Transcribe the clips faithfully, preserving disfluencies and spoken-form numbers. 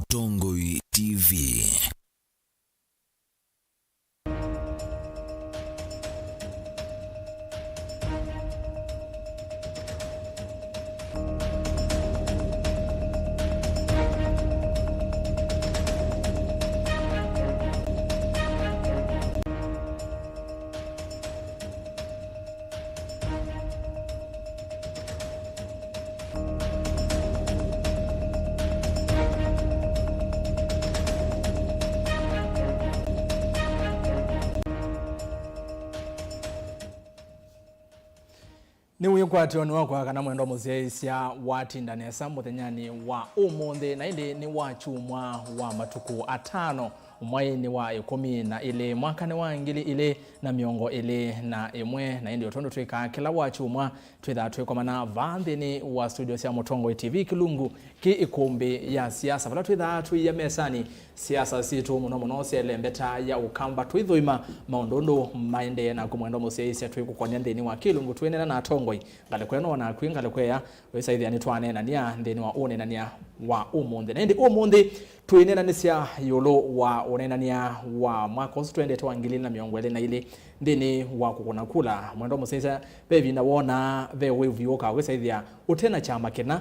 Mũtongoi T V. Nĩ wĩkwatyo nĩ wakwa kana mwendwa mũsyaĩĩsya watinda nesa mũthenyanĩ wa ũmũnthĩ, na ĩndĩ nĩ wa kyumwa wa matukũ atano mwaĩnĩ wa ĩkũmi na ĩlĩ mwakanĩ wa ngili ilĩ na mĩongo ĩlĩ na ĩmwe, na ĩndĩ o tondũ twĩkaa kĩla wa kyumwa, twĩthaa twĩkomana vaa nthĩnĩ wa studio sya Mũtongoi T V kĩlungu kĩ ĩkũmbĩ ya siasa, vala twĩthaa tũia mesanĩ siasa sitũ mũno mũno sya ĩlembeta ya Ũkamba, twĩthũima maũndũ ũndũ maendee, naku mwendwa mũsyaĩĩsya twĩkũkonya nthĩnĩ wa kĩlungu twĩneena na atongoi ngalĩko ĩno, o naku ngalĩko ĩya, wĩsaĩthĩa nĩtwaneenania nthĩnĩ wa ũneenania wa ũmũnthĩ. Na ĩndĩ ũmũnthĩ twĩneenanĩsya ĩũlũ wa ũneenania wa mwaka ũsu twendete wa ngili ilĩ na mĩongo ĩlĩ na ilĩ nthĩnĩ wa kũkũna kula. Mwendwa mũsyaĩĩsya, ve ĩvinda wonaa ve wĩvu ũkaa wĩsaĩthĩa ũte na kyama kĩna,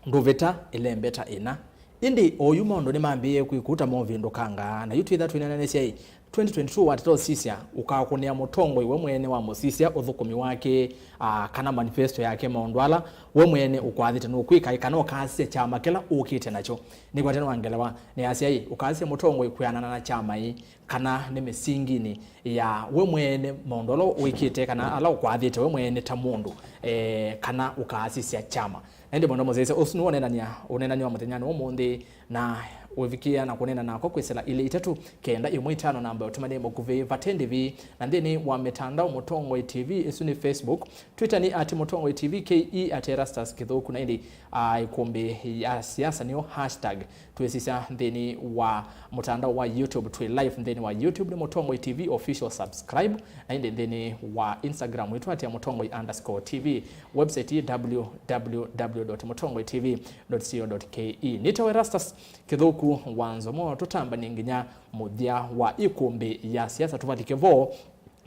ndũvĩta ĩlembeta ĩna. Ĩndĩ oyu maũndũ nĩmambĩĩe kwĩkũta movĩndũkangaa, na yu twĩtha twĩneenanĩsya ĩ, twenty twenty-two watata ũsisya, ũkakũnĩa mũtongoi we mwene wa mũsisya ũthũkũmi wake, aa, kana manifesto yake, maũndũ ala we mwene ũkwathĩte nũkwĩka ĩ, kana ũkaasisya kyama kĩla ũkĩte nakyo. Nĩkwatene wa ngelewa nĩasya ĩ, ũkaasisya mũtongoi kwĩanana na kyama ĩ, kana nĩ mĩsinginĩ ya we mwene maũndũ ala wĩkĩte kana ala ũkwathĩte we mwene ta mũndũ, eh, kana ũkaasisya kyama. Na ĩndĩ mwendwa mũsyaĩĩsya, ũsu nĩw'o ũneenany'a, ũneenany'a wa mũthenyanĩ wa ũmũnthĩ, na ũvikĩĩa na kũneena nakwa kwĩsĩla ilĩ itatũ kenda ĩmwe itano namba ya ũtũmani mũkuvĩ vate ndĩvi, na nthĩnĩ wa mĩtandao Mũtongoi T V, ĩsu nĩ Facebook, Twitter nĩ at Mũtongoi T V, K E at Erastus Kĩthũku, na ĩndĩ, ah, ĩkũmbĩ ya siasa nĩyo hashtag twĩsisya nthĩnĩ wa mũtandao wa YouTube. Twĩ live nthĩnĩ wa YouTube nĩ Mũtongoi T V official, subscribe. Na ĩndĩ nthĩnĩ wa Instagram witũ at Mũtongoi underscore T V. Website yĩ W W W dot mũtongoi T V dot co dot K E. Nĩtawa Erastus Kĩthũku wa Nzomo, tũtambanie nginya mũthya wa ĩkũmbĩ ya siasa, tũvalike vo.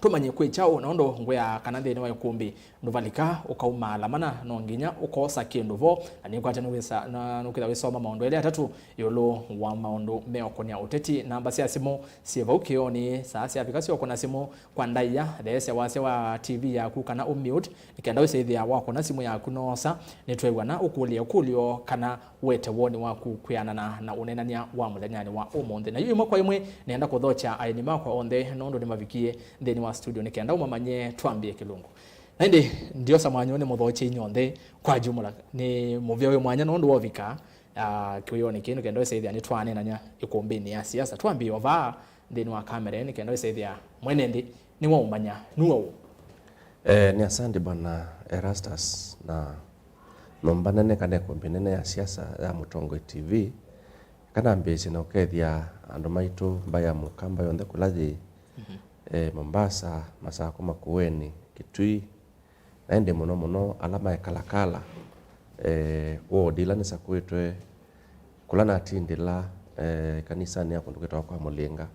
Tũmanye kwĩ kyaũ, na ũndũ ngwĩaa kana nthĩnĩ wa ĩkũmbĩ ndũvalika ũkaumaala mana, no nginya ũkosa kĩndũ vo, na nĩkwate nũkwĩsa-, na nũkwĩtha wĩsoma maũndũ elĩ atatũ ĩũlũ wa maũndũ meũkũnĩa ũteti. Namba sya simũ syĩ vau kĩonĩ, saa syavika sya ũkũna simũ kwa ndaĩa, theesya wasya wa T V yaku kana ũmute, nĩ kenda wĩsĩthĩa wakũna simũ yaku noosa, nĩtwew'ana ũkũlye ĩkũlyo kana wete woni waku kwĩanana na ũneenany'a wa mũthenyanĩ wa ũmũnthĩ. Na yu ĩmwe kwa ĩmwe, nĩenda kũthokya aeni makwa onthe nũndũ nĩmavikie nthĩnĩ wa studio nĩ kenda ũmamanye twambĩe kĩlungu. Na ĩndĩ ndiosa mwanya ũũ nĩmũthokye inyw'onthe kwa jumla. Nĩ mũvea wĩ mwanya nũndũ wovika, ah, kĩwĩonĩ kĩĩ nĩ kenda wĩsĩthĩa nĩtwaneenany'a ĩkũmbĩnĩ ya siasa. Twambĩe o vaa nthĩnĩ wa kamera nĩ kenda wĩsĩthĩa mwene nthĩ nĩwaũmanya nũũ. Eh, nĩ asante Bwana Erastus, na nyũmba nene kana ĩkũmbĩ nene ya siasa ya Mũtongoi T V. Kana mbĩĩsye na ũkethya andũ maitũ mbaĩ ya Mũkamba yonthe kũla yĩ, eh, Mombasa, Masako, Makueni, Kitui, na ĩndĩ mũno mũno ala maĩ Kalakala, eh, ward ila nĩsakũĩtwe, kũla natindĩla, eh, kanisanĩ ya kũndũ kwĩtawa kwa Mũlĩnga.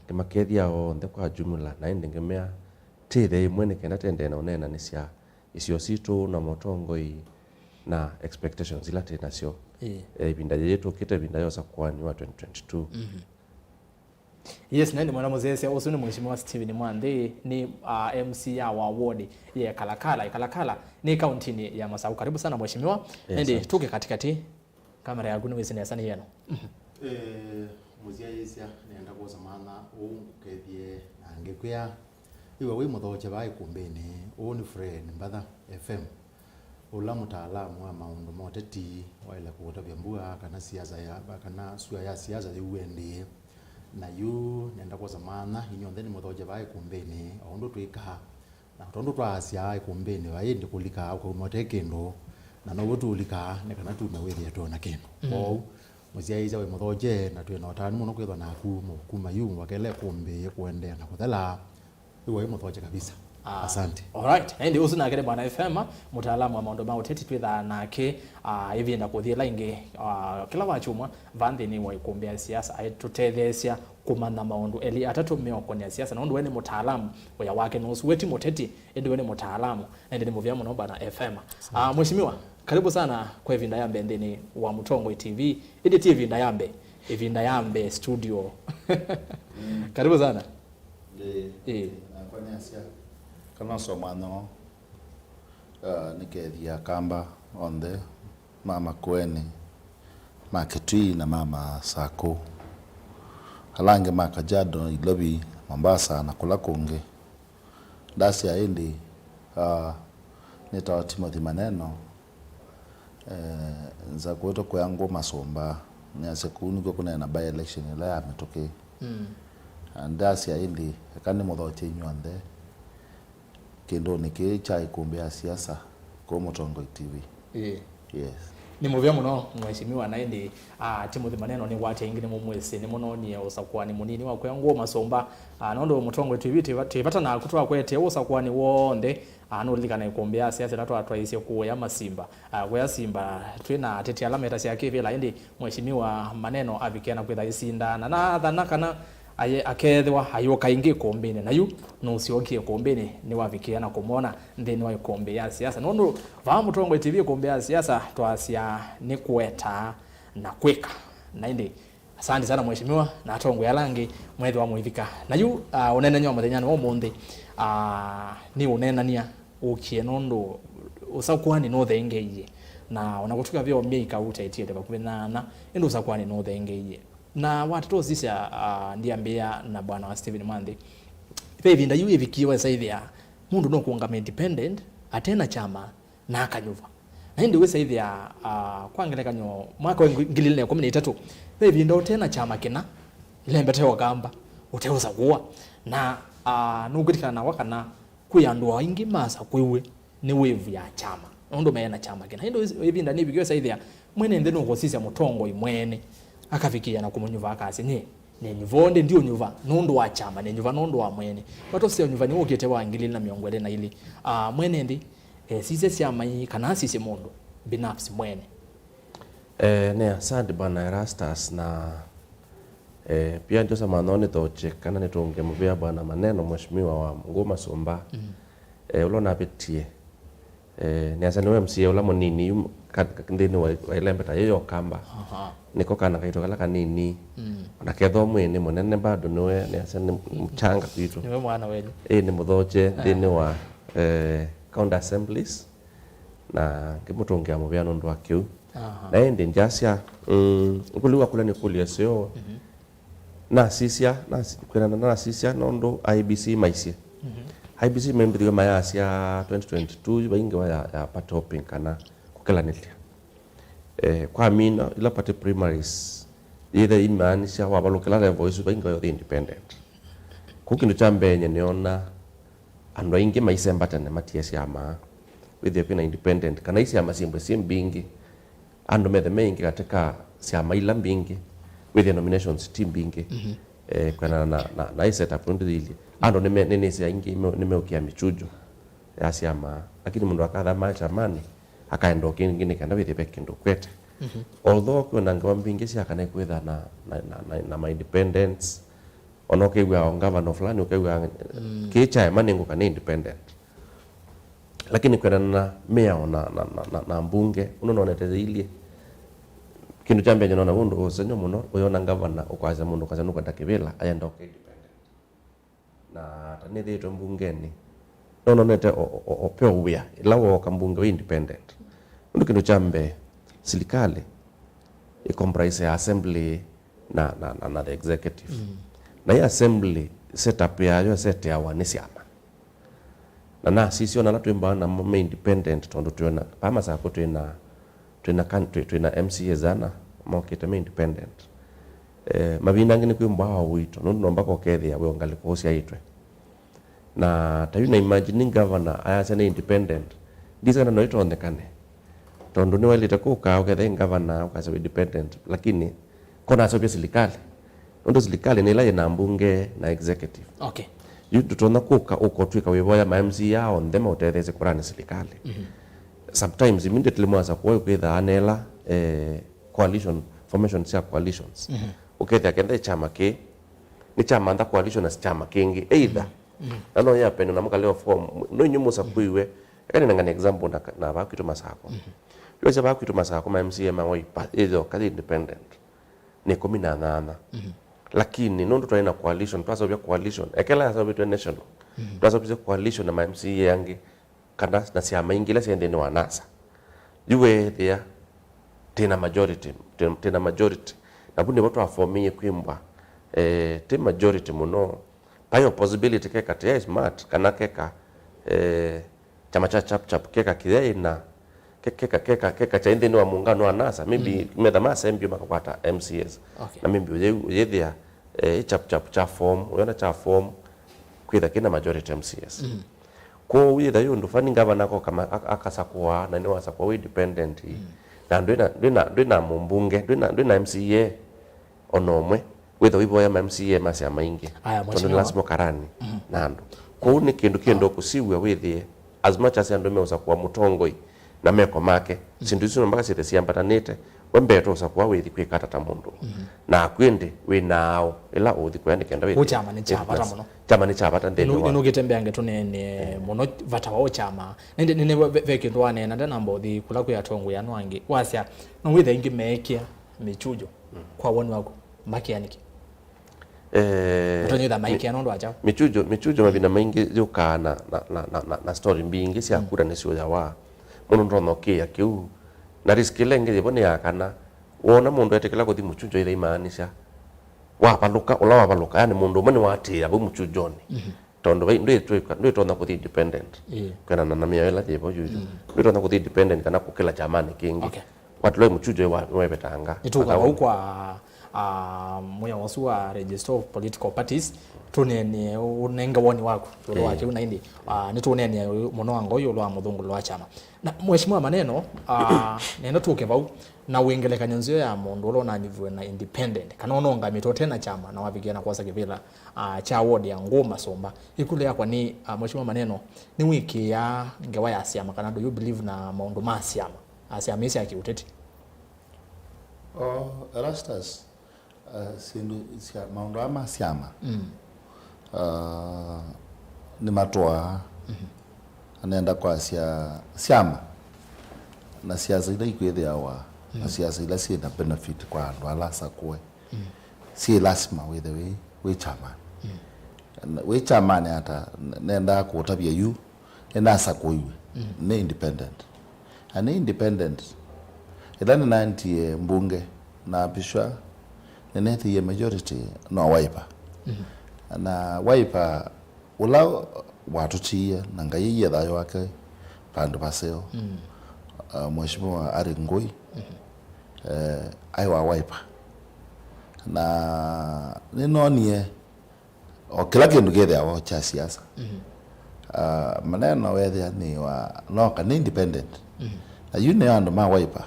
Ndĩmakethya onthe kwa jumla, na ĩndĩ ngĩmea, twĩthĩe ĩmwe nĩ kenda tũendee na ũneenanĩsya isio sitũ na mũtongoi na expectations ila twĩ nasyo. Ĩĩ. Eh, ĩvinda yĩĩ tũkĩte ĩvinda yosa kũanĩwa twenty twenty-two. Yes, na ĩndĩ mwana mũsyaĩĩsya ũsu nĩ Mheshimiwa Stephen Mwanthi, nĩ, ah, M C A wa ward ya Kalakala. Kalakala nĩ kauntinĩ ya Masaku. Karibu sana Mheshimiwa. Yes, ĩndĩ sir. Tũke katikati. Kamera yaku nĩwĩsĩ nesa nĩ yeno. Eh, mũsyaĩĩsya, nĩenda kwosa mana ũu ngũkethye na ngĩkwĩa, ĩwe wĩ mũthokye vaa ĩkũmbĩnĩ, ũũ nĩ Fred Mbatha F M, ũla mũtaalamu wa maũndũ ma ũteti waĩle kũũtavya mbua kana siasa ya, kana sua ya siasa yĩuendee. Na yu nĩenda kwosa mana inyw'onthe nĩmũthokye vaa ĩkũmbĩnĩ, o ũndũ twĩkaa. Na tondũ twaasya ĩkũmbĩnĩ, vai ĩndĩ kũlika ũkauma ũte kĩndũ, na now'o tũũlika nĩ kana tume wĩthĩe twĩona kĩndũ. Mm. Kwoou, mũsyaĩĩsya wĩ mũthokye, na twĩ na ũtanu mũno kwĩthwa naku, kuma yu wakela ĩkũmbĩ kũendeea na kũthela, wĩ wĩ mũthokye kabisa. Ah, asante. Alright. Na ĩndĩ ũsu nake nĩ Bwana F M, mũtaalamu wa maũndũ ma ũteti twĩthaa nake, ah, ĩvinda kũthi ĩla ĩngĩ, ah, kĩla wakyumwa va nthĩnĩ wa ĩkũmbĩ ya siasa, aitũtetheesya kũmanya maũndũ elĩ atatũ meũkonĩa siasa, na ũndũ we nĩ mũtaalamu, wĩa wake nĩ ũsu. We ti mũteti, ĩndĩ we nĩ mũtaalamu, na ĩndĩ nĩ mũvea mũno Bwana F M. Ah, Mheshimiwa, karibu sana kwa ĩvinda ya mbee nthĩnĩ wa Mũtongoi T V. Ĩndĩ ti ĩvinda ya mbee, ĩvinda ya mbee studio. Karibu sana. Ĩĩ. Ĩĩ. Nakwa nĩasya kana ũsomano, uh, nĩkethia Akamba onthe ma Makueni, ma Kitui na ma Masakũ, ala angĩ ma Kajiado, Nairobi, Mombasa na kũla kũngĩ. Ndasya ĩndĩ, ah, nĩtawa Timothy Maneno, eh, nza kwĩtũ kwĩa Ngũ Masũmba, nĩasya kũu nĩkw'o kũneena by election ĩla ya mĩtũkĩ. Mm. Na ndasya ĩndĩ, eka nĩmũthokye inyw'onthe kĩndũnĩ kĩĩ kya ĩkũmbĩ ya siasa kũu Mũtongoi T V. Ĩĩ. Yes. Nĩ mũvea mũno, Mheshimiwa, na ĩndĩ, ah, Timothy Maneno nĩ wate ĩngĩ nĩ mũmwĩsĩ, nĩ mũnonie ũsakũani mũnini wa kwĩa Ngũ Masũmba. Ah, nũndũ Mũtongoi T V twĩ va-, twĩ vata naku twakwetee ũsakũani w'onthe. Ah, nũlilikana ĩkũmbĩ ya siasa ĩla twatwaisye kũya Masimba. Ah, kũya Simba twĩ na ateti ala metasya kĩvĩla, ĩndĩ Mheshimiwa Maneno avikie na kwĩtha ĩsinda na nathana kana aye-, akeethĩwa ayũka ĩngĩ ĩkũmbĩnĩ, na yu nũsyokie ĩkũmbĩnĩ, nĩwavikie na kũmwona nthĩnĩ wa ĩkũmbĩ ya siasa. Nũndũ vaa Mũtongoi T V ĩkũmbĩ ya siasa twasya nĩ kũetaa na kwĩka. Na ĩndĩ, asante sana Mheshimiwa, na atongoi ala angĩ mwethĩwa mũivika. Na yu, ah, ũneenany'a wa mũthenyanĩ wa ũmũnthĩ, ah, nĩ ũneenany'a ũkie nũndũ ũsakũani nũthengeie. Na ona kũtuka vyo myei kauta ĩtiele vakuvĩ nyaanya, ĩndĩ ũsakũani nũthengeie. Na watata ũsisya, ah, ndiambĩĩa na bwana wa Stephen Mwanthi. Ve ĩvinda yu ĩvikie wesaĩthĩa mũndũ nũkũũngama independent, ate na kyama, na akanyuva. Na ĩndĩ wĩsaĩthĩa, ah, kwa ngelekany'o, mwaka wa ngili ilĩ na ĩkũmi na itatũ, ve ĩvinda ũte na kyama kĩna, ĩlembete Ũkamba, ũteũsakũwa. Na, ah, nũkwĩtĩkana nakwa kana kwĩ andũ aingĩ masakũiwe nĩ wĩvu ya kyama, nũndũ me na kyama kĩna. Ĩndĩ ĩvinda nĩvikĩwe saĩthĩa mwene nthĩ nũkũsisya mũtongoi mwene, akavikĩĩa na kũmũnyuva akasya, nyie nĩnyuva, ũndĩ ndiũnyuva nũndũ wa kyama, nĩnyuva nũndũ wa mwene. Vatũsisya ũnyuvani wũkĩte wa ngili ilĩ na mĩongo ĩlĩ na ilĩ. Ah, mwene nthĩ esisye syama ii kana asisye mũndũ binafsi mwene? Eh, nĩ asante Bwana Erastus, na, eh, pia ndiosa manoo nĩthokye kana nĩtũnge mũvea Bwana Maneno, Mheshimiwa wa Ngũ Masũmba, mm, eh, ũla ũnavĩtie. Eh, nĩasa nĩwe M C A ũla mũnini yu ka-, ka-, nthĩnĩ wa, wa ĩlembeta yĩĩ ya Ũkamba. Aha. Nĩko kana kaitũ kala kanini. Mm. Ona kethwa mwĩĩ nĩ mũnene bado nĩwe nĩasa nĩ mũchanga kwitũ. Nĩwe mwana wenyu. Ĩĩ, nĩ mũthokye, ah, nthĩnĩ wa, eh, county assemblies. Na ngĩmũtũngĩa mũvea nũndũ wa kĩu. Aha. Na ĩndĩ ndyasya, mm, ngũlĩw'a kũla nĩkũlyo ĩseo. Mhm. Nasisya, nasi-, kwĩanana na nasisya nũndũ I E B C maisye. Mhm. I E B C membĩthiwe mayasya twenty twenty-two yu vaingĩwa ya, ya party hopping kana kũkelanĩlya. Eh, kwa mina, ila party primaries, yĩthe imaanisya wavalũkĩla level ĩsu vaingĩwa yothi independent. Kũu kĩndũ kya mbee nye nĩona andũ aingĩ maisemba tene matie syama, wĩthĩe kwĩna independent, kana isyama syĩmbwe syĩ mbingĩ, andũ methe me aingĩ katĩ ka syama ila mbingĩ, wĩthĩe nominations ti mbingĩ. Mhm. Eh, kwĩanana na, na, na ĩ setup nũndũ yĩilyĩ. Andũ nĩme-, nĩnĩsĩ aingĩ me-, nĩmeũkĩa mĩchujo ya syama, lakini mũndũ akathama kyamanĩ, akaenda o kĩngĩ nĩ kenda wĩthĩe ve kĩndũ kwete. Mhm. Although kwĩna ngewa mbingĩ sya kana kwĩtha na, na, na, na, na ma independents, ona ũkew'a o ngavana fulani, ũkew'a, mm, kĩĩ kyaema nĩngũka nĩ independent. Lakini kwendana na mĩao na, na, na, na, na mbunge, ũndũ nonete yĩilyĩ, kĩndũ kya mbee nona ũndũ ũsenyo mũno, ũyona ngavana ũkwasya mũndũ ũkwasya nũkwenda kĩvĩla, ayenda ũke independent. Na ta nĩthĩĩtwe mbungenĩ, no nonete o, o, o, o peo wĩa, ĩla wooka mbunge wĩ independent. Ũndũ kĩndũ kya mbee, silikalĩ ĩ comprise ya assembly na, na, na, na the executive. Mm. Na ĩ assembly setup yayo ĩseteawa nĩ syama. Na nasisya ona ala twĩmbaa namo me independent, tondũ twĩna, vaa Masakũ twĩna, twĩna kan-, twĩ-, twĩna M C As ana mokĩte me independent. Eh, mavinda angĩ nĩkwĩmbaa o ũito, nũndũ no mpaka ũkethĩa wĩ o ngalĩko ũsyaĩtwe. Na ta yu na imagine governor ayasya nĩ independent, ndisĩ kana no ĩtonyekane. Tondũ nĩwaĩlĩte kũka ũkethĩa ĩ governor, ũkasya wĩ independent, lakini ko naseũvya silikalĩ. Nũndũ silikalĩ nĩ ĩla yĩ na mbunge na executive. Okay. Yu ndũtonya kũka ũkotw'ĩka wĩvoya ma M C A onthe maũtetheesye kũlani silikalĩ. Mhm. Sometimes immediately mwasakũa kwĩthaa anela eh, coalition, formation sya coalitions. Mhm. Ũkethĩa kenda kyama kĩ nĩ kyamantha coalition na kyama kĩngĩ either. Mhm. Mhm. Na no yapene na mũkaleo form no inyu mũsakũiwe. Eka nĩnengane example na, na vaa kwitũ Masakũ. Mhm. Yu asya vaa kwitũ Masakũ ma M C A ma Wiper ĩthoka yĩ independent nĩ ĩkũmi na nyanya. Mhm. Lakini nũndũ twaĩ na coalition, twaseũvya coalition, ekela yaseũvĩtwe national. Mhm. Twaseũvisye coalition na ma M C A angĩ kana na syama ingĩ ila syaĩ nthĩnĩ wa NASA. Yu weethĩa twĩ na majority, twĩ, twĩ na majority. Na vu nĩvo twafomie kwĩmbwa eh, twĩ majority mũno. Paĩ o possibility keka tĩyaĩ smart kana keka eh, kyama kya Chap Chap keka kĩyaĩ na ke- keka keka keka kyaĩ nthĩnĩ wa mũngano wa NASA, maybe mm, metha ma assembly makakwata M C As. Okay. Na maybe ũyĩ- ũyĩthĩa eh, Chap Chap kya form, ũyona kya form kwĩtha kĩna majority M C As. Mm. Kwoou yĩtha yĩ ũndũ fani ngavana akoka ma- ak- akasakũa na nĩwasakũa wĩ independent. Mm. Na ndwĩna ndwĩna ndwĩna mũmbunge, ndwĩna ndwĩna M C A ona ũmwe wĩtha wĩvoya ma M C A ma syama ingĩ. Aya, tondũ nĩ mheshimiwa, lazima ũkarani mhm, na andũ. Kwoou nĩ kĩndũ kĩendo kũsiw'a wĩthĩe as much as andũ meũsakũa mũtongoi na meko make, mm, syĩndũ isu no mpaka syĩthe siambatanĩte. We mbee tũũsakũa wĩthi kwĩka ata ta mũndũ. Mhm. Na akw'ĩ ĩndĩ wĩ na aũ ĩla ũũthi kũya nĩ kenda wĩthĩe. Kwoou kyama nĩ kya vata mũno. Kyama nĩ kya vata nthĩnĩ wa nũkĩte mbeange tũneenee mũno vata wa ũkyama. Nĩndĩ nĩnĩ ve- ve kĩndũ waneena ndanamba ũthi kũla kwĩ atongoi ano angĩ wasya no wĩthe ingĩ meekĩa mĩchujo kwa woni waku makĩa nĩkĩ? Eh, ũtonye wĩtha maikĩa nũndũ wa kyaũ? Mĩchujo, mĩchujo mavinda maingĩ yũkaa na, na, na, na, na, na story mbingĩ sya mm, kura nĩsyũyawa. Mũndũ ndonokĩĩa kĩu. Na risk ĩla ĩngĩ yĩvo nĩ ya kana woona mũndũ etĩkĩla kũthi mũchujo ĩla imaanisha wavalũka, ũla wavalũka, yani mũndũ ũmwe nĩwatĩĩa vau mũchujonĩ. Mhm. Tondũ vai- ndwĩtwĩka- ndwĩtonya kũthi independent. Ĩĩ. Kwendana na mĩao ĩla yĩvo yuyu. Mm. Ndwĩtonya kũthi independent kana kũkĩla kyamanĩ kĩngĩ. Okay. Watulwa mũchujo wa- wevetanga. Nĩtũka vau kwa ah, mwĩao ũsu wa Register of Political Parties, tũneenee ũnenge woni waku ĩũlũ wa kĩu na ĩndĩ ah, nĩtũneenea mũno anga ũyũ ĩũlũ wa mũthũngũlũlo wa kyama. Na mheshimiwa Maneno, ah, nenda tũke vau na wĩ ngelekany'o nzeo ya mũndũ ũla ũnanyiviwe na independent kana ũnaũngamĩte ũte na kyama na wavikĩa na kwosa kĩvĩla ah, kya ward ya Ngũũ Masũmba. Ĩkũlyo yakwa nĩ ah, mheshimiwa Maneno, nĩwĩkĩĩaa ngewa ya syama kana do you believe na maũndũ ma syama? Ah, syama ii sya kĩũteti. Oh, Erastus, uh, syĩndũ sya maũndũ aa ma syama mm, uh, nĩmatũaa. Mhm. Anenda kwasya syama na siasa ila ikwĩthĩawa na mm, siasa ila syĩ na benefit kwa andũ ala asakũe mm, syĩ lasima wĩthe wĩ, wĩ kyamanĩ. Mm. Na wĩ kyamanĩ ata? Nendaa kũũtavya yu nĩnasakũiwe mm, nĩ independent. Na nĩ independent. Ĩla nĩnaendie mbunge naapishwa, nĩneethĩie majority no Wiper. Mm. Na Wiper ũla watũtiie na Ngai aiye thayũ wake vandũ vaseo, mm, uh, Mheshimiwa Harry Ngũi, mm, eh, aĩ wa Wiper. Na nĩnonie o kĩla kĩndũ kĩthĩawa o kya siasa. Mhm. Ah, Maneno wethĩa nĩ wa noka nĩ independent. Mhm. Na yu nĩ andũ ma Wiper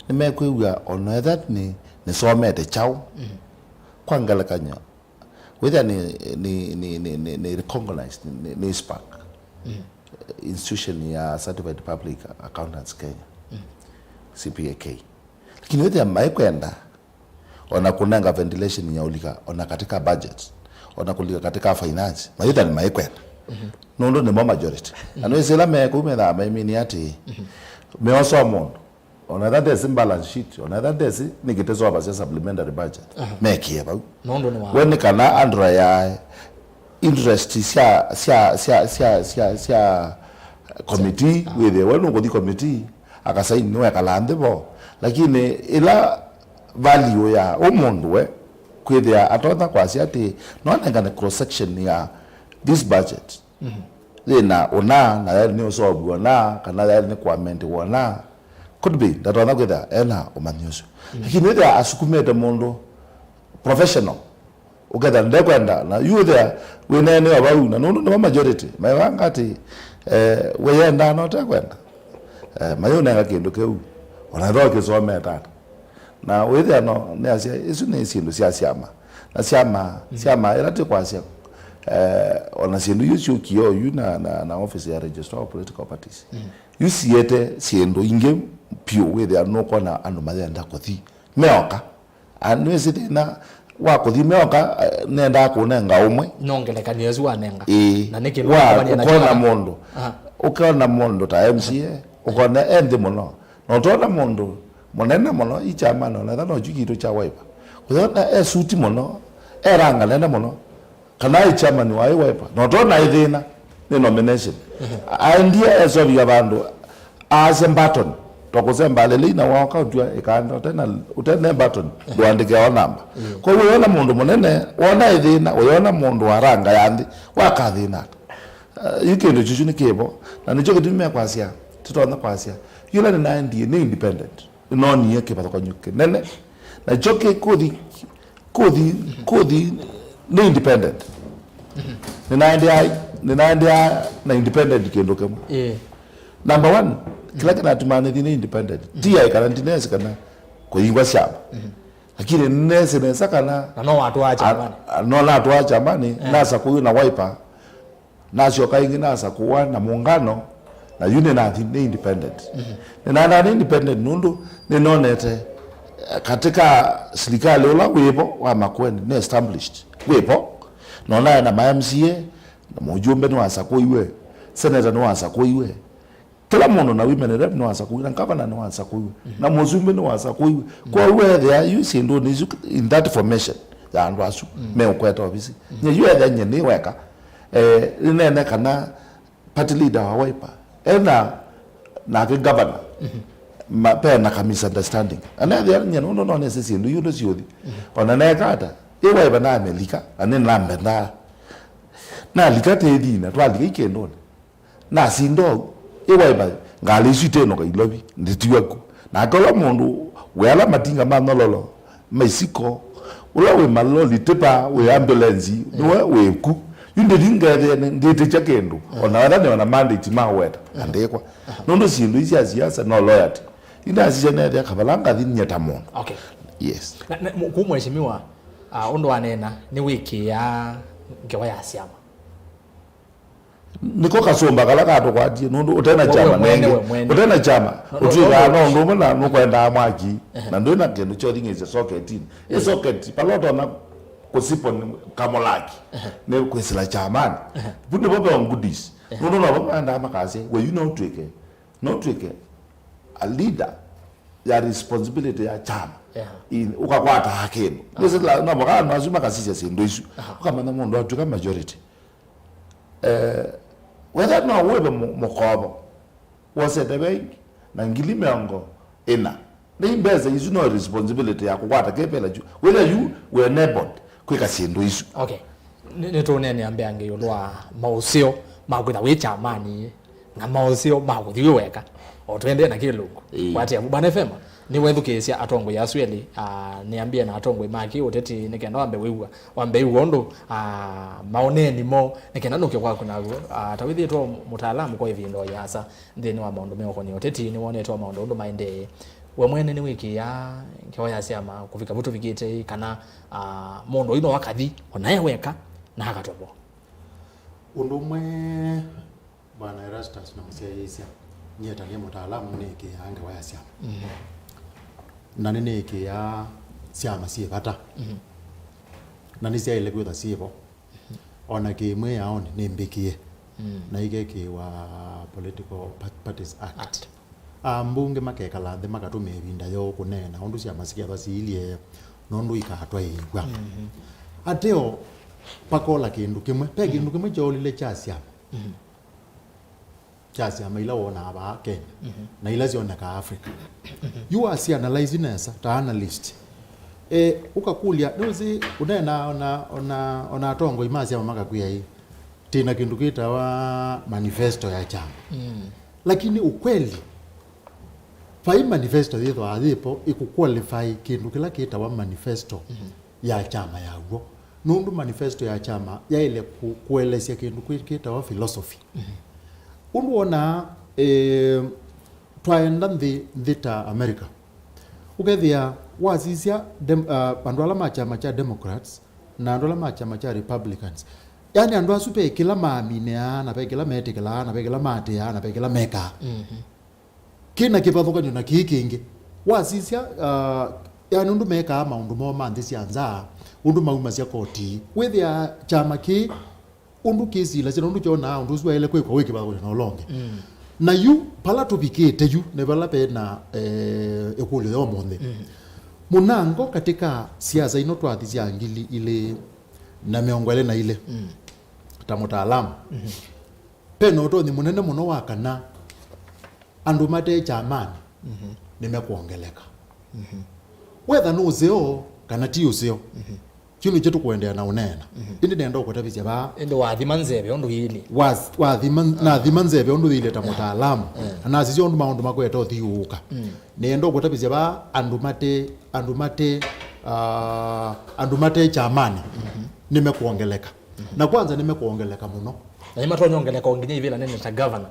nĩmekwĩw'a ona etha nĩ nĩsomete kyaũ. Mhm. Kwa ngelekany'o, wĩthĩa nĩ, nĩ, nĩ, nĩ, nĩ, nĩ recognized nĩ, nĩ SPAC, mhm, institution ya Certified Public Accountants Kenya, mhm, C P A K. Lakini wĩthĩa maikwenda ona kũnenga ventilation ya ũlika ona katika budget, ona kũlika katika finance, mayĩthĩa nĩmaikwenda. Mhm. Nũndũ nĩmo majority. Mhm. Na nĩwĩsĩ ĩla me kũu methaa maimini atĩ, mhm, meosoa mũndũ, ona etha ndesĩ balance sheet, ona etha ndesĩ nĩkĩ tĩsovasya supplementary budget. Aha. Mekĩe vau. Nũndũ nĩ wa we nĩ kana andũ ya interest sya, sya, sya committee, ah, wĩthĩe we nũkũthi committee, akasaini nĩwekalaa nthĩ vo. Lakini ĩla value ya ũ mũndũ we kwĩthĩa atonya kwasya atĩ no anengane cross section ya this budget, mhm, yĩna ũna, na yaĩlĩ nĩ ũsolve ũna, kana yaĩlĩ nĩ kũamend ũna, could be ndatonya kwĩthĩa ena ũmanyi ũsu. Mhm. Lakini wĩthĩa asukumĩte mũndũ professional, ũkethĩa ndekwenda, na yu ũthĩa wĩneenewa vau, na nũndũ nĩvo majority mewanga atĩ, eh, we yendaa na ũtekwenda. Eh, mayũnenga kĩndũ kĩu, ona ĩtho kĩsomete ata. Na wĩthĩa no nĩasya, isu nĩ syĩndũ sya syama. Na syama, mm, syama ĩla tĩkwasya, Eh, ona syĩndũ iu syũkie oyu na, na, na office ya Registrar of Political Parties. Yu siete syĩndũ ingĩ piũ wĩthĩa nũkona andũ mayenda kũthi. Meoka. Ah, nĩwĩsĩ thĩna wa kũthi meoka, eh, nendaa kũnenga ũmwe. No ngelekany'o ĩsu wanenga. Ĩĩ. Na nĩ kĩndũ wa kĩkonanie na ũkona kĩmwe. Mũndũ. Aha. Ũkona mũndũ ta M C A, ũkona e nthĩ mũno. Na ũtona mũndũ mũnene mũno, i kyama no, na no kyu kitũ kya Wiper. Ũyona e suti mũno, e ranga nene mũno. Kana e chairman wa Wiper. Na ũtona e thĩna, nĩ nomination. Aendie esovia vandũ, aasya button. Twakusemba lelei na waoka ũtw'a ĩkanda, ũtena, ũtene button, ndũandĩke o namba. Kwoou ũyona mũndũ mũnene, wona e thĩna, ũyona mũndũ wa ranga ya nthĩ, wakathĩna ata? Uh, yu kĩndũ kyu nĩ kĩvo, na nĩkyo kĩtumi mekwasya, tũtonya kwasya, yũla nĩnaendie nĩ independent, nĩnonie kĩvathũkany'o kĩnene, nakyo kĩkũthi, kũthi, kũthi nĩ independent. Nĩnaendeaa, nĩnaendeaa na independent kĩndũ kĩmwe. Ĩĩ. Number one, kĩla kĩnatumaa nĩthi nĩ independent, ti aĩ kana ndinesi kana kũyingwa syama. Lakini nĩnesi nesa kana Na no watwaa a-, kyamani. A-, no natwaa kyamani, nasa kũyu na Wiper. Nasyoka ĩngĩ nasakũwa na mũngano, na yu nĩnathi nĩ independent. Nĩnaendaa nĩ independent nũndũ nĩnonete, eh, katika silikalĩ ũla wĩvo wa Makueni nĩ established. Wĩvo, nonae na ma M C A, na mũjumbe nĩwasakũiwe, senator nĩwasakũiwe. Kĩla mũndũ na women rep nĩwasakũiwe, na governor nĩwasakũiwe, na mũsumbĩ nĩwasakũiwe. Kwoou ethĩa yu syĩndũnĩ isu, in that formation ya andũ asu meũkweta ovisi. Nye yu ethĩa nye nĩ weka, eh, nĩnene kana party leader wa Wiper ena nake governor, ma, pena ka misunderstanding. Anethĩa nye nũndũ nonese syĩndũ iũndũ syũthi. Ona neka ata, ĩ Wiper na Amerika, na nĩnambendaa. Nalika tĩthina, twalika ikĩndũnĩ. Nasinda ũu, ĩ Wiper, ngalĩ isu itĩnũka Ilovi, nditiwa ku. Nake ũla mũndũ wĩ ala matinga ma nyololo, ma isiko, ũla wĩ maloli, tipa, wĩ ambulance, nĩwe wĩ ku. Yu ndĩthi ngethĩe nĩ-, ndĩtĩkya kĩndũ, ona wetha nĩ ona mandate ma weta, andĩkwa. Nũndũ syĩndũ ii sya siasa no loyalty. Indasisya nethĩa kavala ngathi nyie ta mũndũ. Okay. Yes. Na, na, mu-, kuu mheshimiwa, ah, ũndũ waneena, nĩwĩkĩaa ngewa ya syama. Nĩko kasũmba kala katũkwatie, nũndũ ũtena kyama nengĩ. Ũtena kyama, ũtwĩkaa no ũndũ ũmwe na nũkwendaa mwaki, na ndwĩ na kĩndũ kyothing'ĩsya socket-inĩ. Ĩ socket, pala ũtona kũsipwa nĩ kamũlaki, nĩ kwĩsĩla kyamani. Vu nĩvo ve goodies. Nũndũ novo maendaa makasya, we yu no ũtwĩke, no ũtwĩke a leader ya responsibility ya kyama. Ĩ, ũkakwataa kĩndũ. Nĩsĩ la, no mũka andũ asu makasisya syĩndũ isu. Ũkamanya mũndũ atwĩka majority. Eh, wetha no wĩve mũ-, mũkovo, wosete vengi na ngili mĩongo ĩna. Nĩ mbesa isu no responsibility ya kũkwata kĩvĩla kyu. Wĩtha yu wĩ enabled kwĩka syĩndũ isu. Okay. Nĩ, nĩtũũneenea mbeange ĩũlũ wa maũseo ma kwĩtha wĩ kyamani na maũseo ma kũthi wĩ weka. O tũendee na kĩlungu. Ĩĩ. Kwatĩa vu, Bwana F M? Nĩwethukĩĩsya atongoi asu elĩ, ah, nĩambie na atongoi ma kĩ-ũteti nĩ kenda wambe wĩw'a, wambe wĩw'a ũndũ, ah, maũneeni moo, nĩ kenda nũke kwaku naw'o. Ah, ta wĩthĩĩtwe mũtaalamu kwa ĩvinda o yĩasa nthĩnĩ wa maũndũ meũkonie ũteti, nĩwonete o maũndũ ũndũ maendee. We mwene nĩwĩkĩaa ngewa ya syama kũvika vu tũvikĩte, kana, ah, mũndũ ũyu no akathi o nae weka na akatovoa? Ũndũ ũmwe, Bwana Erastus, na mũsyaĩĩsya, nyie ta nĩ mũtaalamu nĩĩkĩaa ngewa ya syama. Na nĩnĩĩkĩaa syama syĩ vata. Na nĩsyaĩle kwĩthwa syĩ vo. O na kĩmwĩaonĩ nĩmbĩkĩe. Na ikekĩwa Political Pa-, Parties Act. Ambunge makekala nthĩ makatũmĩa ĩvinda yoo kũneena ũndũ syama sikethwa siilye nũndũ ikatwaĩĩw'a. Ateo pakola kĩndũ kĩmwe. Pe kĩndũ kĩmwe kyoolile kya syama. Kya syama ila wonaa vaa Kenya, na ila syonekaa Africa. Yu wasi analyze nesa, ta analyst. E, ũkakũlya, nĩwĩsĩ, ũneena ona, ona, ona atongoi ma syama makakwĩa ĩ, twĩ na kĩndũ kĩtawa manifesto ya kyama. Lakini ukweli, vai manifesto yĩthwaa yĩpo ĩkũqualify kĩndũ kĩla kĩtawa manifesto ya kyama ya w'o. Nũndũ manifesto ya kyama yaĩle kũ-, kũelesya kĩndũ kwĩ-, kĩtawa philosophy. Ũndũ wonaa, eh, twaenda nthĩ, nthĩ ta America, ũkethĩa wasisya dem-, ah, andũ ala ma kyama kya Democrats na andũ ala ma kyama kya Republicans, Yani, andũ asu ve kĩla maaminĩaa, na ve kĩla metĩkĩlaa, na ve kĩla maatĩĩaa, na ve kĩla mekaa. Mhm. Kĩ na kĩvathũkany'o na kĩĩ kĩngĩ. Wasisya, uh, yani, ũndũ mekaa maũndũ moo ma nthĩ sya nza, ũndũ maumasya koti, wĩthĩaa kyama kĩĩ, ũndũ kĩsilasya na ũndũ kyonaa ũndũ ũsu waĩle kwĩkwa wĩ kĩvathũkany'o na ũla ũngĩ. Mm. Na yu, vala tũvikĩte yu, nĩ vala ve na, eh, ĩkũlyo ya ũmũnthĩ. Mm. Mũnango katĩ ka siasa ino twathi sya ngili ilĩ na mĩongo ĩlĩ na ilĩ, mm, ta mũtaalamu, mhm, ve na ũtonyi mũnene mũno wa kana andũ mate kyamanĩ, mhm, nĩmekwongeleka. Mhm. Wetha nĩ ũseo kana ti ũseo, mhm, kyu nĩkyo tũkũendeea na ũneena. Mhm. Ĩndĩ nenda ũkũtavĩsya vaa. Ĩndĩ wathima nzeve ũndũ yĩlĩ. Was-, wathima, nathima nzeve ũndũ yĩlĩ ta mũtaalamu. Eh. Na nasisya ũndũ maũndũ makwete ũthiũũka. Mm. Nĩenda ũkũtavĩsya vaa andũ mate, andũ mate, ah, andũ mate kyamanĩ, mhm, nĩmekwongeleka. Mhm. Na kwanza nĩmekwongeleka mũno. Na nĩmatonya ongeleka o nginya ivĩla nene ta governor.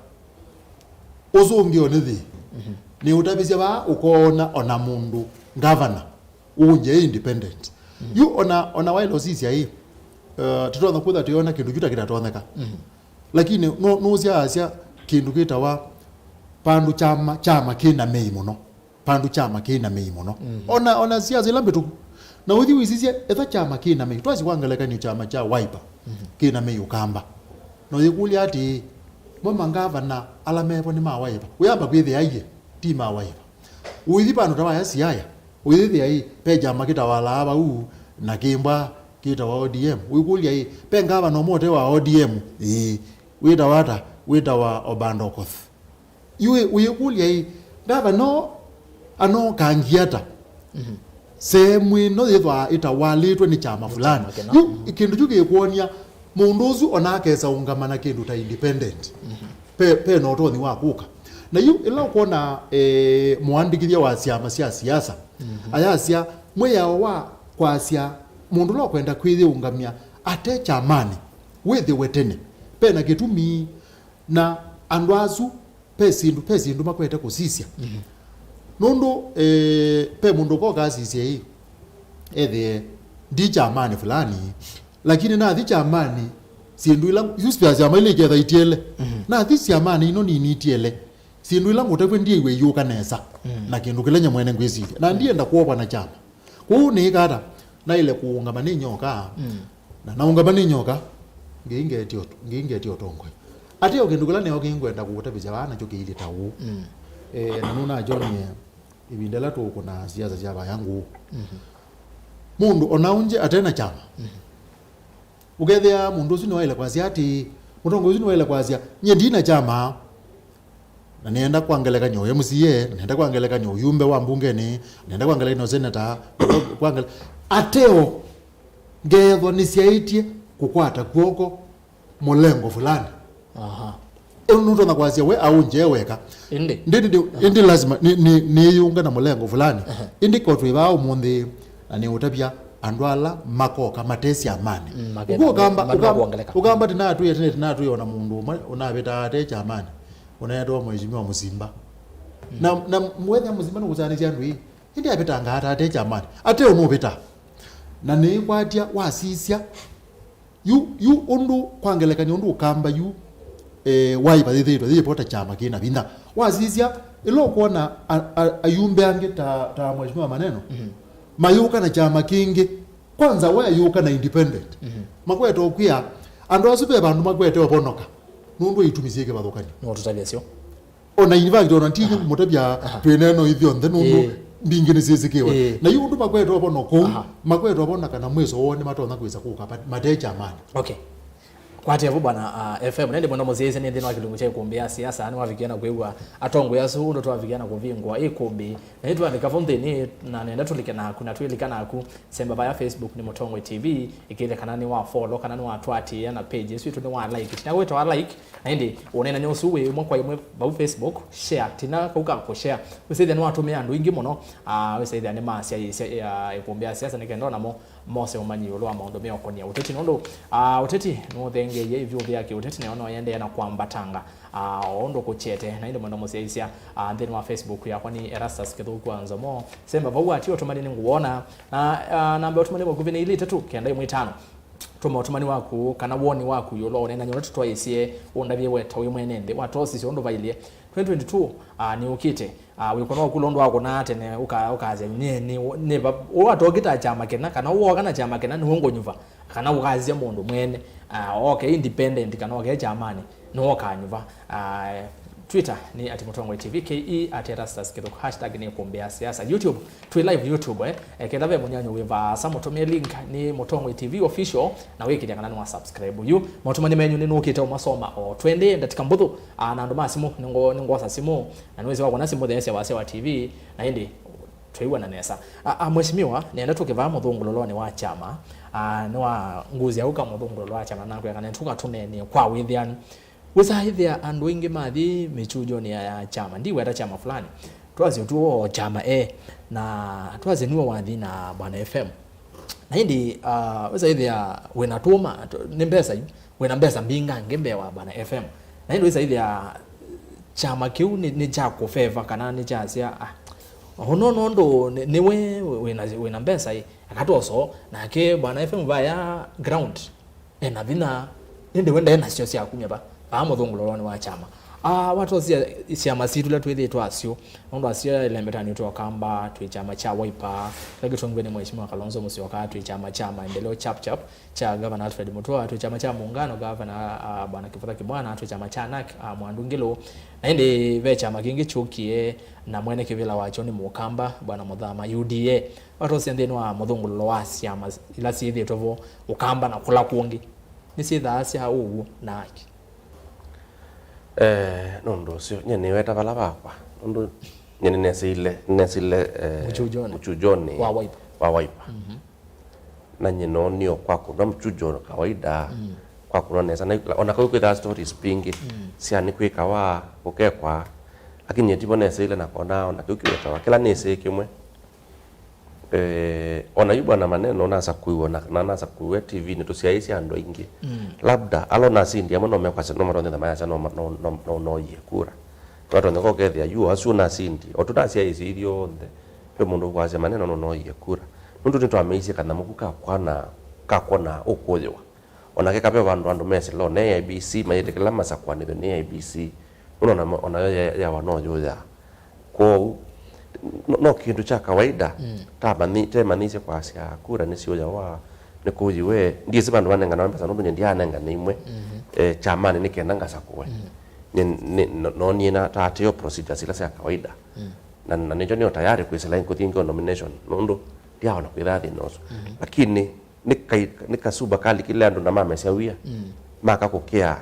Ũsũngĩo nĩ thĩ. Mhm. Nĩũtavĩsya vaa ũkoona ona mũndũ governor ũngye independent. Mhm. Yu ona, ona waĩle ũsisya ĩ, uh, tũtonya kwĩtha tũyona kĩndũ kyu ta kĩtatonyeka. Mhm. Lakini no, nũsyaasya kĩndũ kĩtawa vandũ kyama, kyama kĩ na mei mũno. Vandũ kyama kĩ na mei mũno. Mhm. Ona, ona siasa ila mbĩtũku. Na ũthi wĩsisye, etha kyama kĩ na mei. Twasi kwa ngelekany'o kyama kya Wiper, mhm, kĩ na mei Ũkamba. Na ũyĩkũlya atĩĩ, mo mangavana ala mevo nĩ ma Wiper? Wĩamba kwĩthĩa aiye, ti ma Wiper. Ũithi vandũ ta vaya Siaya, ũyĩthĩa ĩ, ve kyama kĩtawalaa vau, na kĩmbwa kĩtawa O D M. Ũikũlya ĩ, ve ngavana ũmwe ũte wa O D M? Ĩĩ. Wĩtawa ata? Wĩtawa Obando Okoth. Yu ĩ, ũyĩkũlya ĩ, ngavana ũũ anookangie ata? Mhm. Sehemu ĩno yĩthwaa ĩtawalĩtwe nĩ kyama fulani. Kyama kĩna. Yu, mhm, kĩndũ kyu kĩkwony'a mũndũ ũsu ona akesa ũngama na kĩndũ ta independent. Mhm. Pe, pe na ũtonyi wa kũka. Na yu ĩla ũkwona, eh, mũandĩkĩthya wa syama sya siasa, mhm, ayasya mwĩao wa kwasya mũndũ ũla ũkwenda kwĩyĩũngamya ate kyamanĩ wĩthĩwe tene, pe na kĩtumi. Na andũ asu, ve syĩndũ, ve syĩndũ makwete kũsisya. Mhm. Nũndũ, eh, ve mũndũ ũkoka asisye ĩ, ethĩe ndi kyamanĩ fulani, lakini nathi kyamanĩ, syĩndũ ila, isu sya syama ila iketha itiele. Mhm. Nathi syamanĩ ino nini itiele, syĩndũ ila ngũtavw'a ndiaiwe iyũka nesa, mm, na kĩndũ kĩla nye mwene ngwĩsilya. Na ndienda kwovwa na kyama. Kwoou nĩĩka ata? Naĩle kũũngama nĩ nyoka. Mm. Na naũngama nĩ nyoka, ngĩingetie ũt-, ngĩingetie ũtongoi. Ateo kĩndũ kĩla nĩo kĩngwenda kũũtavĩsya vaa nakyo kĩilyĩ ta ũũ. Mm. Eh, na nũnakyonie ĩvinda ĩla tũũkũna siasa sya vaya ngũũ. Mhm. Mũndũ ona ũngĩ ate na kyama. Mhm. Ũkethĩa mũndũ ũsu nĩwaĩle kwasya atĩ, mũtongoi ũsu nĩwaĩle kwasya, nyie ndi na kyama. Na nĩenda kwa ngelekany'o M C A, na nĩenda kwa ngelekany'o ũyumbe wa mbungenĩ, na nĩenda kwa ngelekany'o seneta, kwa ngele-, ateo ngethwa nĩsyaĩtye kũkwata kw'oko mũlengo fulani. Aha. Ĩu nũtonya kwasya we aũnjee weka. Ĩndĩ. Ĩndĩ, ĩndĩ, ĩndĩ lazima nĩ, nĩ, nĩyĩũnga na mũlengo fulani. Aha. Ĩndĩ ko twĩ vaa ũmũnthĩ, na nĩũtavya andũ ala makoka mate syamanĩ. Mm, makenda, ũkamba, makenda ũkamba, kuongeleka. Ũkamba tinatwĩe, tene tinatwĩe ona mũndũ ũmwe ũnavĩtaa ate kyamanĩ. Ũneetwa Mheshimiwa Musimba. Mm. Na, na mwethĩa Musimba nũkũsanĩsya andũ ĩ, ĩndĩ avĩtangaa ata ate kyamanĩ? Ate ũnũvĩta. Na nĩĩkwatya wasisya. Yu, yu ũndũ, kwa ngelekany'o, ũndũ ũkamba yu, eh, Wiper yĩthĩĩtwe yĩvo ta kyama kĩ na vinya. Wasisya, ĩla ũkwona a, a, ayumbe angĩ ta, ta Mheshimiwa Maneno, mhm, mayũka na kyama kĩngĩ, kwanza we ayũka na independent. Mhm. Makweta ũkwĩa, andũ asu ve vandũ makwete ũvonoka, nũndũ wa itumi syĩ kĩvathũkany'o. No tũtavye syo. Ona in fact, ona ntinya kũmũtavya twĩneno ithyonthe nũndũ mbingĩ nĩsyĩsĩkĩwe. Ĩĩ. Na yu ũndũ makwete ũvono kũu, aha, makwete ũvona kana mwĩso woo nĩmatonya kwĩsa kũka pat-, mate kyamanĩ. Okay. Kwatĩe vu bwana, ah, F M, nĩndĩ mũno mũsyaĩĩsya nĩ nthĩnĩ wa kĩlungu kya ĩkũmbĩ ya siasa, nĩwavikie na kwĩw'a atongoi asu ũndũ twavikie na kũvingũa ĩkũmbĩ. Na nĩtwavika vo nthĩnĩ, na nenda tũlike naku, na twĩlika naku, semba vaya Facebook nĩ Mũtongoi T V, ĩkĩĩthya kana nĩ wa follow, kana nĩ watwatĩĩa na page ĩsu itũ nĩ wa like. Tina wĩta wa like, na ĩndĩ ũneenany'a ũsu wĩ ĩmwe kwa ĩmwe vau Facebook, share. Tina kau ka kũ share, wĩsĩthya nĩwatũmĩa andũ aingĩ mũno, ah, wĩsĩthya nĩmasyaĩĩsya, ah, ĩkũmbĩ ya siasa nĩ kenda onamo mose ũmanyi ĩũlũ wa maũndũ meũkonia ũteti, nũndũ, ah, ũteti nũthengeeie ĩvyũvĩ ya kĩũteti, nayo no yendee na kwambatanga, ah, o ũndũ kũkyete. Na ĩndĩ mwenda mũsyaĩĩsya, ah, nthĩnĩ wa Facebook yakwa nĩ Erastus Kĩthũku wa Nzomo. Semba vau ati ũtũmani nĩngũwona. Na, ah, namba ya ũtũmani mũkuvĩ nĩ ilĩ itatũ kenda ĩmwe itano. Tũma ũtũmani waku kana woni waku ĩũlũ wa ũneenany'a ũla tũtwaĩĩsye, ũndavye weta wĩ mwene nthĩ. Watosisye ũndũ vailye. Twenty twenty-two, ah, nĩyũkĩte. Ah, wĩkũna ũkula ũndũ wakũnaa tene, ũka-, ũkasya, "Nyie nĩ, nĩ va-, ũũ atokĩta kyama kĩna, kana ũũ ooka na kyama kĩna, nĩwe ngũnyuva." Kana ũkasya mũndũ mwene, ah, oke independent, kana oke kyamanĩ, nĩwe ũkanyuva. Ah, Twitter nĩ at Mũtongoi T V, K E at Erastus Kĩthũku, hashtag nĩ kũmbĩa siasa. YouTube, twĩ live YouTube, eh. Eh, ketha ve mũnyanyo wĩ vaasa, mũtũmĩe link nĩ Mũtongoi T V official, na wĩkĩlya kana nĩwa subscribe yu. Motũmani menyu nĩnũkĩte ũmasoma o twendee ndatika mbũthũ, ah, na andũ ma simũ, nĩngo-, nĩngwosa simũ, na nĩwĩsĩ wakwona simũ theesya wasya wa T V, na ĩndĩ twĩw'ana nesa. A, a, Mheshimiwa, nĩenda tũke vaa mũthũngũlũlonĩ wa kyama, a, nĩwanguzya ũka mũthũngũlũlo wa kyama, nakwĩa kana tũka tũneenee kwa wĩthĩanu. Wĩsaĩthĩa andũ aingĩ mathi mĩkyunjonĩ ya, ya kyama, ndiweta kyama fulani, twasye tu o kyama e, na twasye nĩwe wathi na Bwana F M. Na ĩndĩ, a, wĩsaĩthĩa wĩna tũma, tũ-, nĩ mbesa yu, wĩna mbesa mbingangĩ mbee wa Bwana F M. Na ĩndĩ wĩsaĩthĩa kyama kĩu nĩ, nĩ kya kũfeva kana nĩ kyasya, ah, ũno nũndũ nĩ, nĩwe wĩna, wĩna mbesa ĩ, akatoso, nake Bwana F M vaya ground ena vinya, ĩndĩ we ndenasyo sya kumya va, vaa mũthũngũlũlonĩ wa kyama. Ah, watosya syama sitũ ila twĩthĩĩtwe asyo, nũndũ asyo ĩlembetanĩtwe Ũkamba, twĩ kyama kya Wiper, kĩla kĩtongoew'e nĩ Mheshimiwa Kalonzo Musyoka, twĩ kyama kya Maendeleo Chap Chap, kya Gavana Alfred Mutua, twĩ kyama kya Muungano, Gavana, ah, Bwana Kivutha Kibwana, twĩ kyama kya nak, ah, Mwandu Ngilu, na ĩndĩ ve kyama kĩngĩ kyũkie na mwene kĩvĩla wakyo nĩ Mũkamba, Bwana Muthama, U D A. Watosya nthĩnĩ wa mũthũngũlũlo wa syama ila syĩthĩĩtwe vo Ũkamba na kũla kũngĩ, nĩsyĩthaa sya ũw'o na aki? Eh, nũndũ ũsyo, nyie nĩweta vala vakwa, nũndũ nyie nĩnesĩile, nĩnesĩile, eh, Mũkyunjonĩ. Mũkyunjonĩ wa Wiper. Wa Wiper. Mhm. Na nyie noonie o kwa kũnwa mũkyunjo kawaida, mm, kwa kũnwa nesa. Na ona kau kwĩthaa stories mbingĩ, mm, sya nĩkwĩkawa, kũkekwa, lakini nyie tivo nesĩile na kona ona kĩu kĩwetawa. Kĩla nĩsĩ kĩmwe, eh, ona yu Bwana Maneno nasakuiwe na, na nasakuiwe T V-nĩ, tũsyaĩĩsye andũ aingĩ. Mm. Labda, ala nasindi amwe no mekwasya, no matonye na mayasya, no ma-, no, no, no, nooie kura. Twatonya kokethĩa, yu asu nasindi, o tũnasyaĩĩsye ithyonthe, ve mũndũ ũkwasya Maneno no nooie kura. Nũndũ nĩtwameisye kanyamũ ku ka kwana, ka kwona ũkũyĩwa. Onake kave vandũ andũ mesĩ lo, ne I E B C, mayĩtĩkĩla masakũanĩthw'e nĩ I E B C. Nũndũ ona, onayo ya-, yawa no yũyaa. Kwoou, no, no kĩndũ kya kawaida, mm, tamanyĩ-, temanyĩisye kwasya kura nĩsyũyawa, nĩkũyiwe. Ndyĩsĩ vandũ vanenganawa mbesa, nũndũ nyie ndyaanengane imwe, mhm, eh, kyamanĩ nĩ kenda ngasakũe. Mm. Nyie nĩ, no-, noonie na ta ateo procedures ila sya kawaida. Mm. Na, na nĩkyo nĩo tayari kwĩsĩla kũthi ngeo nomination, nũndũ ndyaona kwĩthaa thĩna ũsu. Mhm. Lakini, nĩ kai-, nĩ kasuba kalikile andũ na mamesya wia, mm, makakũkĩa,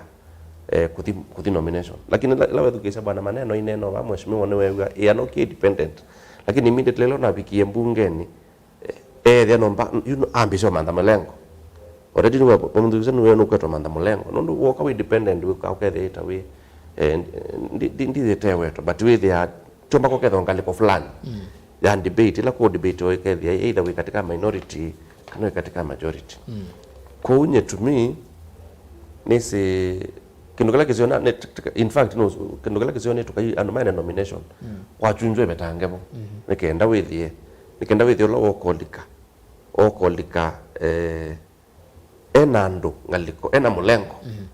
eh, kũthi, kũthi nomination. Lakini la, la wethukĩĩsya Bwana Maneno ineno va, mheshimiwa nĩweew'a, ĩ, anokie independent. Lakini immediately ĩla navikie mbungenĩ, eh, eethĩa nomba, you know, ambĩsya ũmantha mũlengo. Already nĩwe, mũthukĩĩsya nĩwe nũkwetwa ũmantha mũlengo. Nũndũ woka wĩ independent, wĩka ũkethĩa ĩta wĩ, eh, ndi, ndi, ndithĩte wetwa, but wĩthĩa Kyomba kũkethwa ngalĩko fulani, mm, ya debate, ĩla kũ debate o ĩkethĩa either wĩ katika minority kana wĩ katika majority. Mm. Kwoou nyie to me, nĩsĩ kĩndũ kĩla kĩseo na, nĩ, in fact, no, kĩndũ kĩla kĩseo nĩ tũkai andũ maene nomination, mm, kwachunzwe vetange vo. Mm-hmm. Nĩ kenda wĩthĩe, nĩ kenda wĩthĩe ũla wokolika, okolika, eh, ena andũ ngalĩko, ena mũlengo, mhm,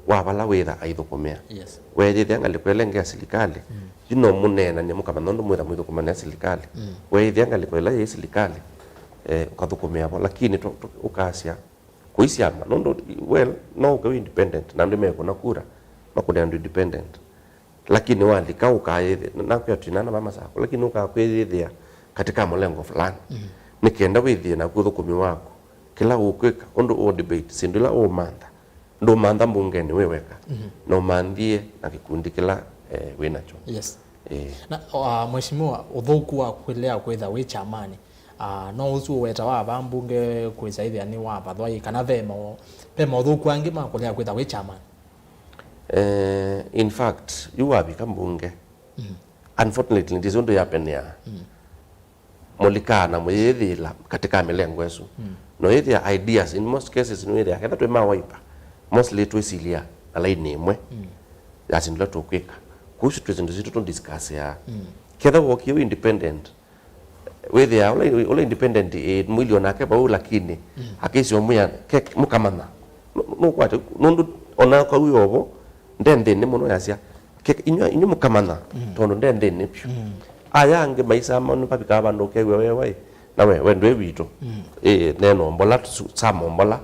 wa vala wĩtha aithũkũmĩa. Yes. Weeyĩthĩa ngalĩko ĩla ĩngĩ ya silikalĩ, mhm, yu no mũneenany'e mũkamanya ũndũ mwĩtha mũithũkũmanĩa silikalĩ. Mhm. Weeyĩthĩa ngalĩko ĩla yĩ silikalĩ, eh, ũkathũkũmĩa vo, lakini tũ-, tũ-, ũkasya kũi syama, nũndũ, well, no ũke wĩ independent, na andũ mekũna kura, makũne andũ independent. Lakini walika ũkayĩthĩa, na nakwĩa twĩnana va Masakũ, lakini ũkakwĩyĩthĩa katika mũlengo fulani. Mhm. Nĩ kenda wĩthĩe naku ũthũkũmi waku, kĩla ũkwĩka, ũndũ ũ debate, syĩndũ ila ũũmantha, ndũmantha mbungenĩ wĩ weka, mhm, na ũmanthie na kĩkundi kĩla, eh, wĩ nakyo. Yes. Eh. Na, uh, mheshimiwa, ũthũku wa kũlea kwĩtha wĩ kyamanĩ, uh, no ũsu ũwetawa va mbunge kwĩsa ĩthĩa nĩ wavathwa ĩ, kana ve mo-, ve maũthũku angĩ ma kũlea kwĩtha wĩ kyamanĩ? Eh, in fact, yu wavika mbunge, mm, unfortunately, ndisi ũndũ yapenea. Mm. Mũlikaa na mũyĩthĩĩla katika mĩlengo ĩsu. Mm. No ĩthĩa ideas, in most cases, nĩwĩthĩa ketha twĩ ma Wiper, mostly twĩsilya na laini ĩmwe, mm, ya syĩndũ ila tũkwĩka. Kũu twĩ syĩndũ sitũ tũdiscussaa. Mm. Ketha wokie wĩ independent, Wĩthĩa ũla, ũla independent, eh, mũilyo nake vau, lakini akĩsio mwĩa, ke, mũkamanya. Nũ-, nũkwate, nũndũ ona kawi ovo, nde nthĩnĩ mũno yasya, ke, inywa, inywa mũkamanya, tondũ nde nthĩnĩ vyũ. Aya angĩ maisama nĩvavikaa vandũ ũkew'a we, we, na we, we ndwĩ witũ. Ĩ, neno mbola, tu-, sama mbola,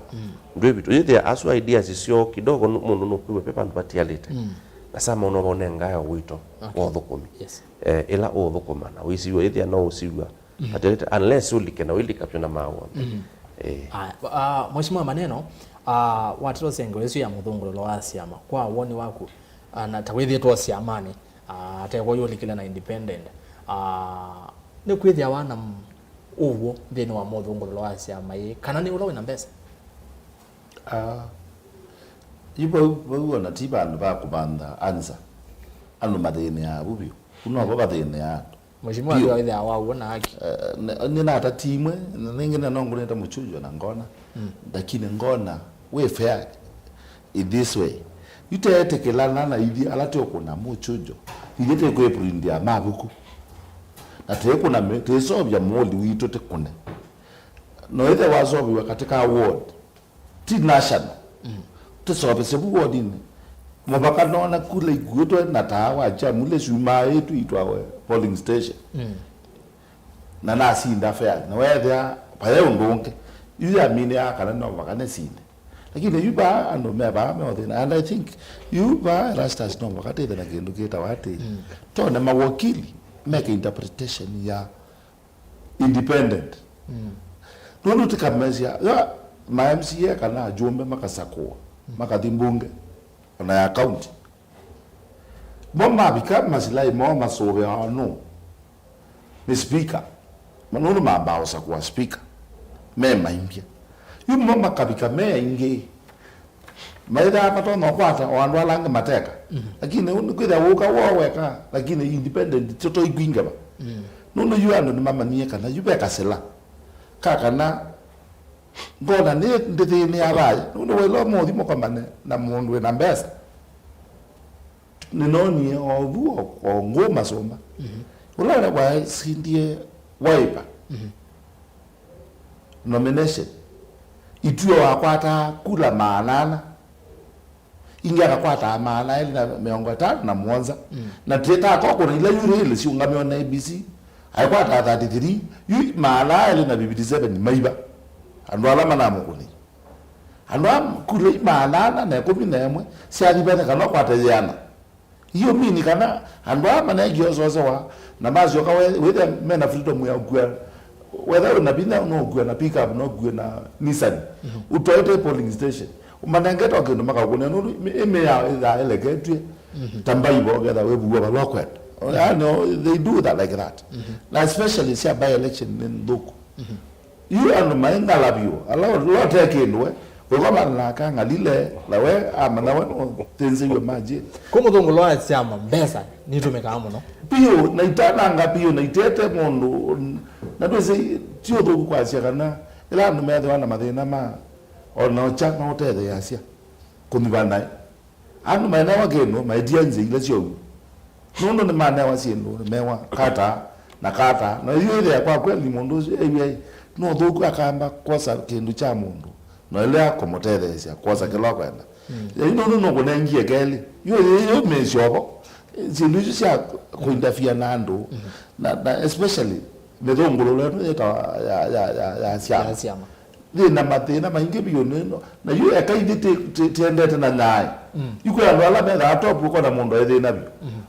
ndwĩ witũ. Yĩthĩa asu ideas syo kidogo nũ-, mũndũ nũkwĩw'a ve vandũ vatialĩte. Na sama ũno vaũnengae wito wa ũthũkũmi. Yes. Eh, ĩla ũũthũkũma na wĩsiw'a, ĩthĩa no ũsiw'a. But it, unless ũlike na ũilika vyũ na maũa. Eh. Aya, ah, Mheshimiwa Maneno, ah, watĩtwa sengeo ĩsu ya mũthũngũlũlo wa syama, kwa woni waku, ah, na ta wĩthĩĩtwe o syamanĩ, ah, atekwa ũyũlikile na independent, ah, nĩkwĩthĩawa na m-, ũw'o nthĩnĩ wa mũthũngũlũlo wa syama ĩĩ, kana nĩ ũla wĩna mbesa? Ah, yu vau, vau ona ti vandũ va kũvantha answer. Andũ mathĩnĩaa vu vyũ. Vu novo vathĩnĩaa andũ. Mheshimiwa ndio wĩthĩawa wa ũw'o na haki. Eh, nĩ, nĩnatatie imwe, na nĩngĩ nĩnongũnĩte mũchujo na ngona. Lakini ngona wĩ fair in this way. Yu teetĩkĩlana na ithyĩ ala tũkũna mũchujo. Ithyĩ tĩkwĩprindĩa mavuku. Na tĩkũna mĩ-, tĩsovya mũli witũ tĩkũne. No ĩthe wasoviwa katika ward. Ti national. Tũsovesye vu wodinĩ. Mũvaka nona kula ikuĩtwe na taa wa jamu ile syumaa ĩtu itwawe polling station. Na nasinda fair. Na wethĩa vaya ũndũ ũngĩ. Yu yaminĩaa kana no mũvaka nĩsinde. Lakini yu vaa andũ me vaa me ũthĩna. And I think yu vaa Erastus no mũvaka tĩthe na kĩndũ kĩtawa atĩ. Tone mawakili meke interpretation ya independent. Nũndũ tĩkamesya ya ma M C A kana ajumbe makasakũa, makathi mbunge, ona ya county. Mo mavika masilahi moo masũvĩawa nũ? Nĩ speaker. Nũndũ mambaa ũsakũa speaker. Me maimbya. Yu mo makavika me aingĩ. Maithaa matonya ũkwata o andũ ala angĩ mateka. Lakini nĩkwĩthĩa wũka woo weka, lakini independent tyo toikwingĩva. Nũndũ yu andũ nĩmamanyie kana yu ve kasĩla ka kana ngona nĩ ndĩthĩnĩa vaya. Nũndũ waĩla ũmũthi mũkomane na mũndũ wĩna mbesa. Nĩnonie o vu o, o ngũ masũmba. Ũla wasindie Wiper nomination, ituo wakwataa kula maana ana, ingĩ akakwataa maana elĩ na mĩongo ĩtano na mũonza. Na tĩtakokũna ila yu rĩlĩ siũngamĩwa na A B C, aikwataa thirty-three, yu maana elĩ na fifty-seven maiva. Andũ ala manamũkũnĩie. Andũ a kula i maana ana na ĩkũmi na ĩmwe syathivane kana ũkwate yĩana. Hiyo mini kana andũ aa manengie ũsosewa na masyoka we-, wĩthĩa mena freedom ya kũkua, whether wĩna vinya no ũkue na pick up, no ũkue na Nissan. Ũtwaĩte polling station. Ũmanengete o kĩndũ makakũnĩa nũndũ ĩmĩ-, ĩmĩ ya, ya eleketw'e ta mbaivo, ũketha wĩvuwa vala ũkwenda. Yaani, they do that like that. Na especially sya by election nĩ nthũku. Yu andũ maingala vyũ, ala lote kĩndũ we, wĩkomana na akang'alile, na we amanya we no thinzĩw'e maji. Kũ mũthũngũlo wa syama, mbesa nitũmĩkaa mũno. Piũ, na itananga piũ, na itete mũndũ, na twĩsĩ ti ũthũku kwasya kana ĩla andũ methĩwa na mathĩna ma, ona ũkya no ũtetheeasya kũnyuva naĩ. Andũ manewa kĩndũ, maetia nzĩa ila syoou. Nũndũ nĩmanewa syĩndũ, mewa kata na kata. Na yu ĩthĩa kwa kweli mũndũ ũsu ewie no ũthũku akamba kwosa kĩndũ kya mũndũ. Na ĩla kũmũtetheesya kwosa kĩla ũkwenda. Yu nũndũ nũkũnengie kelĩ. Yu yu mĩsyovo. Syĩndũ isu sya kũinterfere na andũ. Na, na especially mĩthũngũlũlo ĩno yĩtawa ya, ya, ya, ya syama. Ya syama. Yĩ na mathĩna maingĩ vyũ nĩ ĩno. Na yu eka ithyĩ tĩ-, tĩ-, tĩendete na nyaĩ. Yu kwĩ andũ ala methaa top ũkona mũndũ aĩ thĩna vyũ.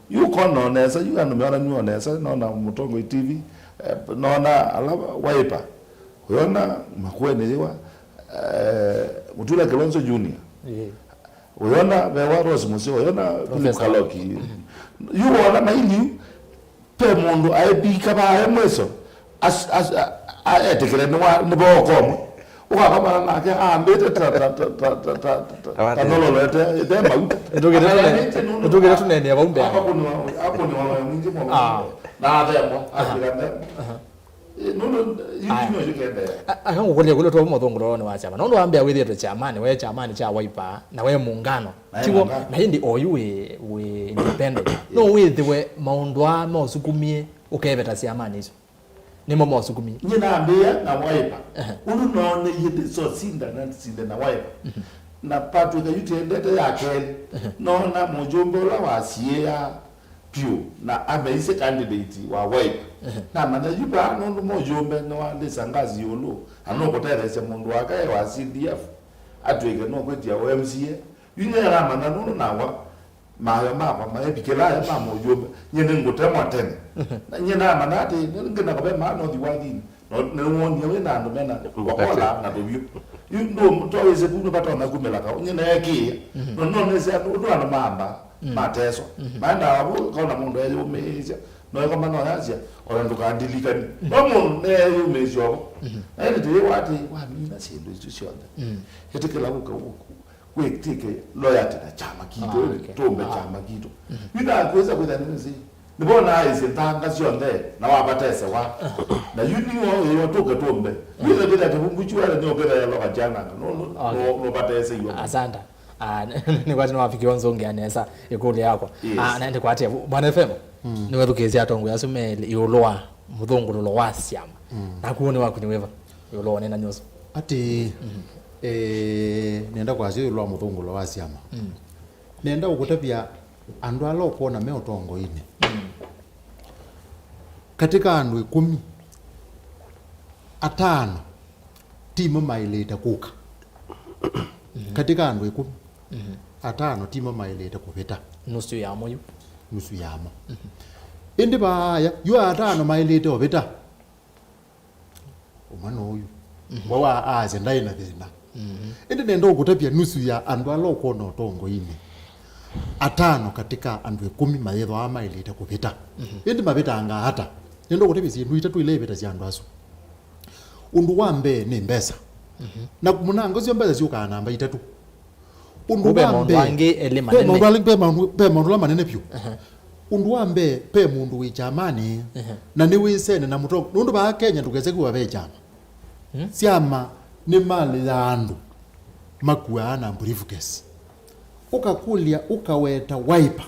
Yu ũkona o nesa, yu andũ meonanw'a o nesa, nona Mũtongoi T V, eh, nona ala Wiper. Ũyona Makueni yĩwa, eh, Mutula Kilonzo Junior. Ĩĩ. Ũyona vewa Rose Museo, ũyona Philip Professor Kaloki. Yu wona mailiu, Ve mũndũ aĩvika vaa e mwĩso, as-, as-, a-, a-, etĩkĩle nĩ wa, nĩ vookomwe. Ũkakomana nake aambĩte ta, ta, ta, ta, ta, ta, ta, ta, ta nyololo ĩte, ĩte mauta. Nĩtũkĩte tũne-, nĩtũkĩte tũneenea vau mbee. Akũnĩwa, akũnĩwa mwĩĩ mwingĩ mũno. Ah. Na athemwa, ah, akwĩka nthemwa. Aha. Ĩ, nũndũ, yu, aya, kinywa kĩu kĩendeea. A-, aka ngũkũlya kũlya twa mũthũngũlũlonĩ wa kyama. Nũndũ wambĩa wĩthĩĩtwe kyamanĩ, we kyamanĩ kya Wiper, na we Muungano. Na tiw'o, Muungano. Na ĩndĩ oyu wĩ, wĩ independent. No wĩthĩwe maũndũ aa maũsukumie ũkeveta syamanĩ isu. Nĩmo mosukumi. Nyie nambĩĩa na Wiper. Ũndũ nooneie ndĩsosinda na sinde na Wiper. Na Patrick Ayuti endete ya kelĩ. Noona mũjũmbe ũla wasiĩaa vyũ na ameisye candidate wa Wiper. Namanya yu vaa nũndũ mũjũmbe nĩwalĩsa ngasi ĩũlũ, na nũkũtetheesya mũndũ wake e wa C D F atw'ĩke nũkwĩtya ũ M C A. Yu nyie namanya nũndũ nawa mayo makwa maevikĩla aya ma mũyũmbe, nyie nĩngũtemwa tene. Na nyie namanya atĩ nĩngĩnakove maa nothi wathinĩ, no nĩwonie wĩ na andũ mena wakola na tũvyũ. Yu ndũ towĩsĩ ku nĩvatonya kumĩla kaũ, nyie neekĩĩa. No no nĩsĩ andũ ũndũ andũ mamba mateswa. Maendaa vu kona mũndũ eyũmĩĩsya, no ĩkoma no yasya, ona ndũkandilikani. No mũndũ neeyũmĩĩsya ovo. Na ĩndĩ tĩyĩwa atĩ wamina syĩndũ isu syonthe, ĩtĩkĩla ũka ũku wĩtĩke loyalty na kyama kitũ, ah, okay, tũmbe, ah, kyama kitũ. Yu nakwĩsa kwĩtha nĩsĩ nĩvona aĩsye nthanga syonthe na wavatese wa. Na yu nĩwo ĩwa tũke tũmbe. Yu ĩtha kĩtha kĩvungu kyuale nĩokĩtha yaloka kyananga. No, no, okay, no, no vatese iwa. Asanta. Ah, nĩkwati nĩwafikiwa nzũngĩa nesa ĩkũlyo yakwa. Yes. Ah, na ndĩkwatĩa Bwana F M. Nĩwethukĩĩsya atongoi asu me ĩũlũ wa mũthũngũlũlo wa syama. Na kwoni waku nĩ wĩva ĩũlũ wa ũneenani ũsu? Atĩ, eh, nenda kwasya ĩũlũ wa mũthũngũlũlo wa syama. Nenda ũkũtavya andũ ala ũkwona me ũtongoinĩ. Katĩ ka andũ ĩkũmi, atano timo maĩlĩte kũka. Katĩ ka andũ ĩkũmi, atano timo maĩlĩte kũvĩta. Nusu yamo yu. Nusu yamo. Ĩndĩ vaaya, yu atano maĩlĩte ũvĩta, ũmwe no ũyu. Wa, wa aasya ndaĩ na thĩna. Ĩndĩ nenda ũkũtavya nusu ya andũ ala ũkwona ũtongoinĩ, atano katĩ ka andũ ĩkũmi mayĩthwaa maĩlĩte kũvĩta. Ĩndĩ mavĩtangaa ata? Nenda ũkũtavya syĩndũ itatũ ila ivĩtasya andũ asu. Ũndũ wa mbee nĩ mbesa. Na mũnango syo mbesa syũkaa namba itatũ. Ũndũ wa mbee, ve maũndũ angĩ elĩ manene. Ve maũndũ ala, ve maũndũ, ve maũndũ ala manene vyũ. Ũndũ wa mbee, ve mũndũ wĩ kyamanĩ, na nĩwĩsene na mũtongo. Nũndũ vaa Kenya ndũkese kwĩwa ve kyama. Syama nĩ malĩ ya andũ makuaa na briefcase. Ũkakũlya, ũkaweta Wiper.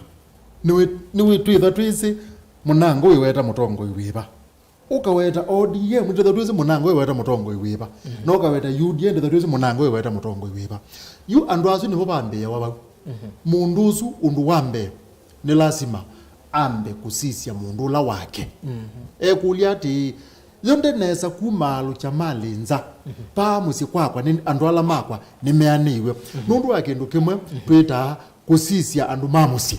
Nĩwĩ, nĩwĩ twĩtha twĩsĩ mũnango wĩweta mũtongoi wĩva. Ũkaweta O D M, ndĩtha twĩsĩ mũnango wĩweta mũtongoi wĩva. Na ũkaweta U D A, ndĩtha twĩsĩ mũnango wĩweta mũtongoi wĩva. Yu andũ asu nĩvo vambĩĩawa vau. Mũndũ ũsu ũndũ wa mbee nĩ lasima ambe kũsisya mũndũ ũla wake. Ekũlya atĩĩ, yo ndenesa kumaalũkya malĩ nza, paa mũsyĩ kwakwa nĩ andũ ala makwa nĩmeanĩiwe? Nũndũ wa kĩndũ kĩmwe twĩtaa kũsisya andũ ma mũsyĩ.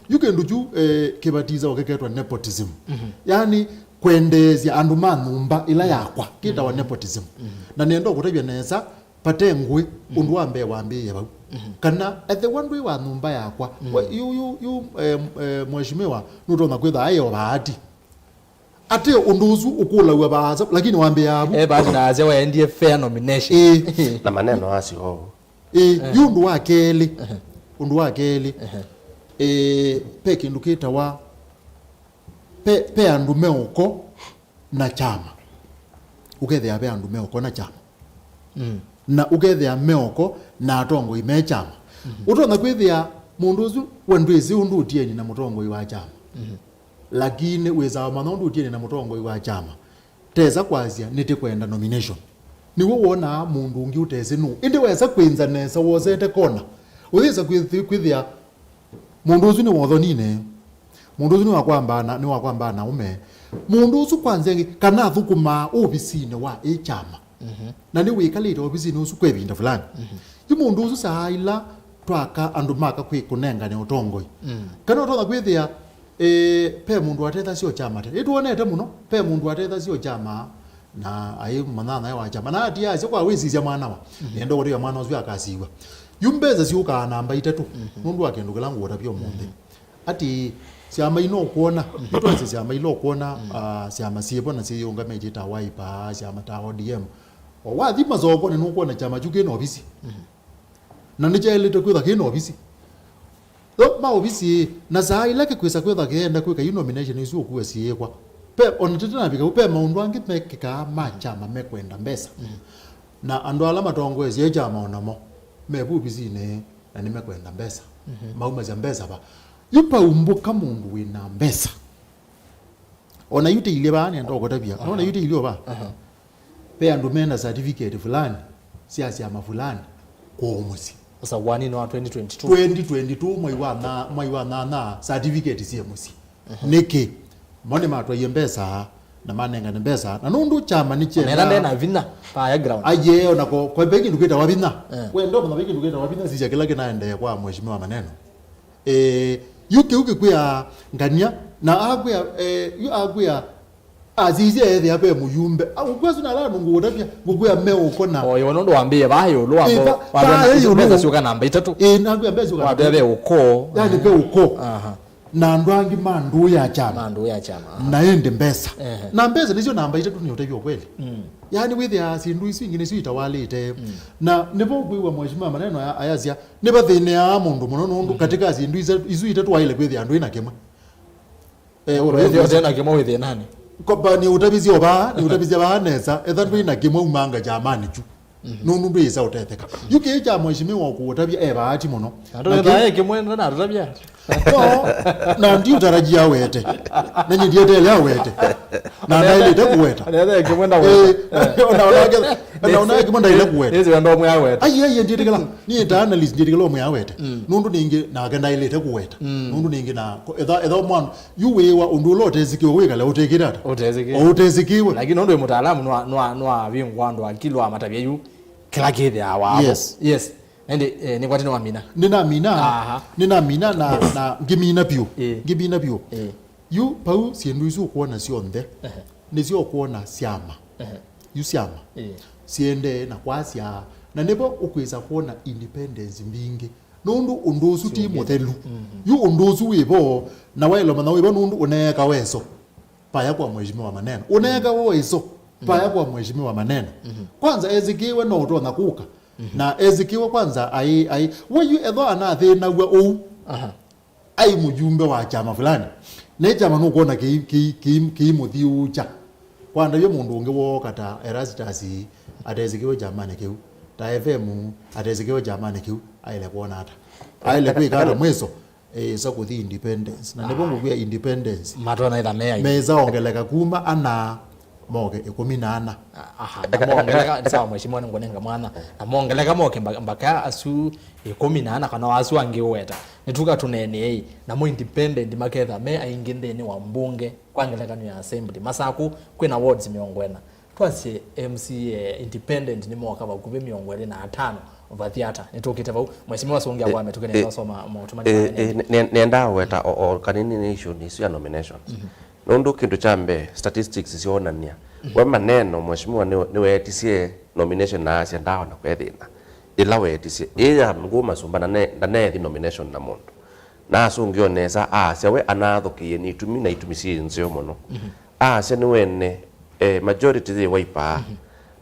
Yu kĩndũ kyu, eh, kĩvatisa ũkeketwa nepotism. Yaani, kwendeesya andũ ma nyũmba ĩla yakwa kĩtawa nepotism. Na nenda ũkũtavya nesa, vate ngũĩ, ũndũ wa mbee wambĩĩe vau. Kana ethĩwa ndwĩ wa nyũmba yakwa, we, yu, yu, yu, eh, eh, mheshimiwa, nũtonya kwĩtha aĩ o Bahati. Atĩ ũndũ ũsu ũkũlaw'a vaasa, lakini wambĩaa vu. E Bahati na asya waendie fair nomination. Ĩĩ. Na maneno asu oou. Ĩĩ, yu ũndũ wa kelĩ. Ũndũ wa kelĩ. Ĩĩ, ve kĩndũ kĩtawa, ve, ve andũ me ũko na kyama. Ũkethĩa ve andũ me ũko na kyama. Na ũkethĩa me ũko na atongoi me kyama. Ũtonya kwĩthĩa mũndũ ũsu we ndwĩsĩ ũndũ ũtieni na mũtongoi wa kyama. Lakini wĩsaa ũmanya ũndũ ũtieni na mũtongoi wa kyama. Tesa kwasya nĩtĩkwenda nomination. Nĩw'o wonaa mũndũ ũngĩ ũtesĩ nũũ. Ĩndĩ wesa kwĩnza nesa wosete kona. Ũyĩsa kwĩthĩ-, kwĩthĩa mũndũ ũsu nĩ wa ũthoninĩ. Mũndũ ũsu nĩ wa kwambaa na, nĩ wa kwambaa na ũme. Mũndũ ũsu kwanza ĩngĩ, kana athũkũmaa ovisinĩ wa ĩ kyama. Na nĩwĩkalĩte ovisinĩ ũsu kwa ĩvinda fulani. Yu mũndũ ũsu saa ila twaka andũ maka kwĩ kũnengane ũtongoi. Kana ũtonya kwĩthĩa, eh, pe mũndũ watethasya o kyama tene. Nĩtwonete mũno, pe mũndũ watethasya o kyama na aĩ mũnyanyae wa kyama. Na ati asya kwa wĩsisya mwanawa. Nĩenda ũkũtavya mwana ũsu akasiw'a. Yu mbesa syũkaa namba itatũ, nũndũ wa kĩndũ kĩla ngũũtavya ũmũnthĩ. Ati syama ino ũkwona, nĩtwasye syama ila ũkwona, ah, syama syĩvo na syĩyĩũngamĩtye ta Wiper, syama ta O D M. O wathi masokonĩ nũkwona kyama kyu kĩna ovisi. Na nĩkyaĩlĩte kwĩtha kĩna ovisi. Tho ma ovisi, na saa ila kĩkwĩsa kwĩtha kĩenda kwĩka yu nomination isu ũkua syĩkwa. Pe, ona tete navika, pe maũndũ angĩ mekĩkaa ma kyama mekwenda mbesa. Na andũ ala matongoesye kyama onamo, me vu ovisinĩ na nĩmekwenda mbesa. Maumasya mbesa va? Yu paumbũka mũndũ wĩna mbesa. Ona yu tĩilye vaa nenda ũkũtavya. Nona yu tĩilye vaa. Ve andũ mena certificate fulani sya syama fulani kũũ mũsyĩ. Ũsakuanĩnĩ wa twenty twenty-two. Twenty twenty-two mwai wa na, mwai wa nyanya certificate syĩ mũsyĩ. Nĩkĩ? Mo nĩmatwaie mbesa na manengane mbesa, na nũndũ kyama nĩ kyenda. Nena ndena vinya pa ya ground. Aye, ona ko, kwa ve kĩndũ kĩtawa vinya. Eh. Wenda ũmanya ve kĩndũ kĩtawa vinya, sisya kĩla kĩnaendee kwa mheshimiwa Maneno. Eh, yu kĩu kĩkwĩa ngania, na akwĩa, eh, yu akwĩa, asisya ethĩa ve mũyumbe. Ngũkwĩa su na ala nũngũũtavya, ngũkwĩa me ũkona. Oyo nũndũ wambĩĩe vaa ĩũlũ wamba. Ĩ, va-, wambĩa vaa ĩũlũ. Mbesa syũka namba itatũ. Ĩ, nakwĩa mbesa syũka namba itatũ. Wambĩa ve ũkoo. Yani ve ũkoo. Aha. Na andũ angĩ ma ndũũ ya kyama. Ma ndũũ ya kyama, aha. Na ĩndĩ mbesa. Ehe. Na mbesa nĩsyo namba itatũ nĩ ũtavya ũkweli. Mm. Yani wĩthĩaa syĩndũ isu ingĩ nĩsyo itawalĩte. Mm. Na nĩvo ũkwĩw'a mheshimiwa Maneno aya-, ayasya, nĩvathĩnĩaa mũndũ mũno nũndũ katika syĩndũ isa-, isu itatũ waĩle kwĩthĩa andũ ĩna kĩmwe. Eh, wĩthĩa ũte na kĩmwe wĩ thĩnanĩ. Kopa nĩ ũtavisye o vaa, nĩ ũtavisye vaa nesa, etha ndwĩ na kĩmwe umanga kyamani kyu. Nũndũ ndwĩsa ũtetheka. Yu kĩĩ kya mheshimiwa kũũtavya e vaati mũno. Na ndũnethae kĩmwe na natũtavya. No, na ndiũtarajia awete. Na nyie ndieteele awete. Na ndaĩlĩte kũweta. Anethae kĩmwe na weta. Eh, ona, ona, ona, ona kĩmwe ndaĩle kũweta. Nĩsĩ wendo ũmwe aweta. Ai, ai, ndiĩtĩkĩla. Niĩ ta analyst ndiĩtĩkĩla ũmwe awete. Nũndũ ningĩ nake ndaĩlĩte kũweta. Nũndũ ningĩ na, etha, etha mwana, yu wĩwa ũndũ ũla ũtesĩkĩwe wĩkale ũtĩkĩte ata? Ũtesĩkĩwe. O ũtesĩkĩwe. Lakini nũndũ wĩ mũtaalamu nwa, nwa, nwavingwa andũ akili wa matavya yu kĩla kĩthĩawa avo. Yes. Yes. Ĩndĩ, eh, nĩkwati nĩwamina. Nĩnamina. Aha. Nĩnamina na, na ngĩmina vyũ. Eh. Ngĩmina vyũ. Eh. Yu pau syĩndũ isu ũkwona syonthe. Ehe. Nĩsyo ũkwona syama. Ehe. Yu syama. Eh. Siendee na kwasya. Na nĩvo ũkwĩsa kwona independence mbingĩ. Nũndũ ũndũ ũsu ti mũthelu. Yu ũndũ ũsu wĩ vo, na waĩle ũmanya wĩ vo nũndũ ũneeka weso vaya kwa mheshimiwa Maneno. Ũneeka weso vaya kwa mheshimiwa Maneno. Kwanza esĩkĩwe no ũtonya kũka. Na esĩkĩwe kwanza ai, ai. We yu ethwa anathĩnaw'a ũu. Aha. Ai mũjumbe wa kyama fulani. Ne kyama nũkwona kĩi, kĩi, kĩi, kĩimũthiũũkya. Kwandavya mũndũ ũngĩ wooka ta Erastus atesĩkĩwe kyamanĩ kĩu. Ta F M atesĩkĩwe kyamanĩ kĩu. Aĩle kwona ata? Aĩle kwĩka ata mwiso? Ĩsa kũthi independence. Na nĩvo ngũkwĩa independence. Matonya ĩtha me aingĩ. Mesa ongeleka kuma ana moke ĩkũmi na ana. Aha, na mongeleka, sawa, mheshimiwa, nĩngũnenga mwana. Na mongeleka moke mba-, mbaka asu ĩkũmi na ana kana asu angĩ ũweta. Nĩtuka tũneeneei, namo independent maketha me aingĩ nthĩnĩ wa mbunge, kwa ngelekany'o ya assembly. Masaku, kwĩna wards mĩongo ĩna. Twasye M C A independent nĩmoka vakuvĩ mĩongo ĩlĩ na atano. Vathi ata? Nĩtũkĩte vau. Mheshimiwa Sungia, eh, kwame, tũkenenda, eh, ũsoma maũtũ, eh, manene. Eh, ne-, ne-, nenda weta o, o kanini nĩ issue nĩ issue ya nomination. Nũndũ kĩndũ kya mbee, statistics syonania. We Maneno, mheshimiwa nĩ, nĩweetisye nomination na asya ndaona kwethĩna. Ĩla weetisye, ĩ ya ngũ masumba na ne-, ndaneethi nomination na mũndũ. Na asũngĩo nesa, aasya we anaathũkĩie nĩ itumi, na itumi syĩ nzeo mũno. Aasya nĩwene, eh, majority yĩ Wiper,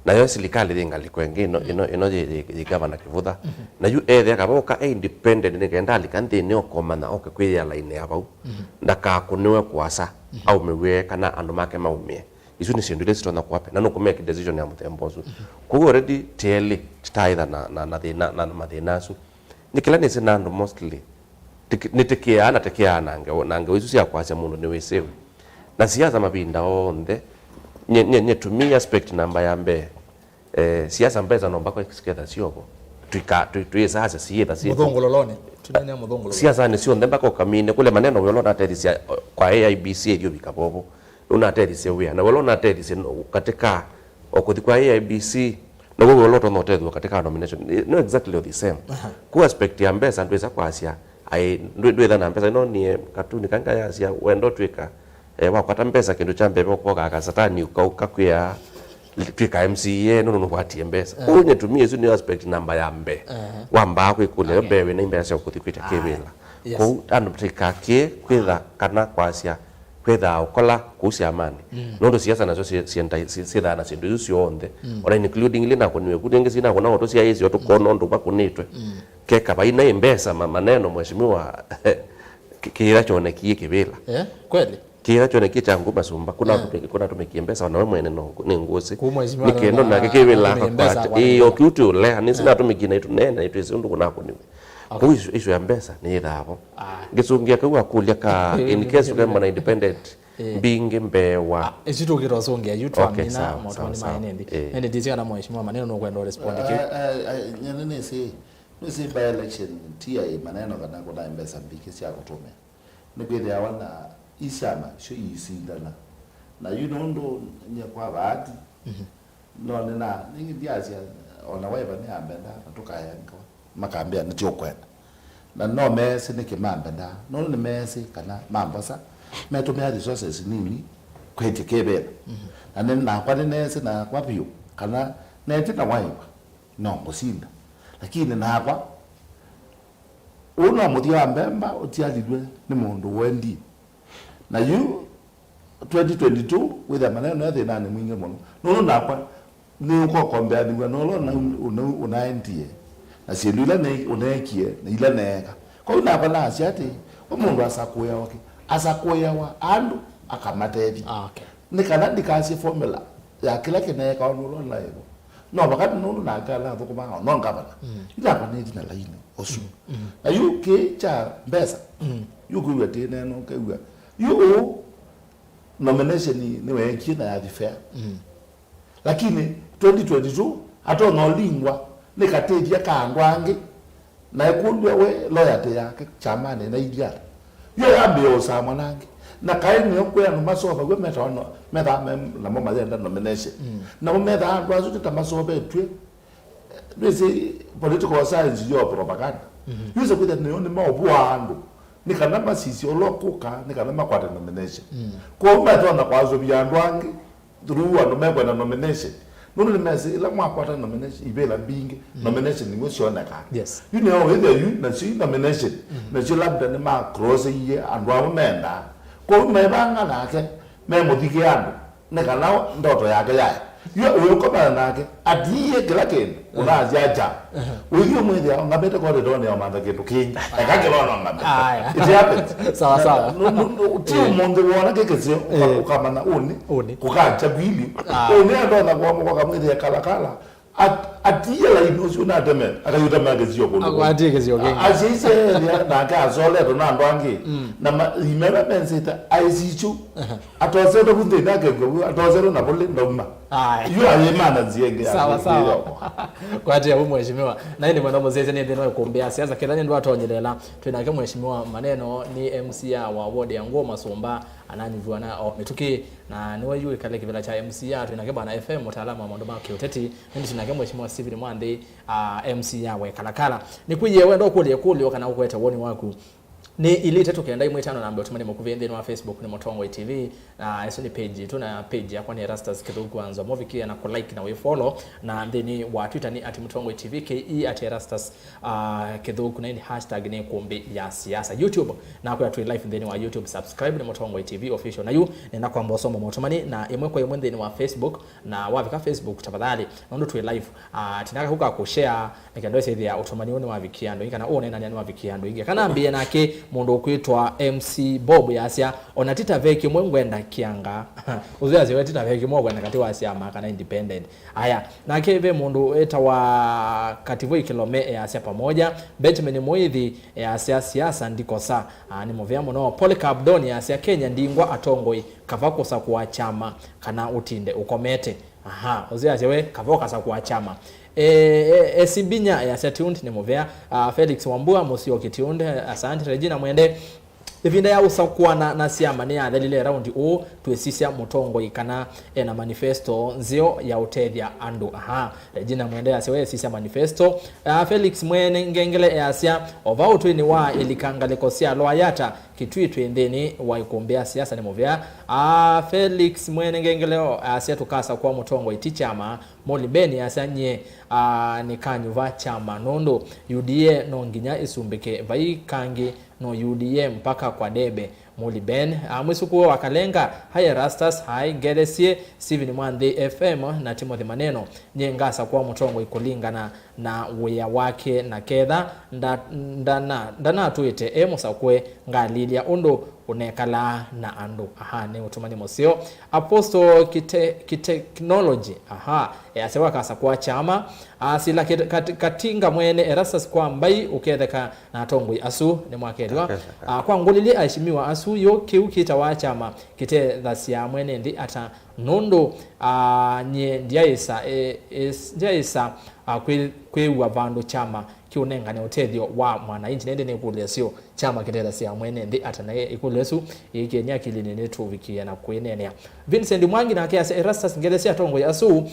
nayo silikalĩ yĩ ngalĩko ĩngĩ ĩno, ĩno, ĩno yĩ, yĩ, yĩ Gavana Kĩvũtha. Na yu ethĩa kavoka e independent nĩ kenda alika nthĩnĩ okomanya oke kwĩyĩa lainĩ ya vau. Ndakakũnĩwe kũasa, aumĩw'e kana andũ make maumĩe. Isu nĩ syĩndũ ila sitonya kũape, na nũkũmake decision ya mũthemba ũsu. Kwoou already tĩelĩ titaĩtha na, na, na thĩna, na mathĩna asu. Nĩ kĩla nĩsĩ na andũ mostly, tĩkĩ-, nĩtĩkĩaa na tĩkĩaa na ngewa, na ngewa isu sya kwasya mũndũ nĩwĩsĩwe. Na siasa mavinda onthe, nye, nye, nye to me aspect namba ya mbee, eh, siasa mbesa no mbaka siketha syovo. Twĩka, twĩ-, twĩsasya siĩtha syĩ. Mũthũngũlũlonĩ, tũnene mũthũngũlũlonĩ. Siasanĩ syonthe mbaka ũkamine kũle Maneno wĩola ũnatethisya, eh, kwa A I B C ĩthiũvika vovo. Nũnatethisye wĩa, na wĩla ũnatethisye no-, katika o kũthi kwa A I B C, now'o wĩla ũtonya ũtethw'a katika nomination. Eh, no exactly the same. Aha. Ku aspect ya mbesa ndwĩsa kwasya, ai, ndwĩ-, ndwĩtha na mbesa, no nie katuni kanga yasya, wenda ũtwĩka, eh, wakwata mbesa kĩndũ kya mbee, ũkoka kasatani ũkauka kwĩa, twĩka M C A, nũndũ nũkwatie mbesa. Eh. Kwoou nye to me ĩsu nĩ aspect namba ya mbee. Eh. Wambaa kwĩkũlya yo mbee wĩna mbesa sya kũthi kwĩtya kĩvĩla. Yes. Kwoou andũ tũikakĩe kwĩtha kana kwasya, kwĩthaa ũkola kũu syamanĩ. Nũndũ siasa nasyo si-, sienda-, si-, syĩthaa na syĩndũ isu syonthe. Ona including ila nakũniwe ku, ĩngĩ sinakũna o tũsyaĩĩsyo tũkona ũndũ vakũnĩtwe. Keka vaina ĩ mbesa ma-, Maneno mheshimiwa kĩ-, kĩla kyonekie kĩvĩla. Eh, kweli? Kĩla kyonekie kya ngũ masumba, kuna tũmĩki-, kuna tũmĩkie mbesa, ona we mwene no, nĩ ngũsĩ. Kũ mheshimiwa nĩ kĩndũ nake kĩvĩla akakwata. Ĩĩ, o kĩu tũlea, nĩ sinatũmĩkie na itũneene, itwĩsĩ ũndũ kũnakũniwe. Okay. Kũu issue, issue ya mbesa nĩ yĩthaa vo. Ah. Ngĩsũngĩa kau akũlya ka, in case tũkemba na independent, mbingĩ mbee wa. Ĩsu tũkĩta ũsũngĩa yu Okay, twamina sawa, maũndũ sawa, nĩ sawa. maĩ nĩ nthĩ. Eh. Nĩ ndĩtĩka na mheshimiwa Maneno nũkwenda ũrespond kĩ. Nyene nĩsĩ nĩsĩ by election ti ya Maneno kana kũna mbesa mbingĩ sya kũtũmĩa. Nĩkwĩthĩawa na isyama syo iisindana. Na yu nũndũ nye kwa bahati, no nĩna nĩngĩthiasya ona waiva nĩambenda na tũkaengawa. Makambĩa nĩtũkwenda. Na no meesĩ nĩkĩ mambendaa. Nũndũ nĩmeesĩ kana mambosa, metũmĩa resources nini kwĩtya kĩvĩla. Na nĩ nakwa nĩneesĩ nakwa vyũ kana neti na waiva no ngũsinda. Lakini nakwa, ũũ no mũthya wa mbemba ũtialilwe nĩ mũndũ ũendie. Na yu twenty twenty-two wĩthĩa Maneno e thĩnanĩ mwingĩ mũno. Nũndũ nakwa nĩũkokombeanĩw'a na ũla ũna- ũna- ũnaendie, na syĩndũ ila ne- ũneekie na ila neeka. Kwoou nakwa naasya atĩ, we mũndũ asakũĩawa kĩ? Asakũĩawa andũ akamatethya. Ah, okay. Nĩ kana ndikasye formula ya kĩla kĩneekawa nĩ ũla ũnaĩvo. No vaka nũndũ nake ala athũkũmaa no ngavana. Yu nakwa nĩthi na laini ũsu. Na yu kĩĩ kya mbesa, yu kwĩw'a tĩneno kew'a yu ũũ nomination nĩweekie na yathi fair. Lakini twenty twenty-two atonya ũlingwa nĩ katĩthya ka andũ angĩ, na ekũlw'a we loyalty yake kyamanĩ na ilyata. Yo yambĩĩa ũsaa mwanangi. Na kaĩ nĩo kwĩ andũ masovaw'a metawa no- methaa me- namo mayenda nomination. Namo methaa andũ asu tĩ ta masovetw'e. Ndwĩsĩ political science yo propaganda. Yũse kwĩthĩa nĩyo nĩmaũvũaa andũ nĩ kana masisye ũla ũkũka nĩ kana makwate nomination. Kwoou metonya kwasũvia andũ angĩ through andũ mekwenda nomination. Nũndũ nĩmesĩ ĩla mwakwata nomination, ivĩla mbingĩ nomination nĩw'o syonekaa. Yes. Yu nĩo wĩthĩa yu nasyo i nomination nasyo labda nĩmacrossĩie andũ amwe mendaa. Kwoou mevanga nake memũthikĩa andũ nĩ kana ndoto yake yae. Yu ũyũkomana nake atiie kĩla kĩndũ ũnasya kya. Ũithi ũmwĩthĩa ngambĩte kotĩtonĩ ya mantha kĩndũ kĩngĩ eka kĩlono ngambĩte. It happens. Sawa, sawa. Ti ũmũnthĩ wona kĩkĩsyo ũkamanya ũnĩ kũkakya kwili. Ũnĩ andonya kuamũka kamwĩthĩa kalakala. Atiie laini ũsu nateme akayũtama kĩsio kũndũ kũngĩ. Akwatie kĩsio kĩngĩ. Asyaisye ethĩa nake asoletwe na andũ angĩ. Na imera mensĩte aisichu. Atosetwe vu nthĩnĩ akew'a vu atosetwe na vũlĩ ndauma. Yu ayĩmana nzĩa ĩngĩ ya kwĩyokwa. Kwatia vu mheshimiwa. Na ĩndĩ mwenda mũsyaisye nĩ nthĩnĩ wa ĩkũmbĩ ya siasa kĩla nĩ ndũ atonyelela. Twĩ nake mheshimiwa Maneno nĩ M C A wa ward ya Nguo Masũmba ananyuvwa na o mĩtũkĩ. Na nĩwe yu ĩkale kĩvĩla kya M C A. Twĩ nake bwana F M mũtaalamu wa maũndũ ma kĩũteti. Nĩndĩ twĩ nake mheshimiwa Stephen Mwanthi, ah, M C A wa Kalakala. Nĩkwĩyĩe wenda ũkũlye ĩkũlyo kana ũkwete woni waku. Nĩ ilĩ itatũ kenda ĩmwe ĩtano namba ũtũmani mũkuvĩ nthĩnĩ wa Facebook nĩ Mũtongoi T V. Na ĩsu nĩ page yitũ na page yakwa nĩ Erastus Kĩthũku Anzwa. Mũvikĩe na kũ like na wĩ follow. Na nthĩnĩ wa Twitter nĩ at Mũtongoi T V, K E at Erastus, ah, Kĩthũku na ĩndĩ hashtag nĩ ĩkũmbĩ ya siasa. YouTube nakwĩa twĩ live nthĩnĩ wa YouTube, subscribe nĩ Mũtongoi T V official. Na yu nĩenda kwamba ũsoma maũtũmani na ĩmwe kwa ĩmwe nthĩnĩ wa Facebook. Na wavika Facebook tafadhali nũndũ twĩ live. Ah, tinaka kuka kũ share nĩ kenda ũsĩthĩa ũtũmani ũũ nĩwavikie andũ aingĩ kana ũneenany'a nĩwavikie andũ aingĩ. Kana mbĩe nake mũndũ ũkwĩtwa M C Bob yasya, ona ti ta ve kĩmwe ngwenda kĩanga. Ũzĩasya we ti ta ve kĩmwe ũkwenda katĩ wa syama kana independent. Aya, nake ve mũndũ etawa Kativoi Kilome easya pamoja, Benjamin Mũithi easya siasa ndikosa. Ah, nĩ mũvea mũno. Polycarp Don easya Kenya ndingwa atongoi kava kũsakũa kyama kana ũtinde ũkomete. Aha, ũzĩasya we kava ũkasakũa kyama. E, e, Esibinya easya tuned nĩ mũvea. Ah, Felix Wambua Mũsyoki tuned, asante. Regina Mwende, ĩvinda ya ũsakũana na syama nĩyathelile raundi ũũ, twĩsisya mũtongoi kana ena manifesto nzeo ya ũtethya andũ. Aha, Regina Mwende easya we sisya manifesto. Ah, Felix Mwene Ngengele easya o vau ũtwĩnĩ wa ĩlika ngalĩko sya Loayata, Kitui twĩ nthĩnĩ wa ĩkũmbĩ ya siasa nĩ mũvea. Ah, Felix Mwene Ngengele easya tũkasakũa mũtongoi ti kyama. Muli Ben easya nyie, ah, nĩkanyuva kyama nũndũ U D A no nginya ĩsumbĩke vai kangĩ. No U D A mpaka kwa debe. Muli Ben, ah, mwĩsũkũwe wa Kalenga, hi Erastus, hi Ngethesie, Stephen Mwanthi F M na Timothy Maneno. Nyie ngasakũa mũtongoi kũlingana na wĩa wake na ketha nda- ndana- ndanatwĩte e mũsakũe ngalilya ũndũ ũnekalaa na andũ. Aha, nĩ ũtũmani mũseo. Apostle Kite-, Kiteknology, aha, easya wakasakũa kyama, asila Kit-, Kat-, Katinga mwene Erastus kwa mbai ũketheka na atongoi asu nĩ mwakethwa. Aketheka. Ah, kwa ngũlĩlye aheshimiwa asu, yo kĩu kĩtawa kyama kĩtethasya mwene nthĩ ata? Nũndũ, ah, nyie ndyaĩsa, eh, is-, ndyaĩsa, ah, kwĩ-, kwĩw'a vandũ kyama kĩũnengane ũtethyo wa mwananchi. Na ĩndĩ nĩkũlya syo, kyama kĩtethasya mwene nthĩ ata? Na ĩkũlyo ĩsu ĩikie nĩ akilinĩ nĩtũvikĩĩa na kwĩneenea. Vincent Mwangi nake asya, Erastus, ngethe sya atongoi asu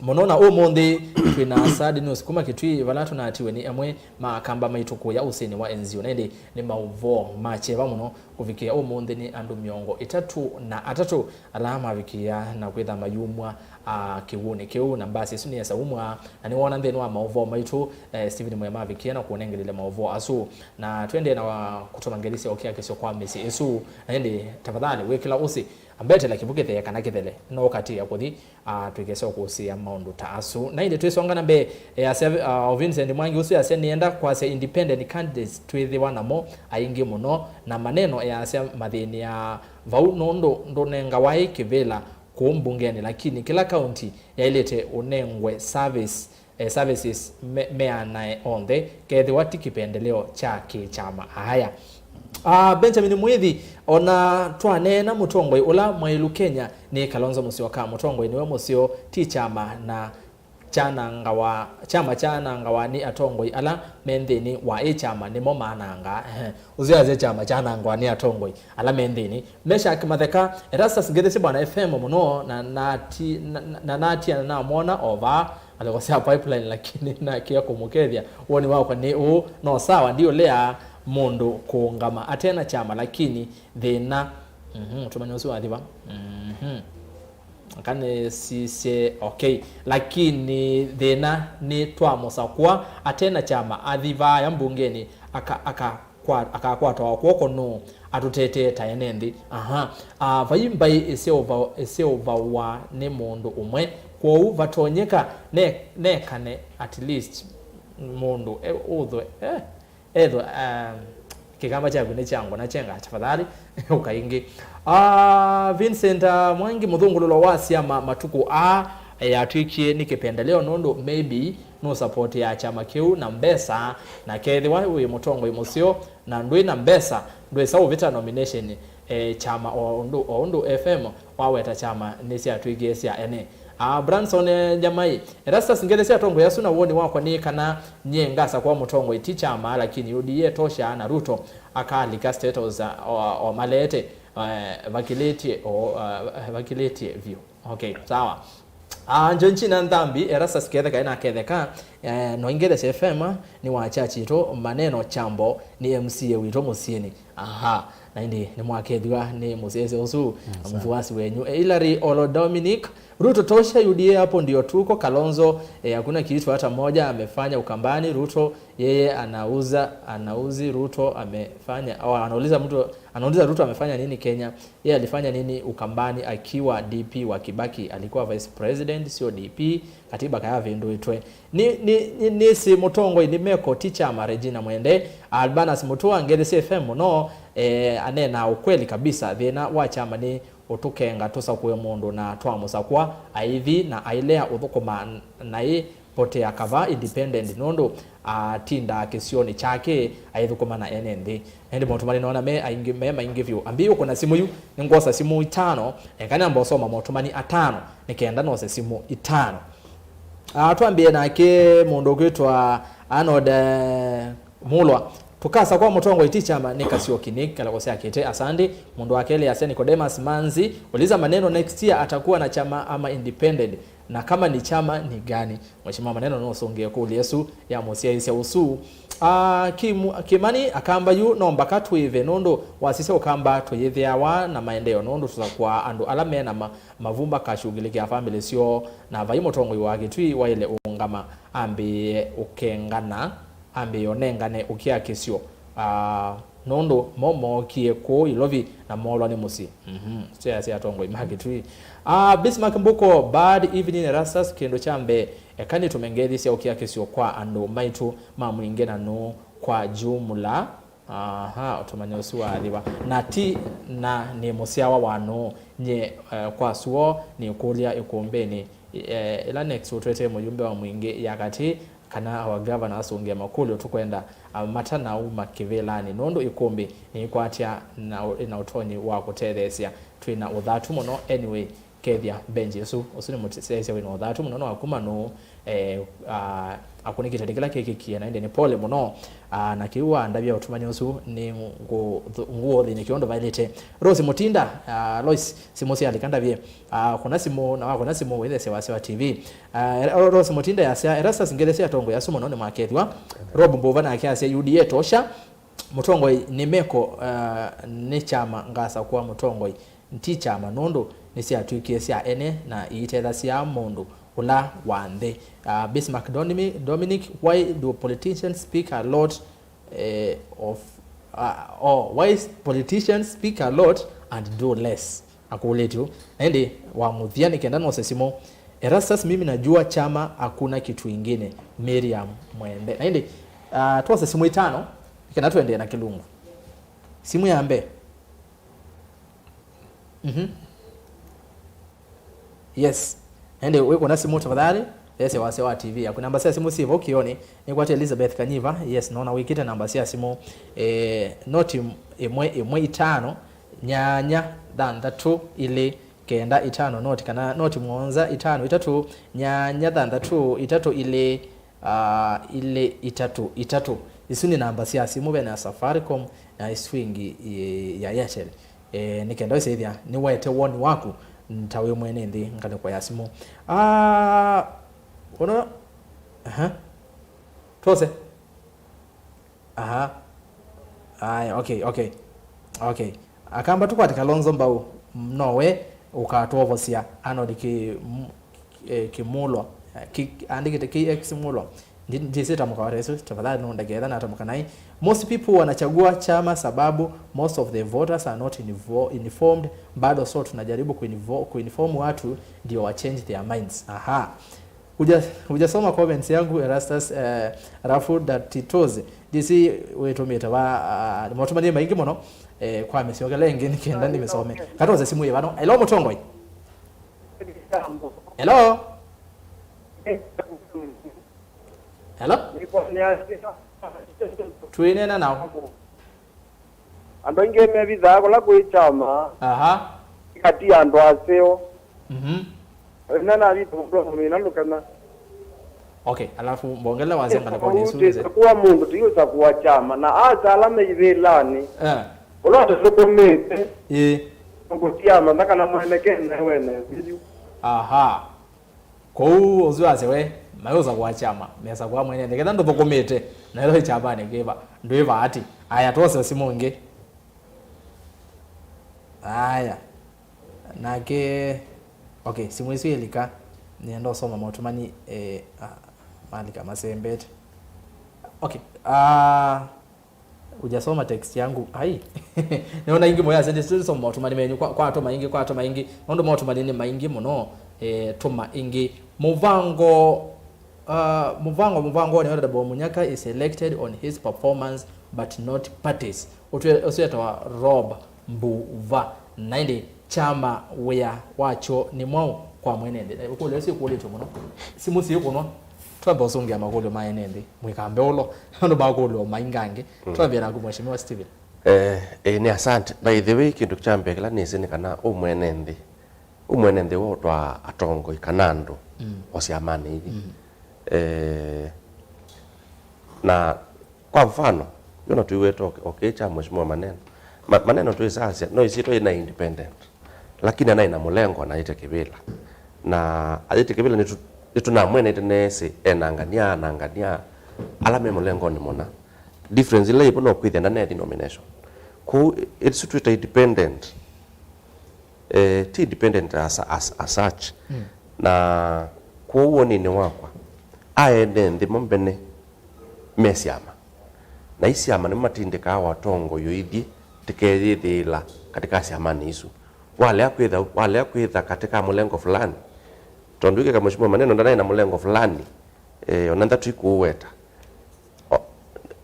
mũno, na ũmũnthĩ twĩ na sad news kuma Kitui, vala tũnatiwe nĩ amwe ma akamba maitũ kũya ũsĩnĩ wa N Z U. Na ĩndĩ nĩ maũvoo ma kyeva mũno. Kũvikĩa ũmũnthĩ nĩ andũ mĩongo ĩtatũ na atatũ ala mavikĩa na kwĩtha mayumw'a, ah, kĩw'ũnĩ kĩu, na mbasi ĩsu nĩyesa umwa, na nĩwona nthĩnĩ wa maũvoo maitũ, eh, Stephen Mwea mavikĩa na kũnengelile maũvoo asu. Na twendee na wa kũtũma ngethi sya ũkiakĩsyo kwa mĩsyĩ ĩsu, na ĩndĩ tafadhali wĩkĩla ũsĩ, ambetela kĩvukĩthee kana kĩthele, no ũkatĩĩa kũthi, ah, twĩkese kũsĩĩa maũndũ ta asu. Na ĩndĩ twĩsonga na mbee, easya, ah, o Vincent Mwangi ũsu easya, nĩenda kwasya independent candidates twĩthĩwa namo aingĩ mũno, na maneno easya mathĩnĩa vau nũndũ ndũnengawa ĩ kĩvĩla kũu mbungenĩ, lakini kĩla kaunti yaĩlĩte ũnengwe service, eh, services me-, meanae onthe, kethĩwa ti kĩpendeleo kya kĩkyama. Aya. Ah, Benjamin Mwithi, ona twaneena mũtongoi ũla mwaĩlu Kenya nĩ Kalonzo Musyoka. Mũtongoi nĩwe mũseo, ti kyama, na kyanangawa, kyama kyanangawa nĩ atongoi ala me nthĩnĩ wa ĩ kyama nĩmo manangaa. Ehe. Ũsu asya kyama kyanangwa nĩ atongoi ala me nthĩnĩ. Meshak Matheka, Erastus, ngethesye Bwana F M mũno, na, na, nati-, na, na, na natia na namwona o vaa ngalĩko sya pipeline, lakini nakĩa kũmũkethya. Woni wakwa nĩ ũũ, no sawa, ndiũlea mũndũ kũũngama atena kyama, lakini thĩna, mhm, ũtũmani ũsu wathi va? Mhm. Aka nĩsisye, okay. Lakini thĩna nĩ twamũsakũa atena kyama, athi vaaya mbungenĩ, aka, aka, kwa, akakwatawa kw'oko nũũ atũtetee ta ene nthĩ? Aha. Ah, vai mbaĩ ĩseũva-, ĩseũvawa nĩ mũndũ ũmwe, kwoou vatonyeka ne-, nekane at least mũndũ e-, ũthwe, eh, ethwe, um, kĩkamba kyaku nĩ kya ngona kyenga, tafadhali ũka ĩngĩ. Ah, Vincent, ah, Mwangi, mũthũngũlũlo wa syama matukũ aa, eh, yatw'ĩkie nĩ kĩpendeleo nũndũ maybe nũsapotea kyama kĩu na mbesa, na kethĩwa wĩ mũtongoi mũseo na ndwĩ na mbesa, ndwĩsa ũvĩta nomination, eh, kyama o ũndũ, o ũndũ F M waweta kyama nĩsyatw'ĩkie sya ene. Ah, Branson, eh, Nyamai, Erastus, ngethe sya atongoi asu na woni wakwa nĩ kana nyie ngasakũa mũtongoi ti kyama, lakini U D A tosha na Ruto akalika State House, ah, o, o malete, eh, vakilĩtye, o, ah, vakilĩtye vyũ. Okay, sawa. Ah, Njonchina Nthambi, Erastus ketheka ena ketheka, eh, no ingethesya F M nĩ wa church itũ, maneno chambo nĩ M C A witũ mũsyĩnĩ. Aha, na ĩndĩ nĩmwakethwa nĩ mũsyaĩĩsya ũsu, na mũvuasi wenyu. Eh, Hilary Olo Dominic, Ruto tosha, U D A hapo ndio tuko. Kalonzo, eh, hakuna kitu hata moja amefanya Ukambani. Ruto yeye anauza, anauzi Ruto amefanya, oh, anauliza mtu, anauliza Ruto amefanya nini Kenya? Yeye alifanya nini Ukambani akiwa D P wa Kibaki? Alikuwa vice president, sio D P. Katiba kayavĩndũĩtwe. Nĩ, nĩ, nĩ, nĩsĩ mũtongoi nĩ meko ti kyama. Regina Mwende, Albanas Mutua, ngethesye F M mũno, eh, aneenaa ũkweli kabisa. Thĩna wa kyama nĩ ũtũkenga tũsakũe mũndũ na twamũsakũa aithi na ailea ũthũkũma n-, naĩ potea kava independent nũndũ atindaa kĩsionĩ kyake aithũkũma na ene nthĩ. Ĩndĩ maũtũmani nona me aingĩ, me maingĩ vyũ. Ambĩĩe ũkũna simũ yu, nĩngwosa simũ itano, eka namba ũsoma maũtũmani atano nĩ kenda nose simũ itano. Ah, twambĩe nake mũndũ ũkwĩtwa Arnold, eh, Mulwa. Tũkasakũa mũtongoi ti kyama, nĩ Kasyoki Nick, Kalakosya Kĩtĩ, asandi. Mũndũ wa kelĩ asya Nicodemus Manzi, uliza maneno next year atakuwa na chama ama independent, na kama ni chama ni gani? Mheshimiwa Maneno nũsũngĩe kũlya ĩsu ya mũsyaĩĩsya ũsu. Ah, Kimu-, Kimani, Akamba yu no mbaka twĩve nũndũ wasisya Ũkamba tũyĩthĩawa na maendeeo nũndũ tũsakũaa andũ ala me na ma-, mavumba kashughulikia family syoo, na vai mũtongoi wa Kĩtui waĩle ũũngama ambĩĩe ũkengana, ambĩĩe ũnengane ũkiakĩsyo, ah, nũndũ mo mookie kũũ Ilovi na moolwa nĩ mũsyĩ. Mhm. Sya, sya atongoi ma Kĩtui. Ah, Bismarck Mbuko, bad evening Erastus, kĩndũ kya mbee, eka nĩtũme ngethi sya ũkiakĩsyo kwa andũ maitũ ma Mwingĩ na nũũ kwa jumla. Aha, ũtũmani ũsu waathĩwa. Na ti na nĩ mũsyawa wa nũũ? Nyie, eh, kwa suo nĩkũlya ikumbĩnĩ. Eh, ĩla next ũtwetee mũyumbe wa mwingĩ ya katĩ kana our governor asũngĩe makũlyo tũkwenda, ah, matanauma kĩvĩlanĩ, nũndũ ikumbĩ nĩikwatya na, na ũtonyi wa kũtetheesya. Twĩ na ũthatu mũno. Anyway, kethya benji ũsu, ũsu nĩ mũtetheesya wĩ na ũthatu mũno, no akuma nũũ? Eh, ah, akũnĩkĩte nĩ kĩla kĩkĩkie, na ĩndĩ nĩ pole mũno. Ah, na kĩu wandavya ũtũmani ũsu nĩ ngũ-, ngũũthĩnĩkĩa ũndũ vaĩlĩte. Rose Mutinda, ah, Lois, simũ syalika ndavye. Ah, kũna simũ, na wakũna simũ wĩthesye wasya wa T V. Ah, Ro-, Rose Mutinda yasya, Erastus, ngethi sya atongoi asu mũno nĩmakethw'a. Rob Mbuva nake asya, U D A tosha. Mũtongoi nĩ meko, ah, nĩ kyama ngasa kwa mũtongoi. Nti kyama nũndũ nĩsyatw'ĩkie sya ene na iitethasya mũndũ ũla wa nthĩ. Uh, Bismarck Donimi-, Dominic, why do politicians speak a lot, eh, of, uh, or why s-, politicians speak a lot and do less? Akũlĩtye ũu. Na ĩndĩ wa mũthya nĩ kenda nose simũ. Erastus, mimi najua chama hakuna kitu ingine. Miriam Mwende. Na ĩndĩ, uh, twose simũ itano, nĩ kenda tũendee na kĩlungu. Simũ ya mbee. Mhm. Yes. Ende wĩkũna simũ tafadhali. Thesya wasya wa T V yaku. Namba sya simũ syĩ vau kĩonĩ. Nĩkwate Elizabeth Kanyiva. Yes, naona wĩkĩte namba sya simũ. Eh, noti ĩmwe ĩmwe itano, nyanya thanthatũ ilĩ kenda itano noti, kana noti mũonza itano itatũ, nyanya thanthatũ itatũ ilĩ, ah, ilĩ itatũ itatũ. Isu nĩ namba sya simũ, ve na Safaricom na isu ingĩ, eh, ya Airtel. Eh, nĩ kenda ũsĩthya nĩwaete woni waku ta wĩ mwene nthĩ ngalĩko ya simũ. Ah, ũno, aha. Twose. Aha. Aya, okay, okay. Okay. Akamba tũkwate Kalonzo mbau, nowe ũkatwovosya. Arnold Ki-, m-, eh, Kimulwa. Ki-, andĩkĩte K X Mulwa. Ndi-, ndisĩtamũka wata ĩsu, tafadhali nũndeketha natamũka nai. Most people wanachagua chama sababu most of the voters are not invo-, informed bado, so tunajaribu kuinvo-, kuinform watu ndio wa change their minds. Aha. Uja-, ujasoma comments yangu, Erastus, eh, alafu Datitozi. Ndisi wĩtũmĩte va, ah, maũtũmanie maingĩ mũno, eh, kwa mĩsyokele ĩngĩ nĩ kenda nĩmĩsome. Katose simũ yĩ vano. Hello, mũtongoi. Hello. Hello. Twĩneena nao. Andũ aingĩ mevithaa kũla kwĩ kyama. Aha. Kati ya andũ aseo. Mhm. Ĩna navitha mũndũ amũmina ndũkana. Okay, alafu mbongele wasya ngalĩkonĩ ĩsu nĩsĩ. Kuwa mũndũ tiũsa kuwa kyama na asa ala me ivĩlanĩ. Eh. Ũla ũtũthũkũmĩte. Ĩĩ. Ũkũtia matha kana mwanake newene. Aha. Kwoou ũsu asya we, mayũsakũa kyama, mesakũa mwene nthĩ. Ketha ndũthũkũmĩte, na ĩla wĩ kyamanĩ kĩva, ndwĩ vaati. Aya, twose simũ ĩngĩ. Aya. Nake, okay, simũ ĩsu ĩlika, nĩenda ũsoma maũtũmani, eh, ah, malika masembete. Okay, ah, Ujasoma text yangu. Ai. Nĩona ingĩ moya sende sio soma maũtũmani menyu kwa, kwa tũma ingĩ, kwa tũma ingĩ. Nũndũ maũtũmani nĩ maingĩ mũno, eh, tũma ingĩ. Mũvango, uh, mũvango, mũvango nĩ Honorable Munyaka is elected on his performance but not parties. Ũtwe-, ũsu etawa Rob Mbuva. Na ĩndĩ kyama wĩa wakyo nĩ mwaũ kwa mwene nthĩ? Eh, ĩkũlyo ĩsu ĩkũlĩtwe mũno. Simũ syĩkũnwa. Twambe ũsũngĩa makũlyo ma ene nthĩ. Mwĩkambe ũlo. Nũndũ makũlyo maingangĩ. Mm. Twambie naku, Mheshimiwa Steven. Eh, eh, nĩ asante. By the way, kĩndũ kya mbee kĩla nĩsĩ nĩ kana ũ mwene nthĩ, ũ mwene nthĩ wotwaa atongoi kana andũ, mm, o syamanĩ ithi. Mm. Eh, na kwa mfano, yona tũiweta okay, okay, kya Mheshimiwa Maneno. Ma-, Maneno twĩsasya, no isitwa ina independent. Lakini anaĩ na mũlengo na ayĩte kĩvĩla. Na ayĩte kĩvĩla nĩtũ-, nĩtũnamwene ĩte nesĩ enangania, anangania, ala me mũlengonĩ mũna. Difference ila ĩvo no kwĩthĩa ndanethi nomination. Kwoou, ĩsu twĩta independent. Eh, ti independent as, as, as such. Mm. Na kwoou wonini wakwa, aene nthĩ mo mbene me syama. Na i syama nĩmo matindĩkaa watongoi ũithi tĩkeyĩthĩĩla katika syamanĩ isu. Walea kwĩtha, walea kwĩtha katika mũlengo fulani, tondũ ikeka Mheshimiwa Maneno ndanaĩ na mũlengo fulani, eh, ona nthatu ikũweta. O-,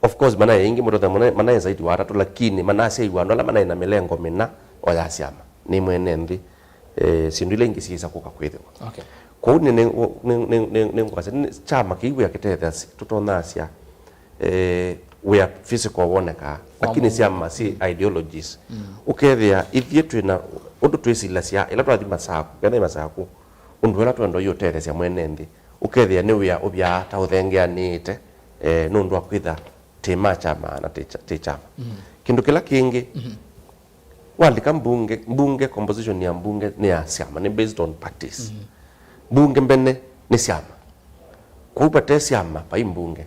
of course, manaĩ aingĩ mũtothe, manaĩ, manaĩ zaidi wa atatũ, lakini manasyaiwa andũ ala manaĩ na mĩlengo mĩna o ya syama, nĩ mwene nthĩ, eh, syĩndũ ila ingĩ syĩsa kũka kwĩthĩwa. Okay. Kwoou nĩ, nĩ, nĩ, nĩ, nĩ, nĩngwasya nĩ kyama kĩu wĩa kĩtethasya, tũtonyasya, eh, wĩa physical wonekaa, lakini mũndũ. Syama syĩ ideologies. Mm. Ũkethĩa ithyĩ twĩ na ũndũ twĩsilasya, ĩla twathi Masaku, kethĩa Masaku, ũndũ ũla twenda ũyĩ ũtethesya mwene nthĩ, ũkethĩa nĩ wĩa ũvyaa ta ũthengeanĩĩte, eh, nũndũ wa kwĩtha tĩ ma kyama na tĩ kya-, tĩ kyama. Mm. Kĩndũ kĩla kĩngĩ, mm-hmm. Walika mbunge, mbunge, composition ya mbunge nĩ ya syama, nĩ based on parties. Mm. Mbunge mbene nĩ syama. Kwoou vate syama, vai mbunge.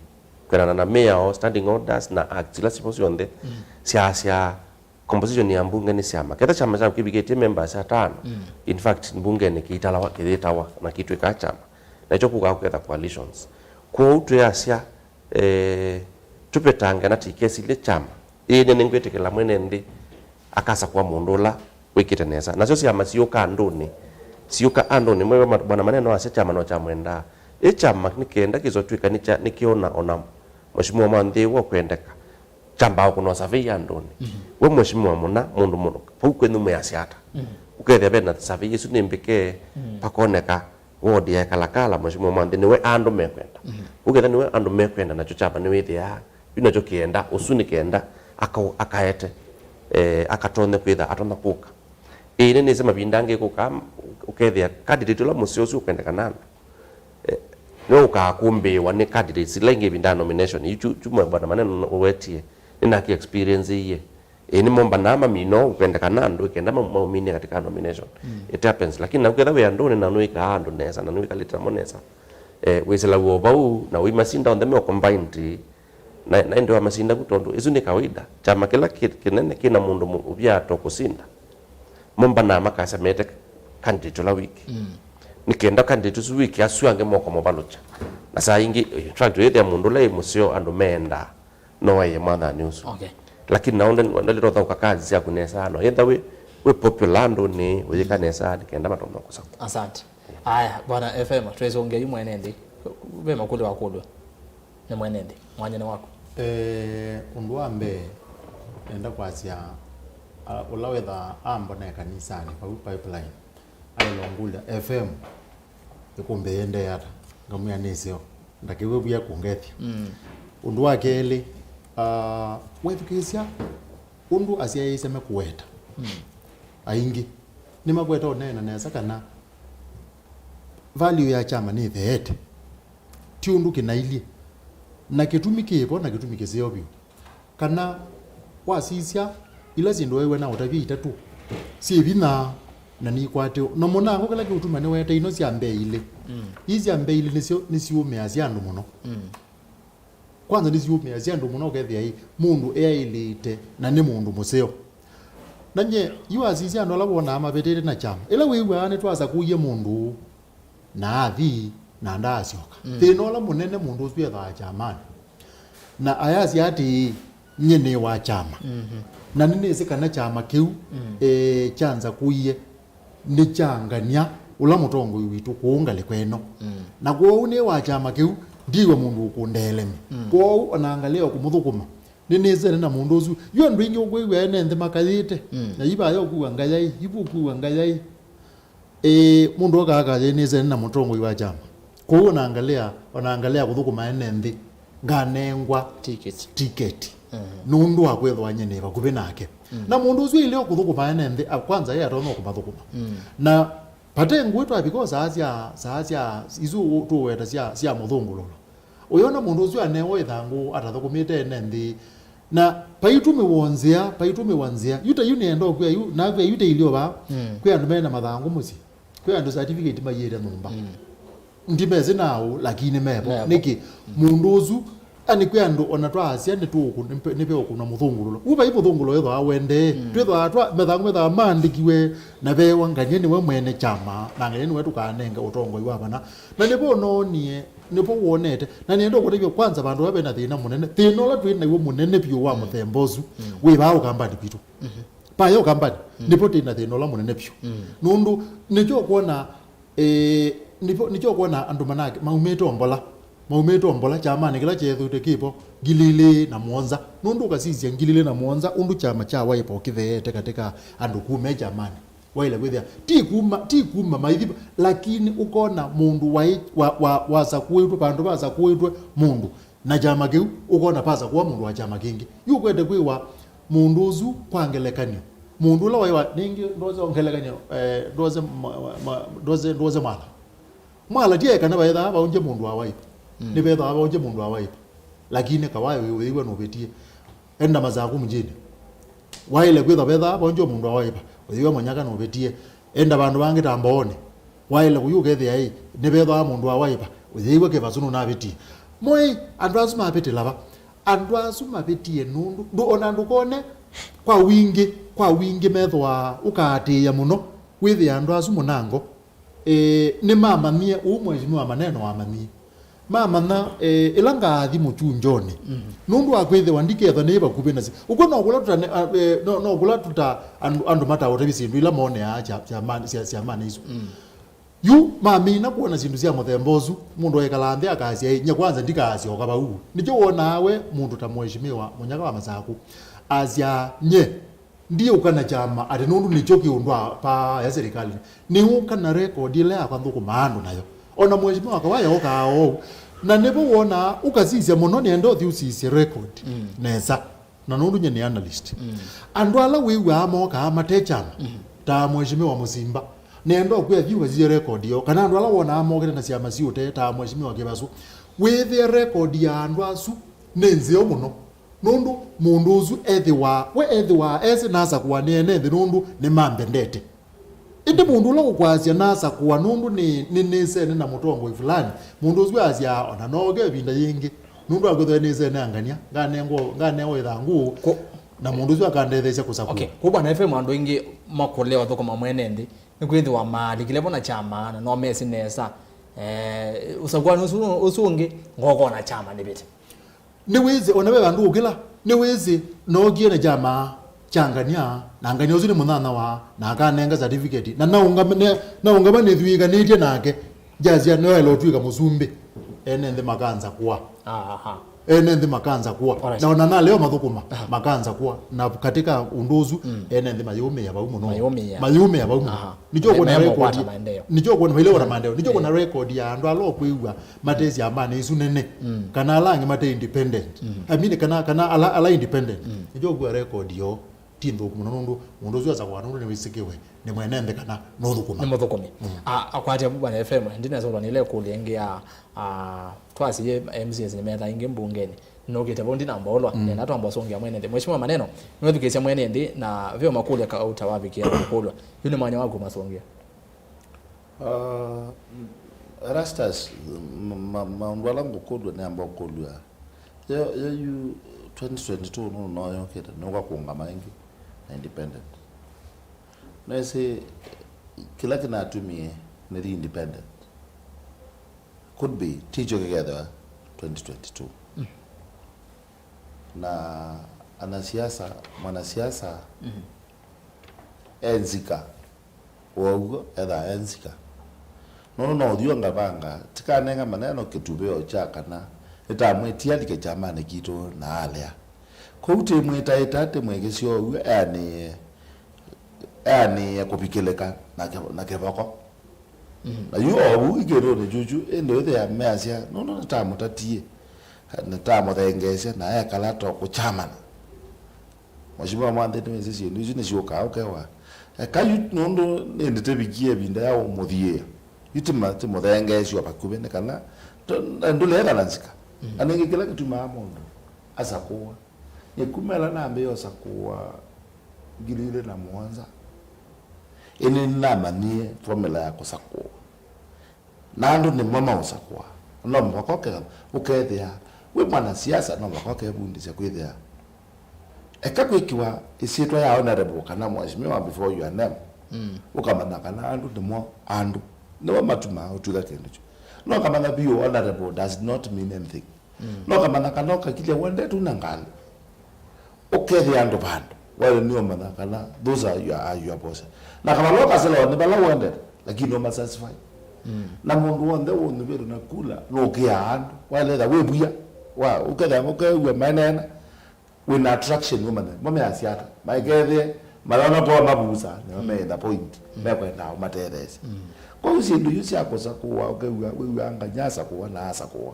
Kwĩanana na mayor, standing orders na acts ila sivo syonthe, mm, syasya composition ya mbunge nĩ syama. Ketha kyama kyaku kĩvikĩtye members atano, mm, in fact, mbungenĩ kĩitalawa, kĩyĩtawa, na kĩtw'ĩkaa kyama. Na ĩkyo kũkaa kũketha coalitions. Kwoou twĩasya, eh, tũvetange na tũikesilyĩ kyama. Ĩĩ, nĩ nĩngwĩtĩkĩla mwene nthĩ akasakũa mũndũ ũla wĩkĩte nesa. Nasyo syama siũka andũnĩ, siũka andũnĩ, mwe ma-, Bwana Maneno asya kyama no kyamwendaa. Ĩ kyama nĩ kenda kĩsotw'ĩka nĩ kya-, nĩ kĩona ona mheshimiwa mwa nthĩ wa kwendeka, kyambaa kũnwa survey andũnĩ. Mhm. We mheshimiwa mũna, mũndũ mũno, vau kwenyu mwĩasya ata? Mhm. Ũkethĩa ve na survey ĩsu nĩ mbĩke, mhm, pakoneka ward ya Kalakala, mheshimiwa mwa nthĩ, nĩwe andũ mekwenda. Mhm. Ũkethĩa nĩwe andũ mekwenda, nakyo kyama nĩwĩthĩaa, yu nakyo kĩenda, ũsu nĩ kenda, aka-, akaete, eh, akatonye kwĩtha, atonya kũka. Ĩĩ, nĩnĩsĩ mavinda angĩ kũka, ũkethĩa candidate ũla mũseo ũsu ũkwendekana andũ. Eh, nĩwe ũkaa kũmbĩĩwa nĩ candidates ila ingĩ ĩvinda ya nomination. Yu kyu-, kyuma Bwana Maneno ũwetie, nĩnake experience iye. Ĩĩ, nĩmombanaa mamina ũu kwendekana andũ, kenda ma-, mauminie katika nomination. Mm. It happens. Lakini naketha wĩ andũnĩ na nũĩkaa andũ nesa, na nũĩkalĩte namo nesa, eh, wĩsĩlaw'a o vau, na wĩ masinda onthe me combined, na, na ĩndĩ wa masinda vu, tondũ ĩsu nĩ kawaida. Kyama kĩla kĩ-, kĩnene kĩna mũndũ mũ-, ũvyaa to kũsinda, mombanaa makasya mete candidate ũla wiki. Mm. Nĩ kenda candidate ũsu wiki asu angĩ moka movalũkya. Na saa ingĩ, in fact, wĩthĩa mũndũ ũla ĩ mũseo andũ meendaa, no waĩe mwathani ũsu. Okay. Lakini nao ndalitothaũka kazi syaku nesa, no ĩtha wĩ, wĩ popular andũnĩ, ũyĩka nesa, nĩ kenda matonya kũsakũa. Asante. Aya, Bwana F M, twĩsũngĩa yu mwene nthĩ. Ve makũlyo wa kũlw'a nĩ mwene nthĩ. Mwanya nĩ waku. Eh, ũndũ wa mbee, nenda kwasya, ah, ũla wethaa ambonea kanisanĩ, vau Pipeline, aĩlongulya F M, ĩkũmbĩ yĩendee ata, ngamwĩa nĩseo, ndakĩw'e via kũngethya. Mm. Ũndũ wa kelĩ, ah, wethukĩĩsya ũndũ asyaĩĩsya mekũweta. Mm. Aingĩ nĩmakweta ũneena nesa kana value ya kyama nĩtheete, ti ũndũ kĩnailyĩ, na kĩtumi kĩvo na kĩtumi kĩseo vyũ. Kana wasisya ila syĩndũ weew'a na ũtavya itatũ syĩ vinya na nikwatĩo. Na mũnango kĩla kĩũtuma nĩwete ino sya mbee ilĩ. Mm. Ii sya mbee ilĩ nĩsyo nĩsiũmĩasya andũ mũno. Mm. Kwanza nĩsiũmĩasya andũ mũno ũkethĩa ĩ mũndũ eaĩlĩte na nĩ mũndũ mũseo. Na nye yu asisya andũ ala wonaa mavĩtĩte na kyama. Ĩla wĩw'aa nĩtwasakũie mũndũ ũũ, na athi, na ndaasyoka. Mm. Thĩna ũla mũnene mũndũ ũsu ethaa kyamanĩ. Na ayasya atĩĩ, "Nyie nĩ wa kyama." Mhm. Na nĩnĩsĩ kana kyama kĩu, mm, eh, kyanza kũie nĩ kya ngania ũla mũtongoi witũ kũu ngalĩko ĩno. Mm. Na kwoou nĩ wa kyama kĩu, ndiwe mũndũ ũkũndeelemi. Mm. Kwoou ona ngalea kũmũthũkũma. Nĩnĩsene na mũndũ ũsu. Yu andũ aingĩ ũkwĩw'a ene nthĩ makayĩte. Mm. Na ivaya ũkwĩw'a ngayai, ivu ũkwĩw'a ngayai. Ĩĩ, mũndũ okaa kayĩnĩsene na mũtongoi wa kyama. Kwoou ona ngalea, ona ngalea kũthũkũma ene nthĩ, nganengwa tiketi. Tiketi. Mhm. Nũndũ wa kwĩthwa nye nĩ vakuvĩ nake. Mm. Na mũndũ ũsu aileo kũthũkũma ene nthĩ, a, kwanza ye atonya kũmathũkũma. Mm. Na vate ngũĩ twavika o saa sya, saa sya, isu tũweta sya, sya mũthũngũlũlo. Ũyona mũndũ ũsu anewa ĩthangũ atathũkũmĩte ene nthĩ. Na paitũmĩwa nzĩa, paitũmĩwa nzĩa. Yu ta yu nĩenda ũkwĩa yu, nakwĩa yu ta ilio vaa. Mm. Kwĩ andũ mena mathangũ mũsyĩ. Kwĩ andũ certificate maiĩte nyũmba. Mm. Ndimesĩ naũ, lakini mevo. Mevo. Nĩkĩ? Mm. Mũndũ ũsu, ani kwĩ andũ ona twaasya nĩtũkũ-, nĩpe-, nĩveũkũna mũthũngũlũlo. Ũ vai mũthũngũlũlo wĩthwa wendee. Mm. Twĩthwa twa, mathangũ methwa maandĩkiwe na vewa nganie nĩwe mwene kyama, na nganie nĩwe tũkanenge ũtongoi wa vana. Na nĩvo noonie, nĩvo wonete. Na nĩenda ũkũtavya kwanza vandũ va vena thĩna mũnene. Thĩna ũla twĩ naw'o mũnene vyũ wa, mm, mũthemba ũsu, mm, wĩ vaa ũkambanĩ kwitũ. Mhm. Paya ũkambanĩ, mm, nĩvo twĩ na thĩna ũla mũnene vyũ. Mm. Nũndũ nĩkyo ũkwona, eh, nĩvo, nĩkyo ũkwona andũ manake maumĩte o mbola. Maumĩte o mbola kyamanĩ kĩla kyeethĩĩtwe kĩvo ngili ilĩ na mũonza. Nũndũ ũkasisya ngili ilĩ na mũonza ũndũ kyama kya Wiper ũkĩtheete katĩ ka andũ kuma e kyamanĩ. Waĩle kwĩthĩa, ti kuma, ti kuma maithi, lakini ũkona mũndũ waĩ, wa, wa, wasakũĩtwe, vandũ vasakũĩtwe mũndũ na kyama kĩu, ũkona vasakũa mũndũ wa kyama kĩngĩ. Yu ũkwete kwĩwa mũndũ ũsu kwa ngelekany'o. Mũndũ ũla waĩ wa, nĩngĩ ndwose ngelekany'o, eh, ndwose ma, ma, ma, ndwose, ndwose Mwala. Mwala ti ekana vaethaa vaũngye mũndũ wa Wiper. Mm. Nĩvethaa vaũngye mũndũ wa Wiper. Lakini Kawaya ũyũ wĩw'a nũvĩtie. Enda Masakũ mjini. Waĩle kwĩtha vethaa vaũngye mũndũ wa Wiper. Ũyĩw'a Mũnyaka nũvĩtie. Enda vandũ vangĩ ta Mbooni. Waĩle kũyũ ũkethĩa ĩ, nĩvethaa mũndũ wa Wiper. Ũyĩw'a Kĩvasũ nũnavĩtie. Moi, andũ asu mavĩtĩla va? Andũ asu mavĩtie nũndũ, ndũ-, ona ndũkone kwa wingĩ, kwa wingĩ methĩwa ũkaatĩĩa mũno, wĩthĩa andũ asu mũnango. E, nĩmamanyie ũu Mheshimiwa Maneno wamanyie. Mamanya, e, ĩla ngaathi mũkyunjonĩ. Mhm. Nũndũ wa kwĩthĩwa ndikethwa nĩ vakuvĩ na si-, ũkw'o no kũla tũta-, a, e, no, no kũla tũta andũ, andũ mataũtavya syĩndũ ila moneaa sya, sya, sya, syamanĩ isu. Mm. Yu mamina kwona syĩndũ sya mũthemba ũsu, mũndũ ekala nthĩ akasya, "Ĩ, nye kwanza ndikasyoka vau." Nĩkyo wonaa we mũndũ ta Mheshimiwa Mũnyaka wa Masakũ asya, "Nye ndiũka na kyama atĩ nũndũ nĩkyo kĩũndũ paa ya serikali. Nĩũka na record ĩla yakwa nthũkũmaa andũ nayo." Ona Mheshimiwa Kawaya okaa oou. Na nĩvo wonaa ũkasisya mũno, nĩenda ũthi ũsisye record. Mm. Nesa. Na nũndũ nye nĩ analyst. Mm. Andũ ala wĩw'aa mokaa mate kyama, mm, ta Mheshimiwa Mũsimba, nĩenda ũkwĩa thiĩ ũkasisye record ĩyo. Kana andũ ala wonaa mokĩte na syama siũte ta Mheshimiwa Kĩvasũ, wĩthĩe record ya andũ asu nĩ nzeo mũno. Nũndũ mũndũ ũsu ethĩwa, we ethĩwa esĩ nasakũa nĩ ene nthĩ nũndũ nĩmambendete. Ĩndĩ mũndũ ũla ũkwasya nasakũa nũndũ nĩ, nĩ, nĩnĩsene na mũtongoi fulani, mũndũ ũsu asya, "Ona nooke ĩvinda yĩngĩ, nũndũ akwĩthwa nĩsene angania, nganengwa, nganengwa ĩthangũ, ko-, na mũndũ ũsu akandetheesya kũsakũa." Okay, kwa Bwana F M andũ aingĩ makũlea ũthũkũma mwene nthĩ, nĩkwĩthĩwa maalikile vo na kyama na no mesĩ nesa. Eh, ũsakũanĩ ũsu, ũsu ũngĩ, ngokona kyama nĩvĩte. Nĩwĩsĩ, ona ve vandũ ũkĩla, nĩwĩsĩ, nookie na kyama kya ngania, na ngania ũsu nĩ mũnyanya wa, na akanenga certificate, na naũngama, ne-, naũngama nĩtw'ĩkanĩtye nake, ngyasya nĩwaĩle ũtw'ĩka mũsumbĩ. Ene nthĩ makanza kũa. Aha. Ene nthĩ makanza kũa. Alright. Na ona naleo mathũkũma, aha, makanza kũa. Na katika ũndũ ũsu, mm, ene nthĩ mayũmĩa vau mũno. Mayũmĩa. Mayũmĩa vau mũno. Aha. Nĩkyo me-, kũna record. Nĩkyo kũna, maile kũna maendeleo. Nĩkyo kũna record ya andũ ala ũkwĩw'a mate syamanĩ isu nene, mm, kana ala angĩ mate independent. Mm. I mean, kana, kana ala, ala independent. Mm. Nĩkyo ũkwĩa record yoo ti nthũku mũno nũndũ mũndũ ũsu asakũa nũndũ nĩwĩsĩkĩwe nĩ mwene nthĩ kana nũthũkũma. Nĩ mũthũkũmi. Mm. A, akwatya Bwana F M, ndinasũlwa nĩle kũlya ĩngĩ ya, a, twasiie M C As nĩmethaa ĩngĩ mbungenĩ. Nũkĩte vau ndinambaũlwa, mm, nenda twamba ũsũngĩa mwene nthĩ. Mheshimiwa Maneno, nĩwethukĩĩsya mwene nthĩ na ve makũlya kauta wavikĩa kũkũlwa. Yu nĩ mwanya waku masũngĩa. Ah, Erastus, ma-, ma-, maũndũ ala ngũkũlw'a nĩamba ũkũlw'a. Yo, yo yu twenty twenty-two nũndũ no yũkĩte, nũka kũũngama ĩngĩ na independent. Nĩsĩ kĩla kĩnatumie nĩthi independent. Could be, tikyo kĩkethĩwa twenty twenty-two. Mm. Na anasiasa, mwanasiasa, mhm, e nzika. Wow'o ethaa e nzika. Nũndũ no ũthyũ ngavanga, tikanenga Maneno kĩtuvĩo kya kana nĩtamwĩtie alike kyamanĩ kitũ na alea. Kwoou tĩmwĩtaĩta, tĩmwĩkĩsya ũw'o, eanĩĩe, eanĩĩe kũvikĩlĩka na kĩ-, na kĩvoko. Mhm. Na yu o vu ĩkĩndũnĩ kyuchu, ĩndĩ wĩthĩa measya, nũndũ nĩtamũtatie, nĩtamũthengeesya, na ekala tokũkyamana. Mheshimiwa Mwanthi nĩwĩsĩ syĩndũ isu nĩsyũkaa ũkewa. Eka yu nũndũ nĩndĩ tĩvikie ĩvinda ya ũmũthiĩĩa. Yu tĩma-, tĩmũthengeesye o vakuvĩ nĩ kana tũ-, na ndũleethana nzika. Mm. Na nĩngĩ kĩla kĩtumaa mũndũ asakũwa. Nĩ kuma ĩla nambĩĩe ũsakũwa ngili ilĩ na mũonza. Ĩndĩ nĩnamanyie formula ya kũsakũwa. Na andũ nĩmo maũsakũa. No mũvaka ũke-, ũkethĩa wĩ mwanasiasa, no mũvaka ũkevundĩsya kwĩthĩa. Eka kwĩkĩwa ĩsyĩtwa ya honorable kana mheshimiwa before your name. Mm. Ũkamanya kana andũ nĩmo andũ. Nĩmo matumaa ũtw'ĩka kĩndũ kyu. No ũkamanya vyũ honorable does not mean anything. Mm. No ũkamanya kana ũkakilya wendete na ngalĩ. Ũkethĩa andũ vandũ. Wale nĩũmanya kana those are your, are your bosses. Na kana no ũkaselewa nĩ vala wendete, lakini ũmasatisfy. Mm. Na mũndũ w'onthe ũnyuvĩtwe na kula nũkĩaa andũ. Waletha wĩvuya, wa, ũkethĩa, ũkew'a maneena, wĩna attraction, ũmanye mo measya ata. Maikethĩe mayona kwa mavusa, nĩo meĩtha point, mm, mekwendaa ũmatetheesya. Mm. Kwoou syĩndũ isu sya kũsakũa, ũkew'a, wĩw'aa Ngai asakũa na asakũa.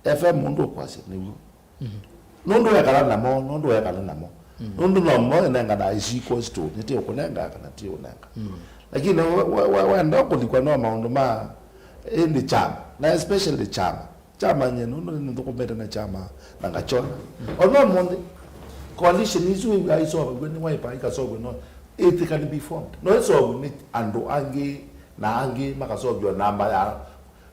F M mũndũ ũkwasya nĩw'o. Mhm. Nũndũ wekala namo, nũndũ wekala namo. Mm. Nũndũ no mo enengana is equals to, nĩ ti ũkũnenga kana ti ũnenga. Mm. Lakini we, we, we, wenda kũlikwa no maũndũ ma ĩndĩ kyama, na especially kyama. Kyama nye nũndũ nĩthũkũmĩte na kyama na ngachona. Mm. Ona ũmũnthĩ, coalition isu wĩw'aa iseũvaw'e nĩ Wiper, ikaseũvw'a no, it can be formed. No ĩseũvw'e nĩ andũ angĩ na angĩ makaseũvw'a namba ya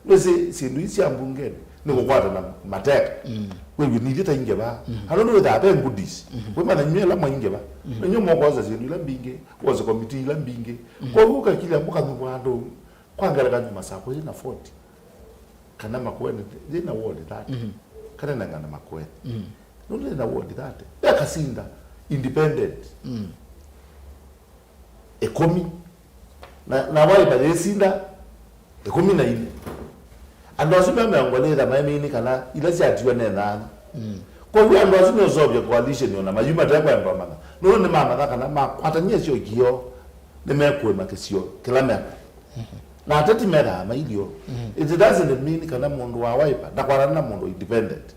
Nĩsĩ syĩndũ ii sya mbungenĩ nĩ kũkwatana mateka. Mm. Wĩw'e nithyĩ taingĩva. Mm. Andũ nĩwĩthaa ve goodies. Mm. Wĩmanya inyw'ĩ ĩla mwaingĩva. Mm. Inyw'ĩ mũkosa syĩndũ ila mbingĩ, wose komitii ila mbingĩ. Mm. Kwoou ũkakilya mũkanyuvwa andũ kwa ngelekany'o Masakũ yĩ na forty. Kana Makueni yĩ na ward thirty. Mm. Kana nengana Makueni. Mm. Nũndũ yĩ na ward thirty. Yakasinda independent. Mm. Ĩkũmi. Na, na Wiper yĩsinda ĩkũmi na ilĩ. Andũ asu me mĩongo ĩlĩ ĩtha maĩmĩini kana ila syatiwa nĩ thaavu. Mm. Kwoou andũ asu nĩũseũvya coalition ona mayu matekwenda ũmanya. Nũndũ nĩmamanya kana makwatany'a ĩsio kĩoo, nĩmekũĩma kĩsio kĩla meko. Mhm. Na ateti methaa mailyo. Mhm. It doesn't mean kana mũndũ wa Wiper ndakwatana na mũndũ independent.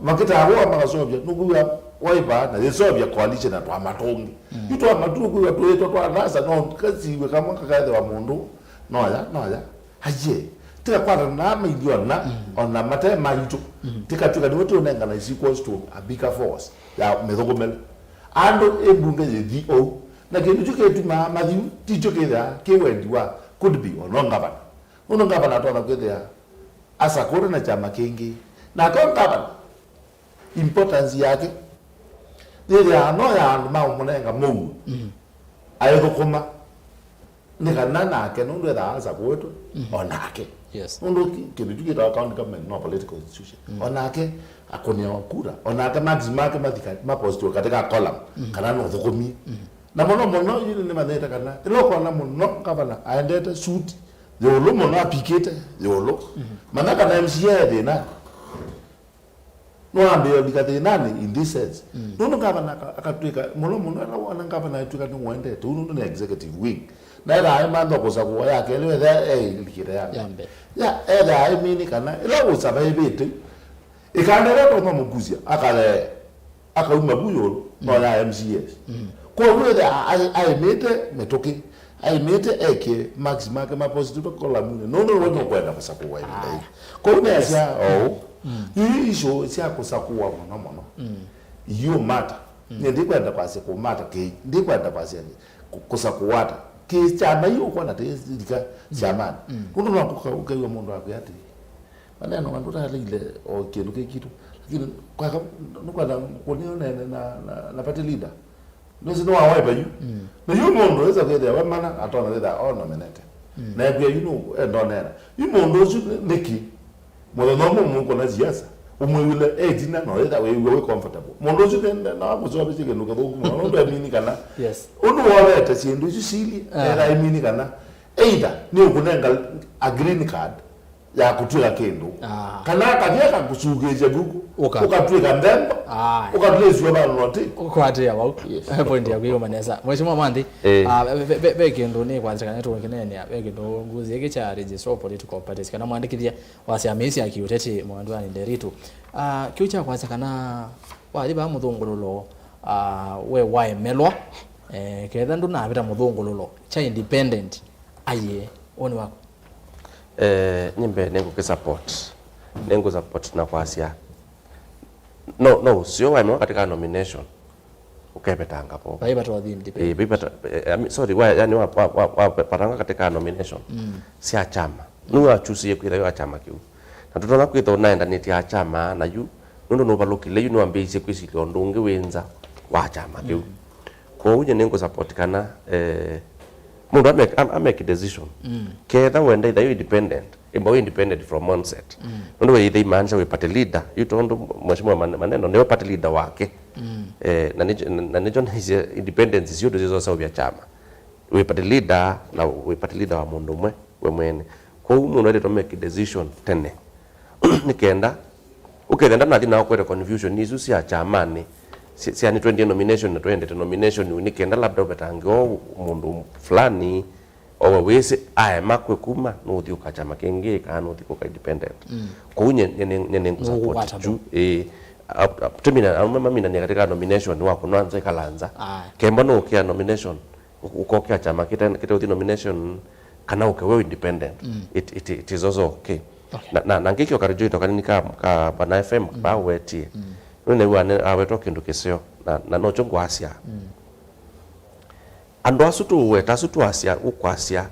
Makĩtaa wĩa makaseũvya, nũkwĩw'a Wiper na yĩseũvya coalition na twama tũngĩ. Mm. Yu twama tu ũkwĩw'a twĩtwa twa NASA, no kasiw'e kamwe kakethĩwa mũndũ, noya, noya. Aiee, tikakwatana na miliona, mm, ona mate maitũ. Mm. Tikatw'ĩka nĩwe tũnengana is equals to a bigger force ya mĩthũkũmĩle. Andũ ĩ mbunge yĩthi ou. Na kĩndũ kyu kĩtumaa mathiu, tikyo kĩthĩaa kĩ wendi wa, could be, ono ngavana. Nũndũ ngavana atonya kwĩthĩa asakũte na kyama kĩngĩ. Nake ngavana, importance yake yĩthĩaa no ya andũ ma kũmũnenga mũuo, mm, aĩthũkũma, nĩ kana nake, nũndũ ethaa asakũĩtwe, mm, o nake. Yes. Nũndũ ki-, kĩndũ kyu kĩtawa county government no political institution. Mm. O nake akũnĩawa kura, o nake marks make mathika, mapostiwe katika column, mm, kana nũthũkũmie. Mm. Na mũno mũno, yu nĩmanyĩte kana ĩla ũkona mũno ngavana aendete suit yĩũlũ mũno, apikĩte yĩũlũ, mhm, manya kana M C A e thĩnanĩ. Nĩwambĩĩa ũlika thĩnanĩ in this sense. Mm. Nũndũ ngavana aka-, akatw'ĩka mũno mũno, ĩla wona ngavana atw'ĩka nĩwendete ũu, nũndũ nĩ executive wing. Na ethaa aimantha kũsakũa ya kelĩ, ethaa eilikĩte ya mbee. Ya mbee. Ya, ethaa aimini kana ĩla ũsavaivĩte, ĩkanda ĩla tonya mũkusya, akathee. Akauma vu ĩũlũ, no, mm, ya M C As. Mm. Kwoou ĩthĩa a-, a-, aĩmĩte mĩtũkĩ, aĩmĩte ekie marks make ma positive column-inĩ, nũndũ we nũkwenda kũsakũwa ĩvinda yĩĩ. Kwoou neasya oou, mm, yu issue sya kũsakũwa mũno mũno. Mm. Yu mata. Mm. Nye ndikwenda kwasya kũmata kĩĩ, ndikwenda kwasya kũ-, kũsakũwa ata. Kĩ kyama yu ũkwona tĩ lika, mm, kyamanĩ. Mm. Nũndũ no kũka-, ũkew'a mũndũ akwĩa atĩ, maneno andũ taleile o kĩndũ kĩ kitũ. Lakini kwaka nũkwenda kũnĩo nene na, na, na party leader. Nũsĩ nĩ wa Wiper yu. Mm. Na yu mũndũ esa kwĩthĩa we mana atona kwĩthĩa o nominate. Mm. Na ekwĩa yu nũ endonena. Yu mũndũ ũsu nĩ, nĩkĩ? Mũthenya ũmwe mũkũna siasa. Ũmwĩw'ĩle etina no etha wĩw'a wĩ comfortable. Mũndũ ũsu nĩ, nĩ, na wakũsovĩsye kĩndũ kĩthũku mũno. Nũndũ emini kana. Yes. Ũndũ wovete syĩndũ isu sili, ah, etha emini kana either nĩ ũkũnenga a green card ya kũtw'ĩka kĩndũ. Ah. Kana akathi akakũsukĩĩsya vuku, ũka- ũkatw'ĩka nthembo, ah, ũkatulĩsw'a vandũ noti. Ũkwatĩa vau. Yes. Point yaku yĩũma nesa. Mheshimiwa Mwanthi, eh, ah, ve, ve, ve, ve kĩndũ nĩ kwanza kana tũkĩneenea, ve kĩndũ nguzi ĩkĩ kya Registrar of Political Parties, kana mwandĩkĩthya wa syama ii sya kĩũteti Mwandwani Nderitu. Ah, kĩu kya kwasya kana wathi vaa mũthũngũlũlo, ah, we waemelwa, eh, ketha ndũnavĩta mũthũngũlũlo kya independent, aiee, woni waku? Eh, nyie mbee nĩngũkĩsupport. Nĩngũsupport na kwasya. No, no, ũseo waemewa katika nomination. Ũkevetanga vo. Vai vata wathi independent. Eh, vai vata, eh, I mean, sorry, wa, yani wa, wa, wa, wa, patanga katika nomination. Mm. Sya chama. Nĩwe wachusie kwĩtha yo wa chama kĩu. Na tũtonya kwĩtha ũnaendanĩtye a chama na yu, nũndũ nũvalũkile yu nĩwambĩĩisye kwĩsilya ũndũ ũngĩ wĩ nza wa chama kĩu. Mm. Kwoou nye nĩngũsupport kana, eh, mũndũ amake, am-, amake decision. Mm. Ketha wenda itha yu independent, ĩmba wĩ independent from onset. Mm. Nũndũ wĩitha imaanisha wĩ party leader. Yu tondũ Mheshimiwa Man-, Maneno nĩwe party leader wake. Mm. Eh, na nĩkyo, na nĩkyo naisye independence syũndũ syĩsoseũvya chama. Wĩ party leader na wĩ party leader wa mũndũ ũmwe we mwene. Kwoou mũndũ aĩlĩte make decision tene nĩ kenda ũkethĩa ndanathi na ũkwete confusion isu sya kyamanĩ sya, sya nĩtwendie nomination na twendete nomination yu, nĩ kenda labda ũvetange o mũndũ fulani owe wĩsĩ aema kwĩ kuma nũthi ũka kyama kĩngĩ kana nũthi kũka independent. Mm. Kwoou nye, nye, nye, nye nĩngũsupport. Nũkũkwata kyu ĩĩ. Ap- ap- tũmina- aũme maminanie katika nomination wa kũnwa nza ĩkala nza. Aye. Kemba nũkĩa nomination, ũ- ũkokĩa kyama kĩte- kĩteũthi nomination, kana ũke we independent. Mm. It, it, it is also okay. Okay. Na, na, na ngĩkyo karejoito kanini ka, ka Bwana F M, mm, bawetie. Mm. Nũnew'a awetwa kĩndũ kĩseo, na, na nokyo ngwasya. Mm. Andũ asu tũũweta, asu twasya, ũkwasya,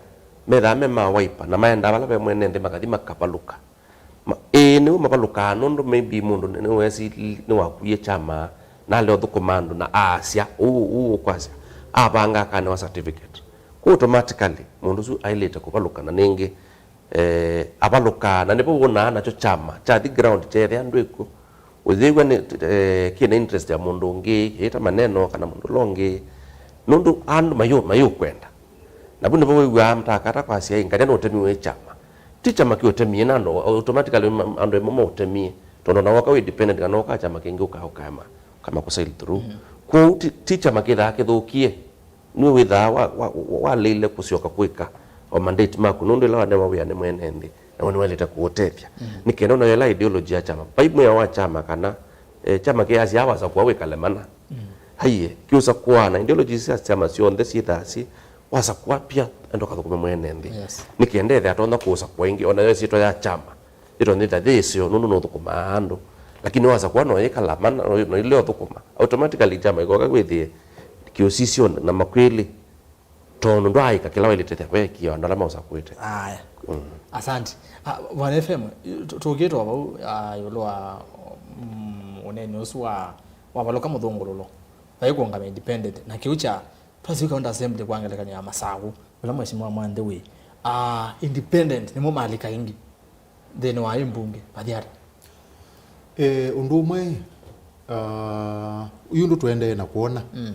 methaa me ma Wiper, na maendaa vala ve mwene nthĩ, makathi makavalũka. Ma- ĩĩ, nĩw'o mavalũkaa, nũndũ maybe mũndũ nĩ- nĩwesi- nĩwakuie kyama, nalea ũthũkũma andũ na aasya ũu, ũu ũkwasya, avanga akanewa certificate. Kwoou automatically mũndũ ũsu aĩlĩte kũvalũka. Na nĩngĩ, eh, avalũkaa, na nĩvo wonaa nakyo kyama kyathi ground kyeethĩa ndwĩkw'o, ũyĩw'a nĩ, eh, kĩna interest ya mũndũ ũngĩ, ĩta maneno kana mũndũ ũla ũngĩ, nũndũ andũ mayũ- mayũkwenda. Na vu nĩvo wĩw'aa mtakata kwasya, "Ĩ, nganya nũtemiwe kyama." Ti kyama kĩũtemie, na andũ automatically ma- andũ emo maũtemie, tondũ ona woka wĩ independent kana woka kyama kĩngĩ ũka- ũkaema, ũkaema kũsail through. Mm. Kwoou ti- ti kyama kĩthaa kĩthũkie. Nĩwe wĩthaa wa- wa- wa- waleile kũsyoka kwĩka o mandate maku, nũndũ ĩla wanewa wĩa nĩ mwene nthĩ, nawe nĩwaĩlĩte kũũtethya. Mm. Nĩ kenda ũnayo ĩla ideology ya kyama. Vai mwĩao wa kyama kana, eh, kyama kĩyasya wasakũa wĩkale mana. Mm. Aiye, kĩũsakũa na ideology sya kyama syonthe syĩthaa syĩ, wasakũa pia enda ũkathũkũme mwene nthĩ. Yes. Nĩ kenda ethĩa atonya kũũsakũa ĩngĩ, onayo ĩsyĩtwa ya kyama ĩtonya ĩta yĩ ĩseo, nũndũ nũthũkũmaa andũ. Lakini wasakũa noyĩkala mana, no- noile ũthũkũma. Automatically kyama ĩkoka kwĩthĩe kĩũsisyo na makwĩlĩ, tondũ ndwaaĩka kĩla waĩlĩte weekie andũ ala maũsakũĩte. Aya. Mm. Asante. Ah, Bwana F M, tu- tũkĩtwa vau, ah, ĩũlũ wa, mm, ũneni ũsu wa wavalũka mũthũngũlũlo, vai kũũngama independent, na kĩu kya Twasyoka County Assembly kwa ngelekany'o ya Masaku, ũla mheshimiwa Mwanthe wĩ, ah, independent nĩmo malika ĩngĩ nthĩnĩ wa ĩ mbunge, vathi ata? Eh, ũndũ ũmwe, ah, ũyu ũndũ tũendee na kwona. Mm.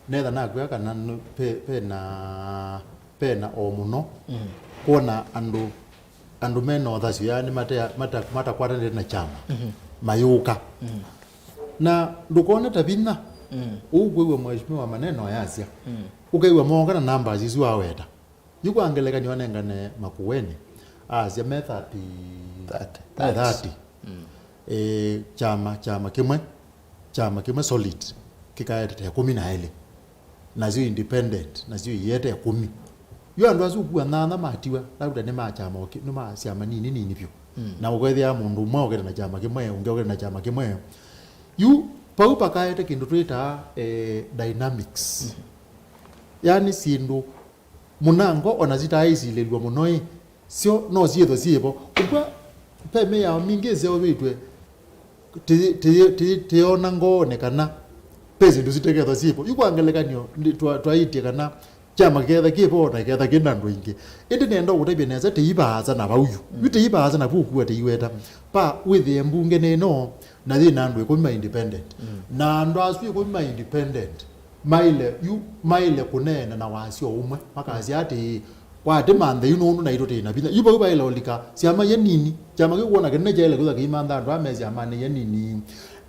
Netha nakwĩa kana nũ- pe- pena pena o mũno, mm, kwona andũ andũ mena ũthasyo, yaani mate- mata- matakwatanĩte na kyama, mhm, mayũka. Mm. Na ndũkone ta vinya, mm, ũkwĩw'a mheshimiwa maneno ayasya, mm, ũkew'a mooka na numbers isu aweta. Yu kwa ngelekany'o anengane Makueni, asya me thirty, thirty, me thirty. Mm. E, kyama, kyama kĩmwe, kyama kĩmwe solid kĩkaete ta ĩkũmi na elĩ. Nasyo independent, nasyo iete ĩkũmi. Yu andũ asu ũkua nyanya matiwa, labda nĩ ma kyama o kĩ- nĩ ma syama nini nini vyũ. Mm. Na ũkethĩa mũndũ ũmwe okĩte na kyama kĩmwe, ũngĩ okĩte na kyama kĩmwe. Yu pau pakaete kĩndũ twĩtaa, eh, dynamics. Mm. Yaani syĩndũ mũnango ona sitaaĩsilĩlw'a mũno ĩ, syo no syĩthwe syĩvo. Ũkw'a ve mĩao mingĩ ĩseũvĩtw'e tĩ- tĩ- tĩ- tĩyona ngoonĩ kana ve syĩndũ sitekethwa syĩvo. Yu kwa ngelekany'o, ndi- twa- twaĩtye kana kyama kĩketha kĩvo na kĩketha kĩ na andũ aingĩ. Ĩndĩ nenda ũkũtavya nesa tĩi vaasa na vau yu. Yu tĩi vaasa na vu ũkua tĩiweta. Pa wĩthĩe mbunge nĩ ĩno na yĩ na andũ ĩkũmi ma independent. Mm. Na andũ asu ĩkũmi ma independent maĩle, yu maĩle kũneena na wasyo ũmwe. Makasya atĩĩ, kwatĩ manthe yu nũndũ naitũ tĩ na vinya. Yu vau vaĩle ũlika syama ye nini. Kyama kĩu kwona kĩnene kyaĩle kwĩthwa kĩimantha andũ aa me syamanĩ ye nini.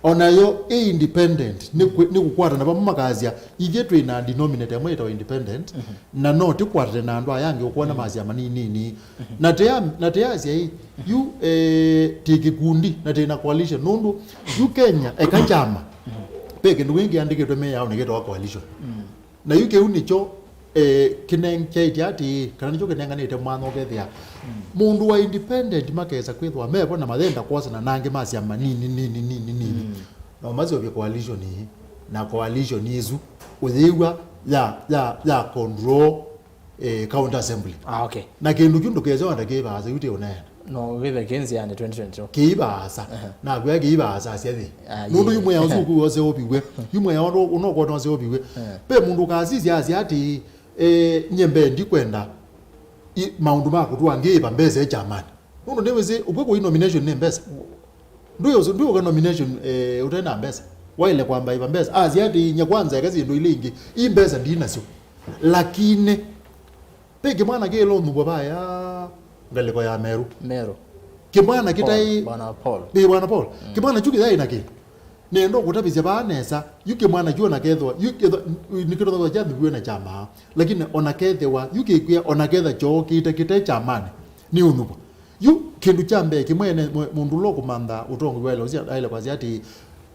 O nayo ĩ independent, nĩ kwĩ- nĩ kũkwatana vamwe makasya, ithyĩ twĩ na denominator ĩmwe ĩtawa independent, mhm, na no tĩkwatane na andũ aya angĩ ũkwona ma syama nini nini. Mhm. Na tĩa- na tĩasya ĩ, yu, eh, tĩ kĩkundi, na tĩ na coalition. Nũndũ, yu Kenya, eka kyama, mhm, ve kĩndũ kĩngĩ kĩandĩkĩtwe mĩao nĩkĩtawa coalition. Mm. Na yu kĩu nĩkyo, eh, kĩnengetie atĩĩ, kana nĩkyo kĩnenganĩte mwanya ũkethĩa, mm, mũndũ wa independent makesa kwĩthwa mevo na mayenda kwosana na angĩ ma syama nini nini nini nini. Mm. No maseũvye coalition ĩĩ, na coalition ĩsu ũyĩw'a ya, ya, ya control, eh, county assembly. Ah, okay. Na kĩndũ kyu ndũkese wanda kĩ vaasa, yu tĩ ũneena. No wĩthe kĩ nzĩanĩ twenty twenty-two. Kĩi vaasa. Ehe. Nakwĩa kĩi vaasa asya thĩ. Ah, nũndũ yu mwĩao ũsu ũkwĩwa ũseũviw'e. Yu mwĩao ũno ũkwona ũseũviw'e. Eh. Ve mũndũ ũkasisya asya atĩĩ, eh, nyie mbee ndikwenda i- maũndũ ma kũtũa ngĩĩva mbesa ĩ kyamanĩ. Nũndũ nĩwĩsĩ, ũkw'a kũi nomination nĩ mbesa. Ndwĩ ũsu- ndwĩ ũka nomination, eh, ũte na mbesa. Waĩle kwamba ĩva mbesa. Asya atĩĩ, nyie kwanza eka syĩndũ ila ingĩ. Ii mbesa ndi nasyo. Lakini, ve kĩmwana kĩla ũnyuvwa vaya, Ngalĩko ya Meru. Meru. Kĩmwana kĩtaĩ Paul, bwana Paul. Ĩ, bwana Paul. Kĩmwana kyu kĩyaĩ na kĩndũ. Nenda ũkũtavĩsya vaa nesa, yu kĩmwana kyu ona kethwa, yu kethwa, nĩkĩtonywa kyathuviwe na kyama. Lakini ona kethĩwa, yu kĩkwĩa, ona ketha kyoo kĩte kĩte kyamanĩ, nĩ ũnyuvwa. Yu kĩndũ kya mbee kĩmwe ene mwe-, mũndũ ũla ũkũmantha ũtongoi wa ĩla ũsya, aĩle kwasya atĩ,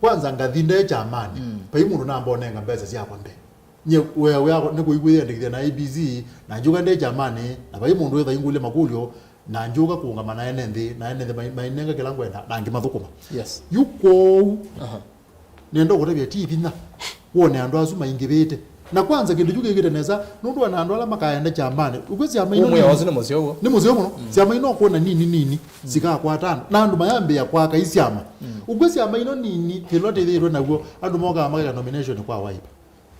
kwanza ngathi nde kyamanĩ, vai mũndũ namba ũnenga mbesa syakwa mbee. Nye wĩa wĩa nĩ kũiw'ĩthĩandĩkĩthya na A B C, na njũka nde kyamanĩ, na vai mũndũ wĩtha ingũlya makũlyo, na njũka kũũngama na ene nthĩ, na ene nthĩ mai-, mainenga kĩla ngwenda, na ngĩmathũkũma. Yes. Yu kwoou, Aha. nenda ũkũtavya ti vinya, wone andũ asu maingĩvĩte. Na kwanza kĩndũ kyu kĩkĩte nesa, nũndũ ona andũ ala makaenda kyamanĩ, ũkwĩ syama ino Ũmwe nini. Wasu nĩ mũseo ũguo. Nĩ mũseo mũno. Syama ino kwona nini nini, sikakwata andũ. Na andũ mayambĩĩa kwaka isyama. Ũkwĩ syama ino nini, kĩla tĩthĩĩtwe naw'o, andũ mokaa makeka nomination kwa Wiper.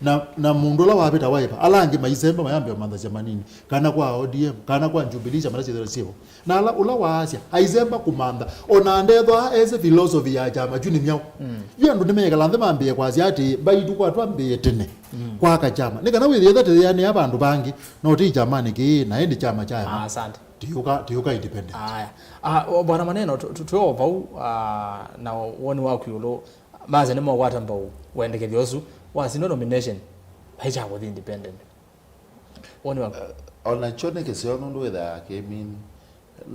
Na, na mũndũ ũla wavĩta Wiper, ala angĩ maisemba mayambĩa mantha syama nini, kana kwa O D M, kana kwa Jubilee, syama ila syĩthĩwa syĩvo. Na ala, ũla waasya, aisemba kũmantha, ona ndethwa ese philosophy ya kyama kyu nĩ myaũ. Yu andũ nĩmeekala nthĩ mambĩĩe kwasya atĩ, mbaitũ kwa twambĩĩe tene kwaka kyama. Nĩ kana wĩthĩe ata tĩyĩanĩa vandũ vangĩ, no ti kyamanĩ kĩĩ, na ĩndĩ kyama kya Ah, asante. Tĩũka, tĩũka independent. Aya. Ah, o, Bwana Maneno, tu-, tu-, twĩ o vau, ah, na woni waku ĩũlũ Mase nĩmokwata mbau wendekethyo ũsu, wasindwa nomination, vai kya kũthi independent. Woni waku? Eh, ona kyo nĩ kĩseo nũndũ wĩthaa kĩmini,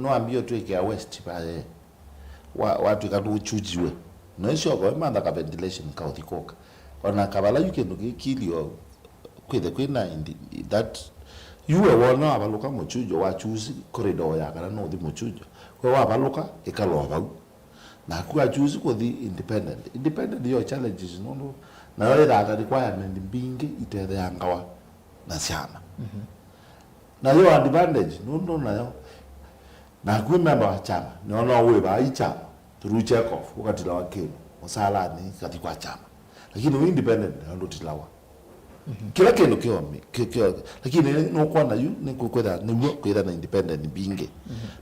nĩwambie ũtwĩkĩa West vaye, wa-, watwĩka nũchujiwe. No ĩsyoka wĩmantha ka ventilation ka ũthi kũka. Ona kavala yu kĩndũ kĩkilio kwĩthe kwĩna indi-, that, yu we wona wavalũka mũchujo wa chusi corridor ya kana nũthi mũchujo, we wavalũka ĩkala o vau. Naku achusi kũthi independent. Independent yo challenges nũndũ nayo ĩthaa ta requirement mbingĩ itetheangawa na syama. Nayo advantage nũndũ nayo naku member wa chama nĩona wĩvaa i chama through check off ũkatilawa kĩndũ mũsalanĩ kathi kwa chama. Lakini wĩ independent nayo ndũtilawa. Kĩla kĩndũ kĩomi, kĩ-, kĩo, lakini nũkwona yu nĩ kwĩtha nĩw'o kwĩtha na independent mbingĩ.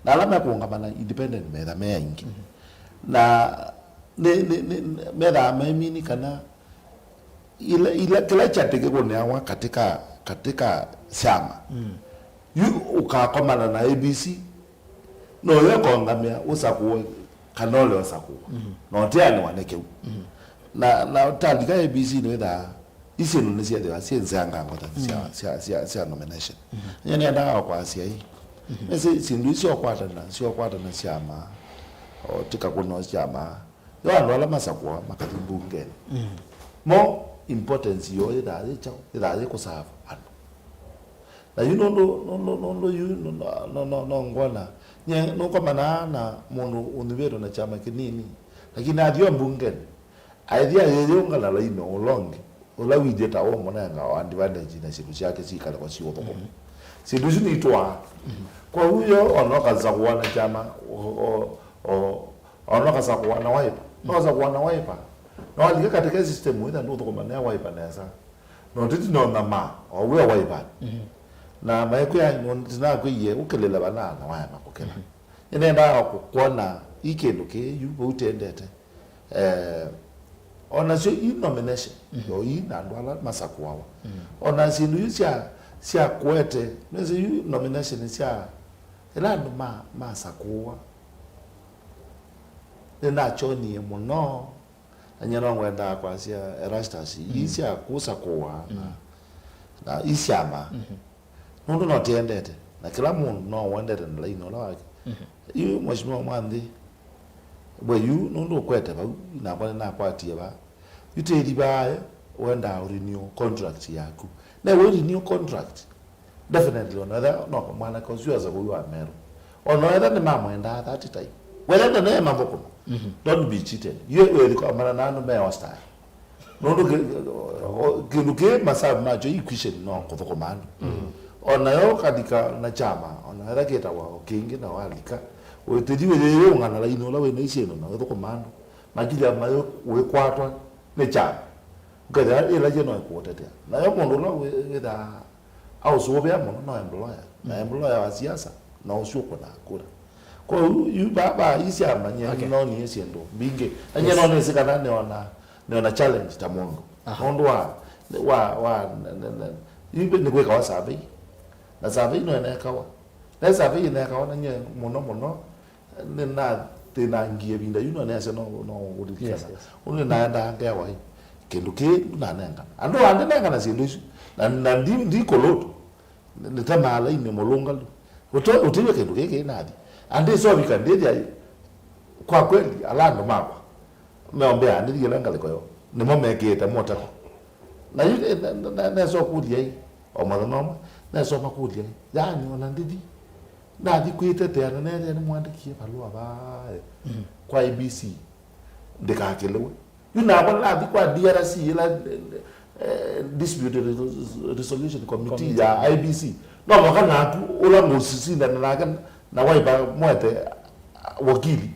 Na ala mekũũngama na independent metha me aingĩ. Na nĩ, nĩ, nĩ, methaa maimini kana ila, ila, kĩla kyatĩ kĩkũneawa katika, katika syama. Yu ũkakomana na A B C, no yo kongamĩa ũsakũe kana ũle ũsakũa. Na ũteanĩwa nĩ kĩu. Na, na talika A B C nĩwĩthaa isyĩndũ nĩsyethĩwa syĩ nzeangango ta sya, sya, sya, sya nomination. Nye nĩendaa o kwasya ĩ. Nĩsĩ syĩndũ isu syokwatana, syokwatana syama, o tika kũno syama, yo andũ ala masakũa makathi mbungenĩ. Mo importance yoo yĩthaa yĩ kyaũ, yĩthaa yĩ kũsava andũ. Na yu nũndũ, nũndũ, nũndũ yu no, no, no, no ngwona, nye nũkomanaa na mũndũ ũnyuvĩtwe na kyama kĩnini, lakini athi o mbungenĩ, aĩthi ayĩyũnga na laini ũla ũngĩ, ũla wĩthĩe ta ũmũnenga o advantage na syĩndũ syake sikalekwa siũthũkũma. Syĩndũ isu nitwaa. Kwoou yo ona ũkasakũa na kyama, o, o, o, ona ũkasakũa na Wiper. No ũkasakũa na Wiper. No alika katika system wĩtha ndũthũkũma nea Wiper nesa. No tĩti no nama, o wĩa Wiper. Na maekwĩa, no tinakwĩie ũkĩlĩle vana na waya makũkĩla. Nĩnendaa kũ-, kwona ĩ kĩndũ kĩĩ yu vau tendete. Eh, onasyo ii nomination, yo ii na andũ ala masakũawa. Ona syĩndũ yu sya, sya kũete, nĩsĩ yu nomination sya ĩla andũ ma, masakũwa. Nĩnakyonie mũno, na nyie no ngwendaa kwasya Erastus, ii sya kũsakũwa na, na ii syama. Nũndũ no tiendete, na kĩla mũndũ no ũendete na laini ũla wake. Yu Mheshimiwa Mwanthi, we yu nũndũ ũkwete vau, nakwa nĩnakwatie vaa. Yu tĩthi vaae, ũendaa ũrenew contract yaku. Na we renew contract, definitely, ona etha no mwanake ũsu asa kũu wa Meru. Ona etha nĩmamwendaa that time. Wetha ndanee mathũkũma. Don't be cheated. Yu wĩthi kwamana na andũ me hostile. Nũndũ kĩ-, o-, kĩndũ kĩ masavu makyo equation no kũthũkũma andũ. Ona yo ũkathika na kyama, ona etha kĩtawa o kĩngĩ na walika, wĩtĩthi wĩyĩyũng'ana laini ũla wĩna isyĩndũ na wĩthũkũma andũ. Makilya mayũ wĩkwatwa nĩ kyama. Ũkethĩa ĩla yĩ no ĩkũũtetea. Nayo mũndũ ũla wĩ-, wĩthaa aũsũvĩa mũno no employer. Na employer wa siasa no ũsu ũkũnaa kura. Kwoou yu baba isyama nye Okay. nonie syĩndũ mbingĩ. Na nye Yes. Nonĩsĩ kana nĩona, nĩona challenge ta mũndũ. Aha. Nũndũ wa, wa, wa, na, na, na, yu nĩ kwĩkawa survey. Na survey no ĩnekawa. Ve survey ĩneekawa na nyie mũno mũno, nĩnathĩnangie ĩvinda yu, no nĩasya no, no ũlilikana. Yes, yes. Ũndũ nĩnaendaa ngewa ĩ, kĩndũ kĩĩ ndũnanengana. Andũ andĩ nengana syĩndũ isu, na, na ndi, ndi kũlũtũ, nĩtemaa lainĩ mũlũngalu. Ũte-, ũtĩw'e kĩndũ kĩĩ kĩĩ nathi. Andĩ sovika ndĩthya ĩ, kwa kweli, ala andũ makwa, meombea nĩthi ĩla ngalĩko yo, nĩmo mekĩĩte moteko. Na yu ne-, ne-, ne-, nesa ũkũlya ĩ, o mũthenya ũmwe, nesa ũmakũlya ĩ, yani, ona ndithi, nathi kwĩtetea na nethĩa nĩmwandĩkie valũa vaa, eh, kwa I B C, ndĩkakĩlĩwe. Yu nakwa nathi kwa D R C, ĩla, eh, Dispute Resolution Committee ya I B C. No mũhaka naku, ũla ngũsindana nake na Wiper mwete wakili,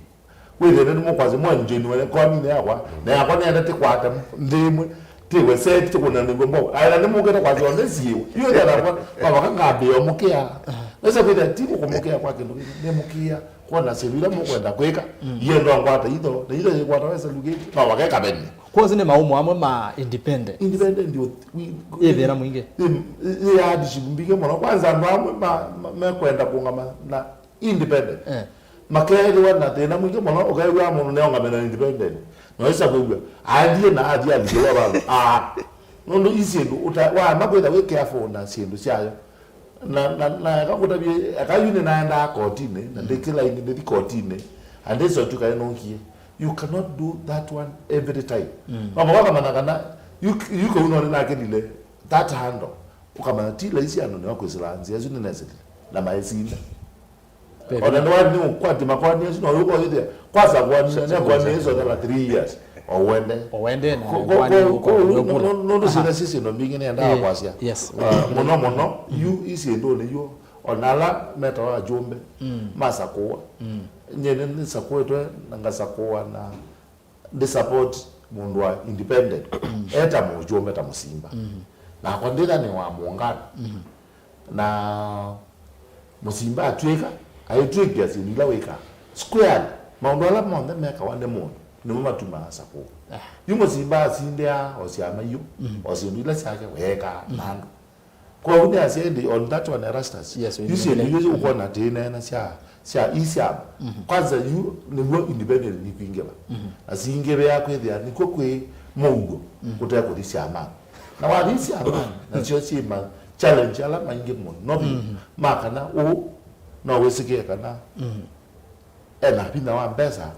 wĩthĩe nĩ mũkwasya mwa njeni wa koninĩ yakwa, na yakwa nĩenda tĩkwate nthĩ ĩmwe, tĩwe seti, tĩkũnanĩw'e mbau. Aĩla nĩmũkĩte kwasya onthe siĩwe. Yu ĩthĩa nakwa, mavaka ngambĩĩa ũmũkĩa. Nesa kwĩthĩa ti kũmũkĩa kwa kĩndũ kĩngĩ, nĩmũkĩa kwona syĩndũ ila mũkwenda kwĩka. Iendwa ngwata itho, na itho yĩkwata wesa lukĩti, mavaka ĩkavenie. Kwosi nĩ maumo amwe ma independent. Independent yo, ĩ thĩna mwingĩ. Ĩ, ĩ, ĩ hardship mbingĩ mũno. Kwanza andũ amwe ma, ma, mekwenda kũngama na independent. Eh. Makeethĩwa na thĩna mwingĩ mũno, ũkew'a mũndũ neongamena independent. Na wĩsa kwĩw'a, aendie na athi alikĩlwa vandũ. Ah, nũndũ i syĩndũ, ũta-, waema kwĩtha wĩ careful na syĩndũ syayo. Na, na, na eka ngũtavye, eka yu nĩnaendaa kotinĩ, na ndĩkĩla ĩngĩ ndĩthi kotinĩ, and ndĩsotw'ĩka nĩnũkie. You cannot do that one every time. Mm. No mũhaka ũkamanya kana, yu, yu kau no nĩnakĩlile that handle. Ũkamanya ti laisi andũ nĩmakwĩsĩla nzĩa isu nĩnesĩlile, na maĩsinda. Ona nĩwa nĩ ũkwati makoani asu, no yũka ũyĩthĩa, kwasa kwani, ne kwani ĩso thela three years, o wende. O wende na kwani ũkwa nĩ ũkũla. Nũndũ syĩna syĩ syĩndũ mbingĩ nĩendaa kwasya. Yes. Ah, mũno mũno, yu i syĩndũnĩ yu, ona ala metawa ajũmbe, masakũwa. Nyie nĩ, nĩsakũĩtwe na ngasakũwa na ndi support mũndũ wa independent, eta mũjũmbe ta Mũsimba. Nakwa ndĩtha nĩ wa mũngano. Na Mũsimba atw'ĩka, aitw'ĩkĩa syĩndũ ila wĩkaa. Squarely, maũndũ ala monthe mekawa nĩ mũndũ, nĩmo matumaa asakũwa. Yu Mũsimba asindĩaa o syama iũ, o syĩndũ ila syake weekaa na andũ. Kwoou nĩasya ĩndĩ on that one, Erastus, yes, yu syĩndũ isu ũkwona tĩneena sya, sya i syama. Kwanza yu nĩw'o independent nikwingĩva. Na singĩvĩa kwĩthĩa nĩkw'o kwĩ mũuo kũte kũthi syamanĩ. Na wathi syamanĩ, nasyo syĩ ma challenge ala maingĩ mũno. No ma kana ũũ, no wĩsĩkĩe kana ena vinya wa mbesa,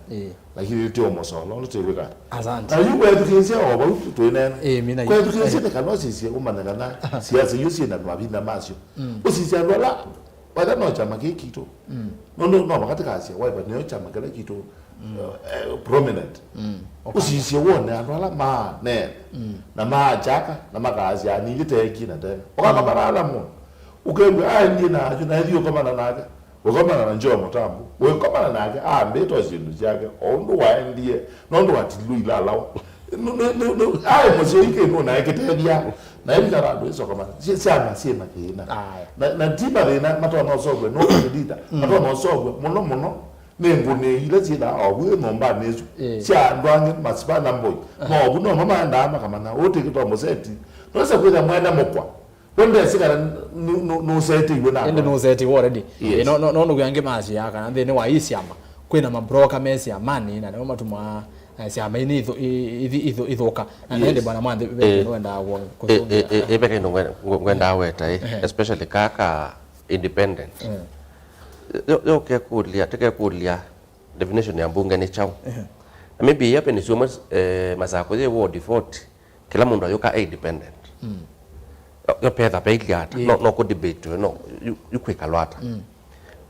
lakini ti ũmũsolo ũla twĩw'ĩka. Asante. Na yu kwethukĩĩsya o vau twĩneena. Kwethukĩĩsya nĩ kana ũsisye ũmanye kana siasa iu syĩna mavinya masyo. Ũsisye andũ ala, wetha no kyama kĩĩ kitũ. Nũndũ no vaka tĩkasya, Wiper nĩyo kyama kĩla kitũ, eh, prominent. Ũsisye wone andũ ala maneena, na maachaka, na makaasya, "Ningĩ teekie na tena." Ũkakamana ala mũno. Ũkew'a aendie na ayu, na ethi ũkomana nake. Ũkomana na Joe Mũtambu, wĩkomana nake, ambĩtwa syĩndũ syake, o ũndũ waendie, nũndũ watililwe ilalawa. Aĩ mũsyai kĩndũ naekĩtethya, na ĩvikala andũ ĩsokomana, syana syĩ mathĩna. Na, na ti mathĩna matonya ũsovw'a no kandidata, matonya ũsovw'a mũno mũno nĩ ngũnĩi ila syĩthaa ovu nyũmbanĩ ĩsu sya andũ angĩ, masipana mboi. Movu nomo maendaa makamanya ũũ tĩkĩtwa mũseti. Nũsa kwĩtha mwene mũkwa. We ndesĩ kana nũ-, nũ-, nũsetĩiwe na ĩndĩ andũ. Nũsetiwe already. Yes. Eh, no, no, no, nũndũ angĩ masyaa kana nthĩnĩ wa ii syama kwĩna mabroka me syamanĩ, na nĩmo matumaa, eh, syama inĩ ithũ-, i-, ithi-, ithũ-, ithũka. Na ĩndĩ bwana Mwanthi, ve kĩndũ wendaa kũ-, kũsũngĩa. Ĩ, ve kĩndũ ngwe-, ngwe-, ngwendaa weta, eh, especially kaka independent. Yo, yo kekũlya, tĩkekũlya definition ya mbunge nĩ kyaũ. Na maybe yape nĩ syũmwe, eh, Masakũ yĩ ward forty, kĩla mũndũ ayũka e independent. Yo, yo petha pailyĩ ata, no, no kũ debate, no, yu, yu kwĩkalwa ata.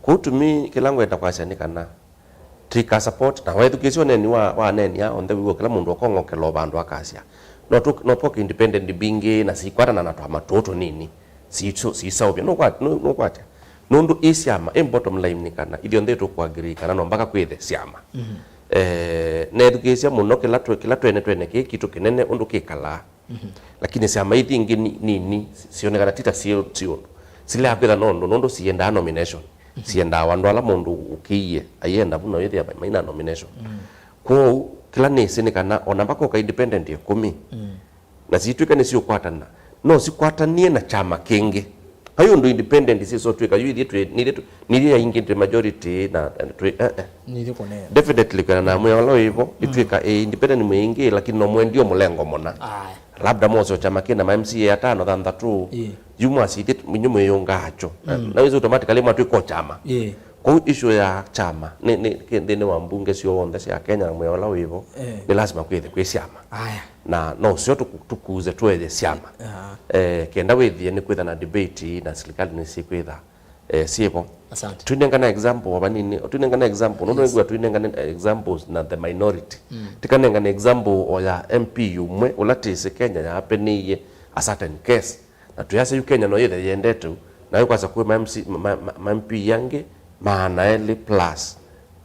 Kũu to me, kĩla ngwenda kwasya nĩ kana, tũika support, na wethukĩĩsya ũneeni wa, wa aneeni aa onthe, wĩw'a kĩla mũndũ akong'okela o vandũ akasya, no tũ-, no poke independent mbingĩ na sikwatana na twama tũũ tũnini, si-, sisaũvya. Nũkwat-, nũ-, nũkwatya? Nũndũ ĩ syama, ĩ bottom line nĩ kana, ithyonthe tũkũagree kana no mpaka kwĩthe syama. Eh, nethukĩĩsya mũno kĩla twe-, kĩla twene twene kĩĩ kitũ kĩnene ũndũ kĩkalaa. Lakini syama ithi ingĩ ni-, nini, sionekana ti ta syĩ, syĩ ũndũ. Silea kwĩtha na ũndũ, nũndũ siendaa nomination. Siendaa andũ ala mũndũ ũkĩie, aienda vu no ĩthĩa maina nomination. Kwoou, kĩla nĩsĩ nĩ kana, ona mpaka ũka independent ĩkũmi, na sitw'ĩka nĩsiũkwatana, no sikwatanie na kyama kĩngĩ. Kai ũndũ independent sisotwĩka yu ithyĩ twĩ nithyĩ tu- nithyĩ yaingĩ twĩ majority na na twĩ eh, eh. Nithyĩ kũneena. Definitely kana na mwĩa ũla wĩvo itwĩka ĩ independent mwĩingĩ lakini no mwendio mũlengo mũna. Aya. Labda mose o kyama kĩna ma M C A atano thanthatũ. Ĩĩ. Yu mwasithĩ inyu mwĩyũngaa kyo. Mm. Na wĩsĩ automatically mwatwĩka o kyama. Ĩĩ. Kwoou issue ya kyama nĩ nĩ kĩ- nthĩnĩ wa mbunge syonthe sya Kenya na mwĩa ũla wĩvo. Eh. Nĩ lasima kwĩthĩ kwĩ syama. Aya. Na no syo tũku- tũkuze tũethye syama. Aha. Eh, kenda wĩthie nĩ kwĩtha na debate na silikalĩ nĩ sikwĩtha eh, syĩvo. Asante. Twinengane example o vanini, twinengane example nũndũ Yes. nĩngwĩa twinengane examples na the minority. Mm. Tikanengane example o ya M P ũmwe ũla tĩsĩ Kenya yapenĩie a certain case. Na twĩasya yu Kenya no yĩthe yendete u, na ĩkwasa kwĩ ma M C, ma, ma, ma M P angĩ maana elĩ plus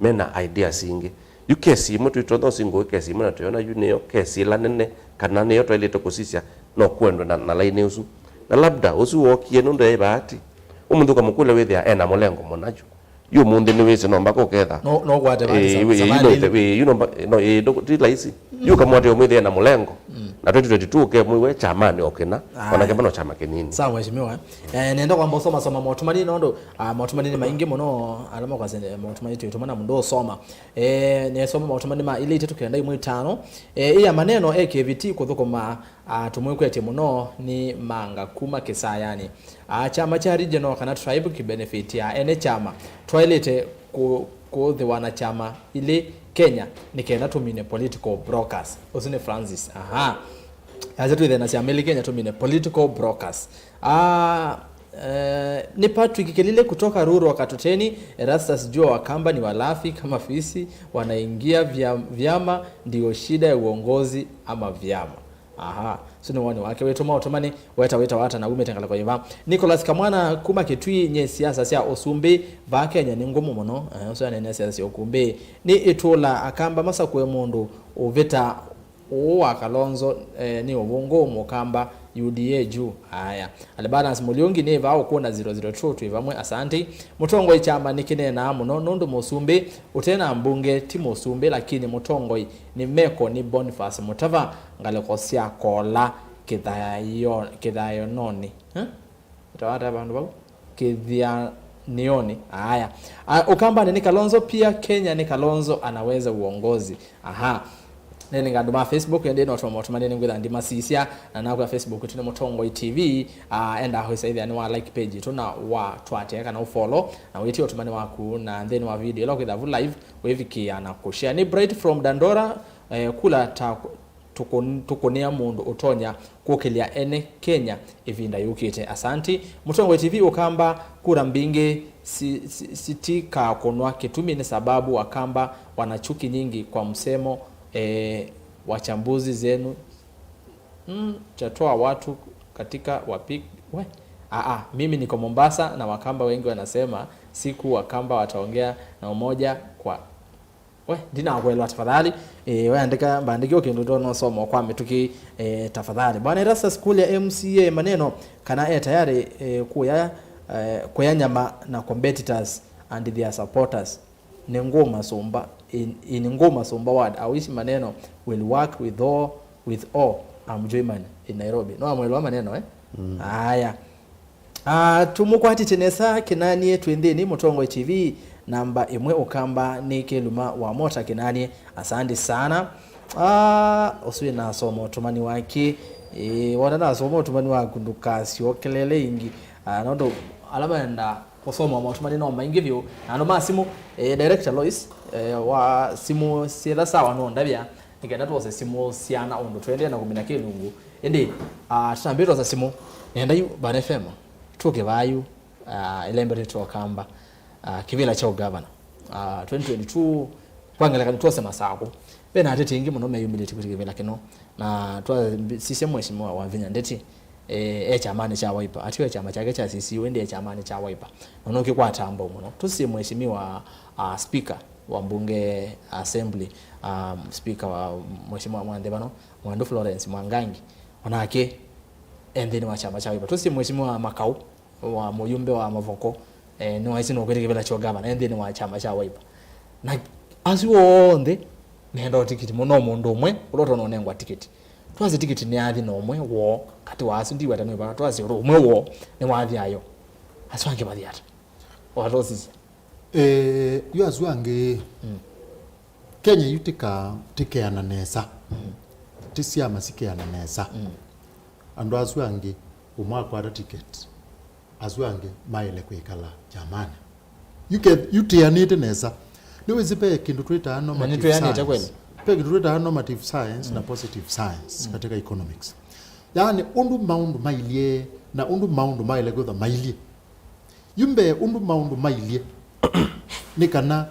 mena ideas ingĩ. Yu kesi ĩmwe twĩtonya ũsingũĩ kesi ĩmwe na twĩona yu nĩyo kesi ĩla nene kana nĩyo twaĩlĩte kũsisya no kũendwe na, na lainĩ ũsu. Na labda ũsu wookie nũndũ yaĩ vaati. Ũmũnthĩ ũkamũkũlya wĩthĩa ena mũlengo mũna yu. Yu ũmũnthĩ nĩwĩsĩ no mbaka ũketha. No no kwate vati Ĩĩ, sa- wĩ- yu no savanini. Ĩthe- wĩ- yu no mba- no ĩĩ, ndũ- ti laisi. Yu ũkamwatĩa ũmwĩthĩa ena mũlengo. Na twenty twenty-two ũkemwĩwe kyamanĩ o kĩna. Aya. Onake mbano kyama kĩnini. Sawa mheshimiwa. Eh, nenda kwamba usoma soma motumani nondu ah, motumani ni maingi muno ala makwase motumani twituma na mundu usoma. Eh, nesoma motumani ma ile itatu kenda imwe itano. Eh, iya maneno A K V T kuthukuma ah, tumwikwetye muno ni Manga kuma Kisayani. Ah, kyama kya regional kana tribe kibenefit ya ene kyama twailite ku- kũthĩwa na kyama ili Kenya nĩ kenda tũmine political brokers. Ũsu nĩ Francis. Aha. Acha twĩthe na syama ili Kenya tũmine political brokers. Ah, eh, ni Patrick Kelile kutoka Ruru wa Katuteni, Erastus Jua wa Kamba ni walafi kama fisi wanaingia vya- vyama ndio shida ya uongozi ama vyama. Aha, ũsu nĩ woni wake. Wĩtũma ũtũmani weta wĩta wata na wumĩte ngalĩko yĩva. Nicholas Kamwana kuma Kitui, nye siasa sya ũsumbĩ vaa Kenya nĩ ngũmũ mũno. Eh, ũsu anene siasa sya ũkumbĩ. Nĩ ĩtũla Akamba masakũe mũndũ ũvĩta ũũ wa Kalonzo, eh, nĩ ũvũngũ mũkamba U D A juu. Aya. Alibanas Muliungi nĩ vaa ũkũna zero zero two twĩ vamwe. Asante. Mũtongoi kyama nĩkĩneenaa mũno nũndũ mũsumbĩ ũte na mbunge ti mũsumbĩ lakini mũtongoi nĩ meko nĩ Boniface Mutava ngalĩko sya kola kĩthayo- kĩthayononĩ. Eh? Ĩtawata vandũ vau? Kĩthyanĩonĩ. Aya. Ah, Ũkambanĩ nĩ Kalonzo pia Kenya nĩ Kalonzo anaweza uongozi. Aha. Nene ngandu ma Facebook ende no tuma tuma nene ngwitha ndi masisya na naku ya Facebook tune Mũtongoi T V. Ah, enda hwisa ithia ni wa like page tu na wa twate kana u follow na witie utumani waku na nthini wa video ila kwitha vu live wivikia na kushare. Ni Bright from Dandora, eh, kula ta tukun- tukunia mundu utonya kukilya ene Kenya ivinda yukite. Asanti. Mũtongoi T V Ũkamba, kura mbingĩ si- si- sitikakunwa kitumi ni sababu Wakamba wana chuki nyingi kwa msemo eh, wachambuzi zenu mm, chatoa watu katika wapik we aa, mimi niko Mombasa na Wakamba wengi wanasema siku Wakamba wataongea na umoja kwa we ndinakwelwa tafadhali. E, weandika mbandĩkĩo kĩndũ tonosoma kwa mĩtũkĩ e, tafadhali. Bwana Erastus kũlya M C A maneno kana e tayari e, kuya e, kuya nyama na competitors and their supporters. Nĩ ngũ masũmba in, in ngũ masũmba word. I wish maneno will work with all, with all. I'm Joyman in Nairobi. No amwelewa maneno eh? Mm. Aya. Ah, tũmũkwatĩtye nesa Kĩnanie twĩ nthĩnĩ Mũtongoi T V namba ĩmwe Ũkamba nĩ kĩluma wa mota Kĩnanie. Asante sana. Ah, ũsu nasoma ũtũmani wake. Eh, wona nasoma ũtũmani waku ndũkasyokelele ingi. Ah, nondũ ala maenda kũsoma maũtũmani no maingĩ vyũ. Na andũ ma simũ, eh, director Lois, eh, wa simũ syĩtha sawa no ndavya, nĩ kenda twose simũ syana ũndũ tũendee na kũmina kĩlungu. Ĩndĩ, ah, tũtambĩtwe sa simũ, nenda yu Bana F M, tũke vaa yu, ah, ĩlembetetwe Ũkamba, ah, kĩvĩla kya ũgavana. Ah, twenty twenty-two, kwa ngelekany'o twose Masakũ. Ve na ateti aingĩ mũno meyumĩlĩtye kwĩtĩkĩla kĩvĩla kĩno. Na twasisya Mheshimiwa Wavinya Ndeti, eh, e kyamanĩ kya Wiper. Atiwe kyama kyake kyasisiwe, ĩndĩ e kyamanĩ kya Wiper. Na nũkĩkwataa mbau mũno. Tũsisye Mheshimiwa, ah, speaker wa mbunge assembly, ah, speaker wa Mheshimiwa Mwanthĩ vano, Mwandu Florence Mwangangi, onake e nthĩnĩ wa kyama kya Wiper. Tũsisye Mheshimiwa Makau, wa mũyumbe wa Mavoko, eh, nĩwaisĩ nũkwĩtĩkĩla kĩvĩla kya ũgavana e nthĩnĩ wa kyama kya Wiper. Na asu onthe menda tikiti, no mũndũ ũmwe ũla ũtonya ũnengwa tikiti. Twasye tikiti nĩyathi na ũmwe woo katĩ wa asu, ndiweta nĩ vana, twasye ũmwe woo nĩwathi ayo. Asu angĩ mathi ata? Watosisya. Eh, yu asu angĩ, Kenya yu tika-, tikeana nesa. Ti syama sikeana nesa. Andũ asu angĩ, ũmwe akwata ticket, asu angĩ maĩle kwĩkala kyamanĩ. Yu ke-, yu tĩanĩte nesa. Nĩwĩsĩ ve kĩndũ twĩtaa normative science. Na nĩtwĩanĩte kweli? Ve kĩndũ twĩtaa normative science na positive science katika economics. Yaani, ũndũ maũndũ mailyĩ na ũndũ maũndũ maĩle kwĩthwa mailyĩ. Yu mbee ũndũ maũndũ mailyĩ nĩ kana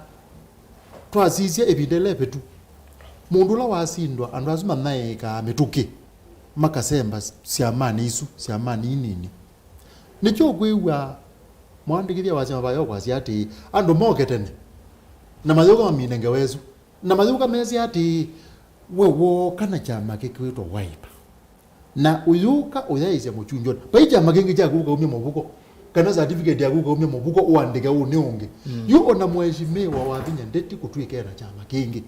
twasisya ĩvinda ĩla ĩvĩtu, mũndũ ũla wasindwa, andũ asu manyaĩĩkaa mĩtũkĩ, makasemba syamanĩ isu, syamanĩ ii nini. Nĩkyo ũkwĩw'a mũandĩkĩthya wa syama vaya ũkwasya atĩĩ, andũ moke tene, na mayũka mamine ngewa ĩsu, na mayũka mesĩ atĩĩ, we wooka na kyama kĩkwĩtwa Wiper. Na ũyũka ũyaĩsya mũkyungyonĩ. Vai kyama kĩngĩ kya kũka umya mũvuko, kana certificate ya kũka umya mũvuko ũandĩke ũnĩ ũngĩ. Yu ona mheshimiwa Wavinya ndeti kũtw'ĩka ena kyama kĩngĩ.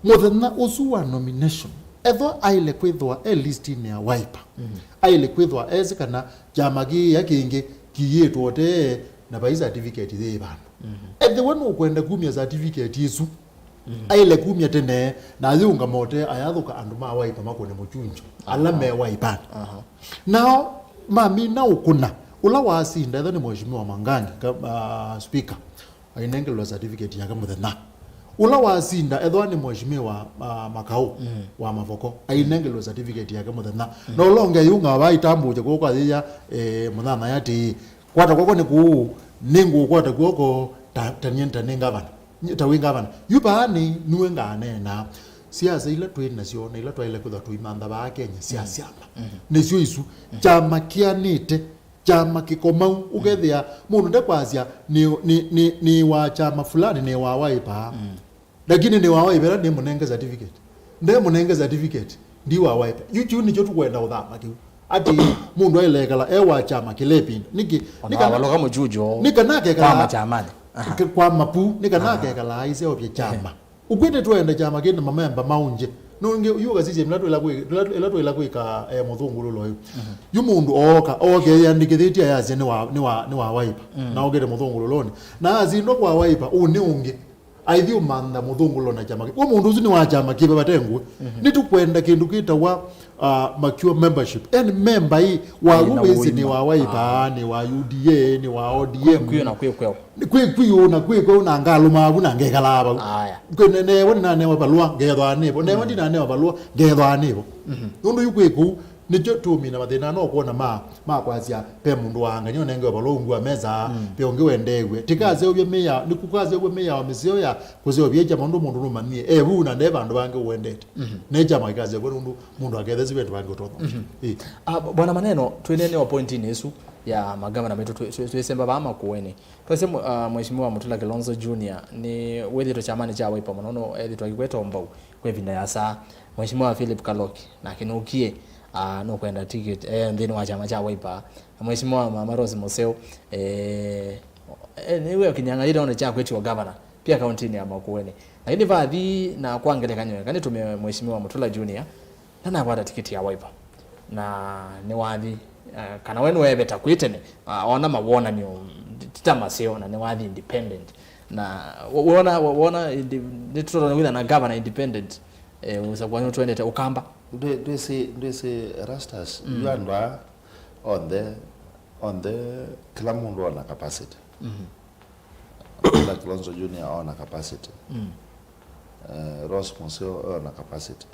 Mũthenya ũsu wa nomination, ethwa aĩle kwĩthwa e listinĩ ya Wiper, aĩle kwĩthwa esĩ kana kyama kĩĩa kĩngĩ kĩyĩtwe ũtee na vai certificate yĩ vandũ. Ethĩwa nũkwenda kumya certificate ĩsu, aĩle kumya tene, na ayĩũngama ũtee, ayathũka andũ ma Wiper makũne mũkyungyũ, ala me Wipernĩ. Nao mamina ũkũna, ũla wasinda, ethwa nĩ Mheshimiwa Mwangangi, ka-, ah, speaker, ainengelwa certificate yake mũthenya. Ũla wasinda, ethwa nĩ Mheshimiwa, ah, Makau wa Mavoko, ainengelwa certificate yake mũthenya. Na ũla ũngĩ ayĩũngama vaa itambũkya kw'oko ayĩya, eh, mũnyanyae atĩĩ, kwata kw'oko nĩ kũũ, nĩngũũkwata kw'oko ta, ta nyie, ta nĩ ngavana. Ta wĩ ngavana. Yu vaa nĩ, nue nganeena. Siasa ila twĩ nasyo na ila twaĩle kwĩthwa tũimantha vaa Kenya sya syama. Nĩsyo isu. Kyama kĩanĩte, kyama kĩkomau, ũkethĩa mũndũ ndekwasya nĩ, nĩ, nĩ, nĩ wa kyama fulani, nĩ wa Wiper. Lakini nĩ wa Wiper ĩla nĩmũnenge certificate. Ndemũnenge certificate, ndi wa Wiper. Yu kĩu nĩkyo tũkwenda ũthama kĩu. Ati mũndũ ailekala e wa kyama kĩla ĩvinda. Nĩkĩ? Ona nĩ kana wavalũka mũkyungyũ nĩ kana akekala kwa machamani. Aha. Ke-, kwa mapu, nĩ kana akekala aiseũvya kyama. Ũkwĩte twenda kyama kĩna mamemba maũngye. Nũngĩ yu ũkasisya ĩla twĩla kwĩ-, ĩla, ĩla twĩla kwĩka, eh, mũthũngũlũlo ũyũ. Yu mũndũ ooka, ooka eyandĩkĩthĩtye ayasya nĩ wa, nĩ wa, nĩ wa Wiper. Na okĩte mũthũngũlũlonĩ. Na asindwa kwa Wiper, ũnĩ ũngĩ. Aithi ũmantha mũthũngũlũlo na kyama kĩ. We mũndũ ũsu nĩ wa kyama kĩva vate ngũĩ. Nĩtũkwenda kĩndũ kĩtawa, ah, mature membership. Yaani memba ĩ, wagu wĩsĩ nĩ wa Wiper, nĩ wa U D A, nĩ wa O D M. Kwĩ, kwĩ na kwĩ kweo. Kwĩ, kwĩ ũ na kwĩ kweo na ngalũma avu na ngekalaa vau. Aya. Kwĩ ne-, newe nĩnanewa valũa, ngethwa nĩvo. Newe ndinanewa valũa, ngethwa nĩvo. Nũndũ yu kwĩ kũu, nĩkyo tũmina mathĩna no kwona ma, ma kwasya ve mũndũ wa anga nĩonengewe valũa ungu wa mesa, ve ũngĩ wendeew'e. Tikaseũvye mĩao, nĩkũkaseũvw'a mĩao mĩseo ya kũseũvya kyama nũndũ mũndũ nũmanyie e vu na nde vandũ vangĩ ũendete. Ne kyama kĩkaseũvw'a nũndũ mũndũ akethesĩ vendu vangĩ ũtonya. Ĩĩ. Ah, Bwana Maneno, twĩneenea o pointinĩ ĩsu ya magavana maitũ twĩ-, twĩ-, twĩsemba vaa Makueni. Twasye mwe-, ah, Mheshimiwa Mutula Kilonzo Junior nĩ wĩthĩtwe kyamanĩ kya Wiper mũno, no ethĩtwe akikweta mbau kwa ĩvinda ya saa. Mheshimiwa Philip Kaloki nake nũkie, ah, nũkwenda ticket, eh, nthĩnĩ wa kyama kya Wiper. Na Mheshimiwa Mama Rose Museo, eh, eh, nĩwe ũkinyang'anyĩte one kya kwĩtiwa governor pia kauntinĩ ya Makueni. Lakini vathi na kwa ngelekany'o, kanĩtũmĩe Mheshimiwa Mutula Junior, ndanakwata tikiti ya Wiper. Na nĩwathi, eh, kana we nĩweeveta kwĩ tene, ah, ona mawonanio, ti ta maseo, na nĩwathi independent. Na wo-, wona, wo-, wona indi-, nĩtũtonya kwĩtha na governor independent, eh, ũsakũa nĩ twendete Ũkamba. Ndwĩ-, ndwĩsĩ, ndwĩsĩ Erastus, yu andũ aa onthe, onthe, kĩla mũndũ ona capacity. Kĩla Kilonzo Junior ona capacity. Eh, Rose Museo ona capacity.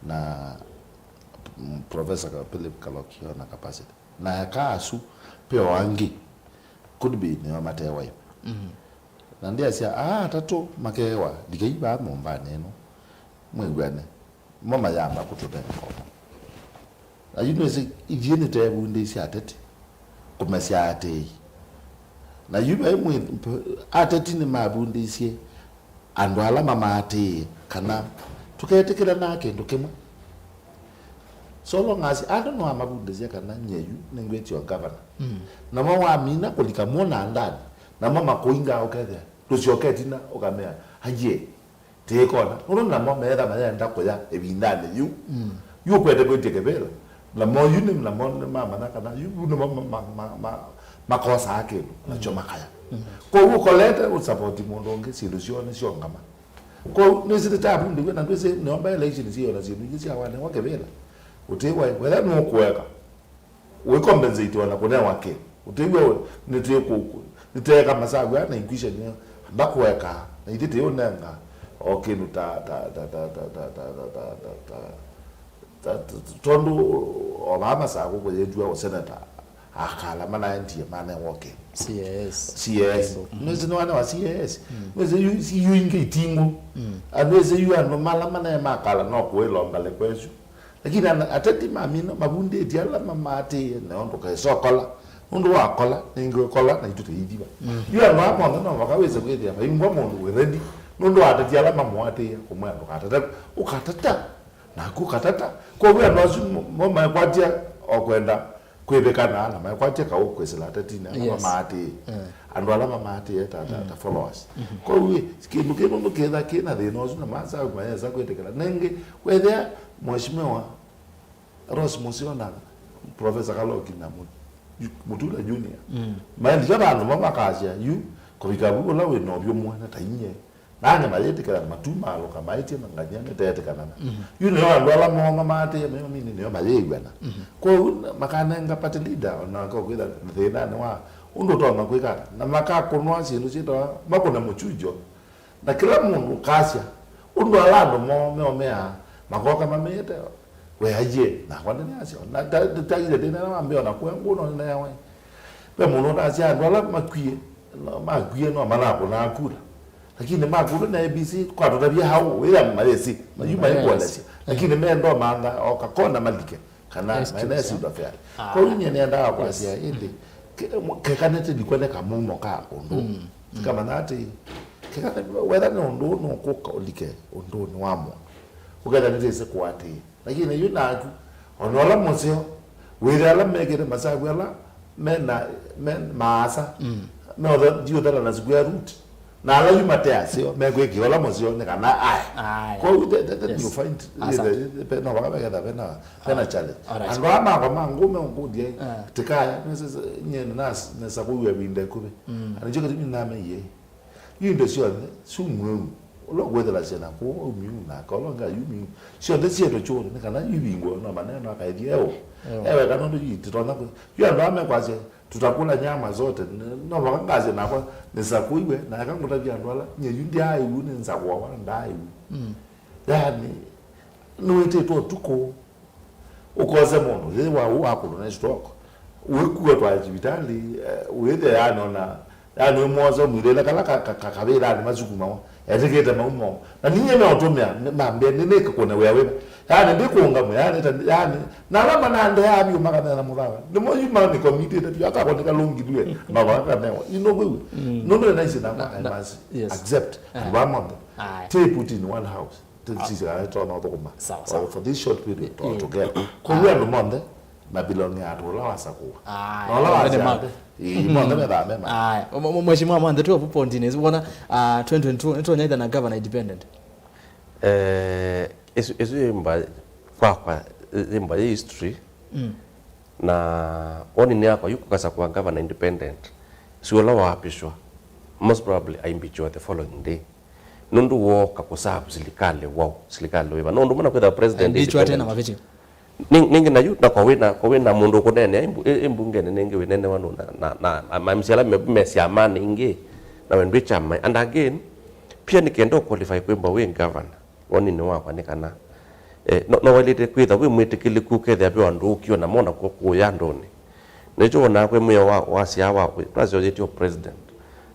Na, mm, Professor Ka-, Philip Kaloki ona capacity. Na eka asu, ve o angĩ, could be nĩo matewa ĩvo. Na ndiasya, aa atatũ makewa, ndikai vaa nyũmbanĩ ĩno, mwĩw'ane, mo mayamba kũtũnenga ũmwe. Na yu nĩsĩ, ithyĩ nĩtwevundĩisye ateti, kũmesya atĩĩi. Na yu vai mwĩ-, ateti nĩmavundĩisye andũ ala mamaatĩĩe kana tũketĩkĩlanaa kĩndũ kĩmwe. So long as andũ nĩwamavundĩsya kana nyie yu nĩngwĩtiwa ngavana. Namo wamina kũlika mo na ndani, namo makũingaa ũkethĩa ndũsyoke ĩtina ũkamea, aiee, tĩĩkona. Nũndũ namo meetha mayenda kũya ĩvindanĩ yĩu. Yu ũkwete kwĩtya kĩvĩla. Namo yu nĩ, namo nĩmamanya kana yu nĩmo ma, ma, ma, ma, makosaa kĩndũ, nakyo makaya. Kwoou ũkolete ũsapoti mũndũ ũngĩ, syĩndũ syoo nĩsyongama. Kwoou nĩsĩ nĩtavundĩw'e, na ndwĩsĩ nĩomba election syĩo na syĩndũ ingĩ syawanewa kĩvĩla. Ũtĩwa wetha nũkũeka, wĩkompensatiwa na kũnewa kĩ? Ũtĩw'a we, nĩtwĩkũkũ, nĩteeka masavu aa na equation ĩyo, amba kũeka, na ithyĩ tĩũnenga o kĩndũ ta, ta, ta, ta, ta, ta, ta, ta, ta, ta, ta, ta, tondũ o vaa Masakũ kũyĩtw'a ũseneta, akala manaendie manewa kĩ? C A S. C A S. Kĩndũ. Nĩsĩ nĩwanewa C A S. Nĩsĩ yu, si yu ingĩ itingũ. Andu ĩsĩ yu andũ mala manae makala no kũĩlonga lekwesu. Lakini ana-, ateti mamina mavundĩtye ala mamaatĩĩe, nao ndũkaĩsokola. Nũndũ wakola, nĩngĩkola, na itũ tũithiva. Yu andũ aa monthe no vaka wĩse kwĩthĩa vaimbwa mũndũ wĩ ready. Nũndũ wa ateti ala mamũatĩĩe, kũmwĩa ndũkatate, ũkatata, naku ũkatata. Kwoou andũ asu mo, mo maekwatya o kwenda kwĩvĩkana na maekwatya kaũ kwĩsĩla atetinĩ ala mamaatĩĩe. Andũ ala mamaatĩĩe ta, ta, ta followers. Kwoou ĩ, kĩndũ kĩu nũndũ kĩtha kĩna thĩna ũsu na masavu mayesa kwĩtĩkĩla. Nengĩ, wethĩa Mheshimiwa Rose Musyo na Professor Kaloki na Mu-, Mutula Junior. Maendie vandũ vamwe makasya, yu, kũvika vu ũla wĩ na ũvyũ mwene ta inyie. Nangĩ mayĩtĩkĩlana, matu maalũka maĩtye na ngania nĩteetĩkanana. Yu nĩo andũ ala moo mamaatĩĩe meo mini nĩo mayĩw'ana. Kwoou makanenga party leader, onake ũkwĩtha thĩnanĩ wa ũndũ ũtonya kwĩka, na makakũnwa syĩndũ syĩtawa, makũne mũchujo. Na kĩla mũndũ ũkasya ũndũ ala andũ moo meũmeaa, makoka mamĩĩte, we aiee, nakwa ndĩneasya. Na ta, ta, taile ndĩnena wambĩa ona kũe ngũno nĩneawe. Ve mũndũ ũnasya andũ ala makwie, no, makwie no manakũnaa kura. Lakini makũlwa na A B C, kwatũtavya hau, wĩa mayĩsĩ, mayu mayĩkuelesya. Lakini mendo mantha o kakona malike. Kana maendeesye ũndũ fair. Kwoou nyie nĩendaa kwasya ĩndĩ, ke-, keka nĩtĩlikwa nĩ kamũmo ka ũndũ. Tikamanya atĩ, keka nĩ, wetha nĩ ũndũ nũkũka ũlike ũndũnĩ wa mũndũ. Ũketha nĩtĩsĩ kũatĩĩa. Lakini yu naku, ona ũla mũseo, wĩthĩa ala mekĩte masavu ala mena, me maasa, meũtha-, ndiũthela na square root. Na ala yu mate aseo, mekwĩkĩa ũla mũseo nĩ kana ae. Ae. Kwoou the, the, the, you find, the, the, the, no vaka veketha vena, vena challenge. Andũ aa makwa ma ngũme ũkũndie, tikaya, nĩsĩ, nyie nĩnas-, nĩsakũiwe ĩvinda ĩkuvĩ. Na nĩkyo kĩtumi nĩnameie. Yu indo syonthe, su mwĩu, ũla ũkwĩthĩlasya na kũu, au miu, nake ũla ũngĩ ayu miu. Syonthe syĩtwe kyũnĩ, nĩ kana ivingwe, no maneno akaĩthya eũ. Ewe kana ũndũ yu titonya kwĩ. Yu andũ aa mekwasya, tutakula nyama zote. N-, no vaka ngasye nakwa nĩsakũiwe, na eka ngũtavya andũ ala, nyie yu ndyaaĩw'u, nĩnsakũawa na ndaaĩw'u. Yani, nĩwĩtĩtwe ũtukũ, ũkose mũndũ, yĩ wa, wakũlwa nĩ stroke. Wĩkua twa sivitalĩ, eh, wĩthe yani ona, yani wĩmwosa mwĩlĩle kala ka, ka, ka, kavĩlanĩ masukumawa. Etĩkĩte maumo. Na ninyie meũtũmĩa, mambĩa, nĩ, nĩkũne wĩa wĩva. Yani, ndĩkũngamwe, yani, ta, yani, na ala manandeaa vyũ makanena mũthava. Nĩmo yu manĩkomitĩte vyũ, akakwa nĩkalũngilw'e, mavaka kanewa. Ino kwĩw'e. Nũndũ nĩnaisye na, na, I must accept. Andũ aa monthe. Aye. Tĩ put in one house. Tũsisya kana twana ũthũkũma. Sawa, sawa. For this short period, twa together. Kwoou andũ monthe, mabelong ya andũ ũla wasakũwa. Aye. Na ũla wasya nthĩ. Ĩĩ, monthe methaa me ma. Aye. Mwe-, mwe-, Mheshimiwa Mwanthe, twĩ ovu pointinĩ ĩsu, wona, ah, twenty twenty-two, nĩtũnyaitha na governor independent. Eh, ĩsu, ĩsu ĩmba kwakwa, ĩmba yĩ history. Na woni nĩ yakwa, yu kũkasakũa governor independent. Si ũla waapishwa. Most probably aimbichwa the following day. Nũndũ wooka kũserve silikalĩ waũ, silikalĩ wĩva? Nũndũ mwana kwĩtha president independent. Nĩ, nĩngĩ na yu, na kwa wĩna, kwa wĩna mũndũ ũkũneenea ĩ mbu-, ĩ, ĩ mbungenĩ nĩngĩ wĩnenewa nũ na, na, na, na ma M C ala me, me syamanĩ ingĩ, na we ndwĩ kyama. And again, pia nĩ kenda ũ qualify kwĩmba wĩ governor, woninĩ wakwa nĩ kana, eh, no, no waĩlĩte kwĩtha wĩ mwĩtĩkĩlĩku ũkethĩa ve andũ ũkio na mona kũ-, kũya andũnĩ. Nĩkyo wonaa kwĩ mwĩao wa, wasyaa wa, twasyoyĩtye o president.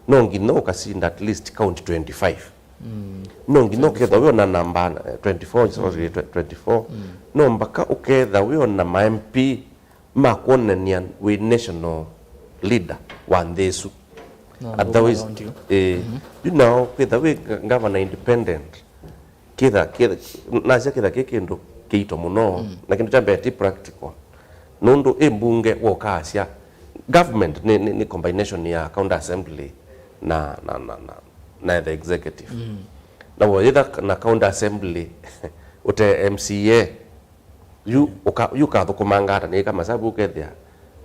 No nginya ũkasinda at least county twenty-five. No nginya ũkethwa wĩ ona namba, eh, twenty-four, sorry, twe-, twenty-four. No mpaka ũkethwa wĩ ona ma M P ma kwonany'a wĩ national leader wa nthĩ ĩsu. Otherwise, eh, yu nao kwĩtha wĩ ga-, governor independent, kĩtha, kĩtha, nasya kĩtha kĩ kĩndũ kĩito mũno, na kĩndũ kya mbee ti practical. Nũndũ ĩ mbunge woka asya, government nĩ, nĩ, nĩ combination ya county assembly na, na, na, na, na the executive. Na woyĩtha na county assembly ũte M C A, yu ũka-, yu ũkathũkũmanga ata nĩĩka masavu ũkethĩa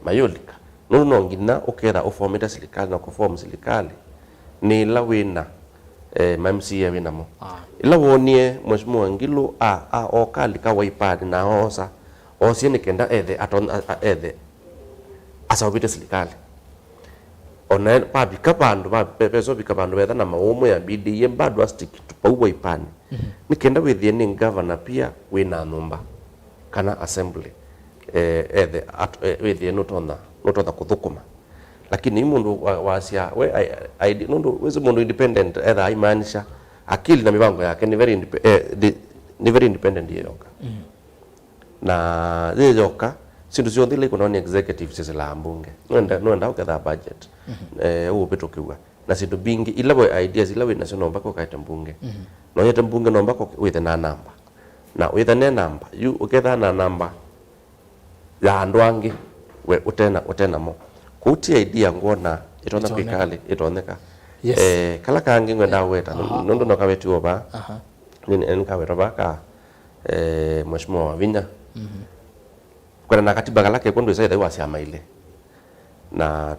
mayũlika. Nũndũ no nginya ũketha ũfomĩte silikalĩ, na kũform silikalĩ nĩ ĩla wĩna, eh, ma M C A wĩ namo. Ah. Ĩla woonie Mheshimiwa Ngilu a, a, oka alika Waipanĩ na oosa, oosie nĩ kenda ethe aton-, a, a, ethe aseũvĩte silikalĩ. Ona e-, vavika vandũ, va-, ve-, vesa ũvika vandũ vetha na maũmũ ya B D A bado a stick to vau Waipanĩ. Mhm. Nĩ kenda wĩthĩe nĩ ngavana pia wĩna nyũmba kana assembly, eh, ethe at-, eh, wĩthĩe nũtonya, nũtonya kũthũkũma. Lakini yu mũndũ wa-, wasya, we, I, I, nũndũ wĩsĩ mũndũ independent ethaa aimaanisha akili na mĩvango yake nĩ very indep-, eh, the, nĩ very independent yeyoka. Mhm. Na yĩyoka, syĩndũ syonthe ila ikunwa nĩ executive syĩsĩlaa mbunge. Nũenda, nũenda ũketha budget, mhm, eh, ũũvĩtũkĩw'a. Na syĩndũ mbingĩ, ila we ideas ila wĩ nasyo no mpaka ũkaete mbunge. Mhm. Na ũyete mbunge no mpaka wĩthe na namba. Na wĩtha ne namba, yu ũketha na namba ya andũ angĩ, we ũtena, ũtena mo. Kũu ti idea ngwona ĩtonya, ĩtonyeka, kwĩka alĩ, ĩtonyeka. Yes. Eh, kala kangĩ ngwendaa weta, aha, nũndũ no kawetiwe vaa. Aha. Nĩ, nĩ kaweta vaa ka, eh, Mheshimiwa Wavinya. Mhm. Kwenda na katiba kala kekwo ndwĩsa ĩthai wa syama ilĩ. Na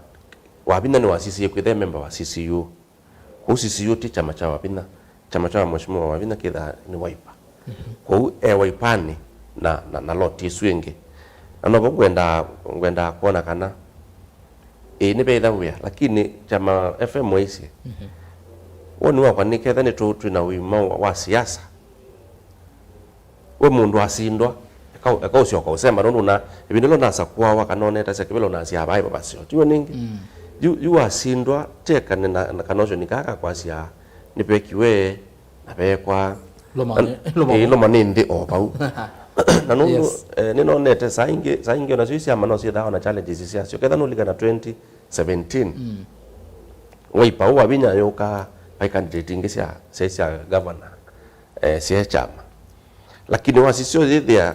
Wavinya nĩ wa C C A, kwĩthe member wa C C U. Kũu C C U ti kyama kya Wavinya, kyama kya Mheshimiwa Wavinya kĩthaa nĩ Wiper. Mhm. Kwoou e Waipanĩ na, na, na lot ĩsu ĩngĩ. Na novo ngwenda, ngwenda kwona kana ĩĩ nĩveitha wĩa, lakini kyama F M waisye. Mhm. Woni wakwa nĩ ketha nĩ tũ-, twĩ na ũima wa, wa siasa. We mũndũ asindwa, eka, eka ũsyoka ũsema, nũndũ na ĩvinda ĩla ũnasakũawa kana ũnetasya kĩvĩla ũnasyaa vaĩ vavasyo. Tiw'o nĩngĩ? Mm. Yu, yu wasindwa, tekane na, na kanotion kaka kwasya, nĩvekiwe, na vekwa, loma na, nĩ, loma ĩĩ, vo, loma nĩ nthĩ o vau. Na nũndũ, yes, eh, nĩnonete, saa ingĩ, saa ingĩ onasyo isyama no syĩthaa ona challenges syasyo. Ketha nũlikana twenty seventeen. Mm. Wiper, Wavinya yũka, vai candidate ingĩ sya, sya, sya governor, eh, sya kyama. Lakini wasisyo yĩthĩa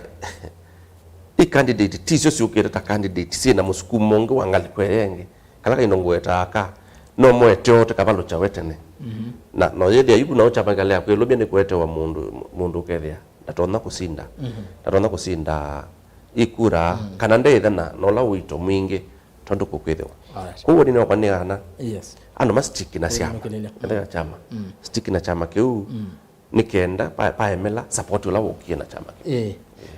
i candidate, ti syo syũkĩte ta candidate, syĩ na mũsukumo ũngĩ wa ngalĩko ĩya ĩngĩ. Kala kaindo ngũetaa ka, no moete ote kavalũkya we tene. Mhm. Na, no yĩthĩa yu na kyama kĩkalea kwĩlũmya nĩ kũetewa mũndũ, mũndũ ũkethĩa ndatonya kũsinda. Mhm. Ndatonya kũsinda ikura, mm, kana ndeĩthana na ũla ũito mwingĩ tondũ kũkwĩthĩwa. Alright. Kwoou nĩnokwa nĩ kana, yes, andũ ma stick na syama. Kũmĩkĩlĩlya. Ethĩa kyama. Mm. Stick na kyama kĩu. Mm. Nĩ kenda pa-, paemela support ũla wũkie na kyama kĩu. Ĩĩ.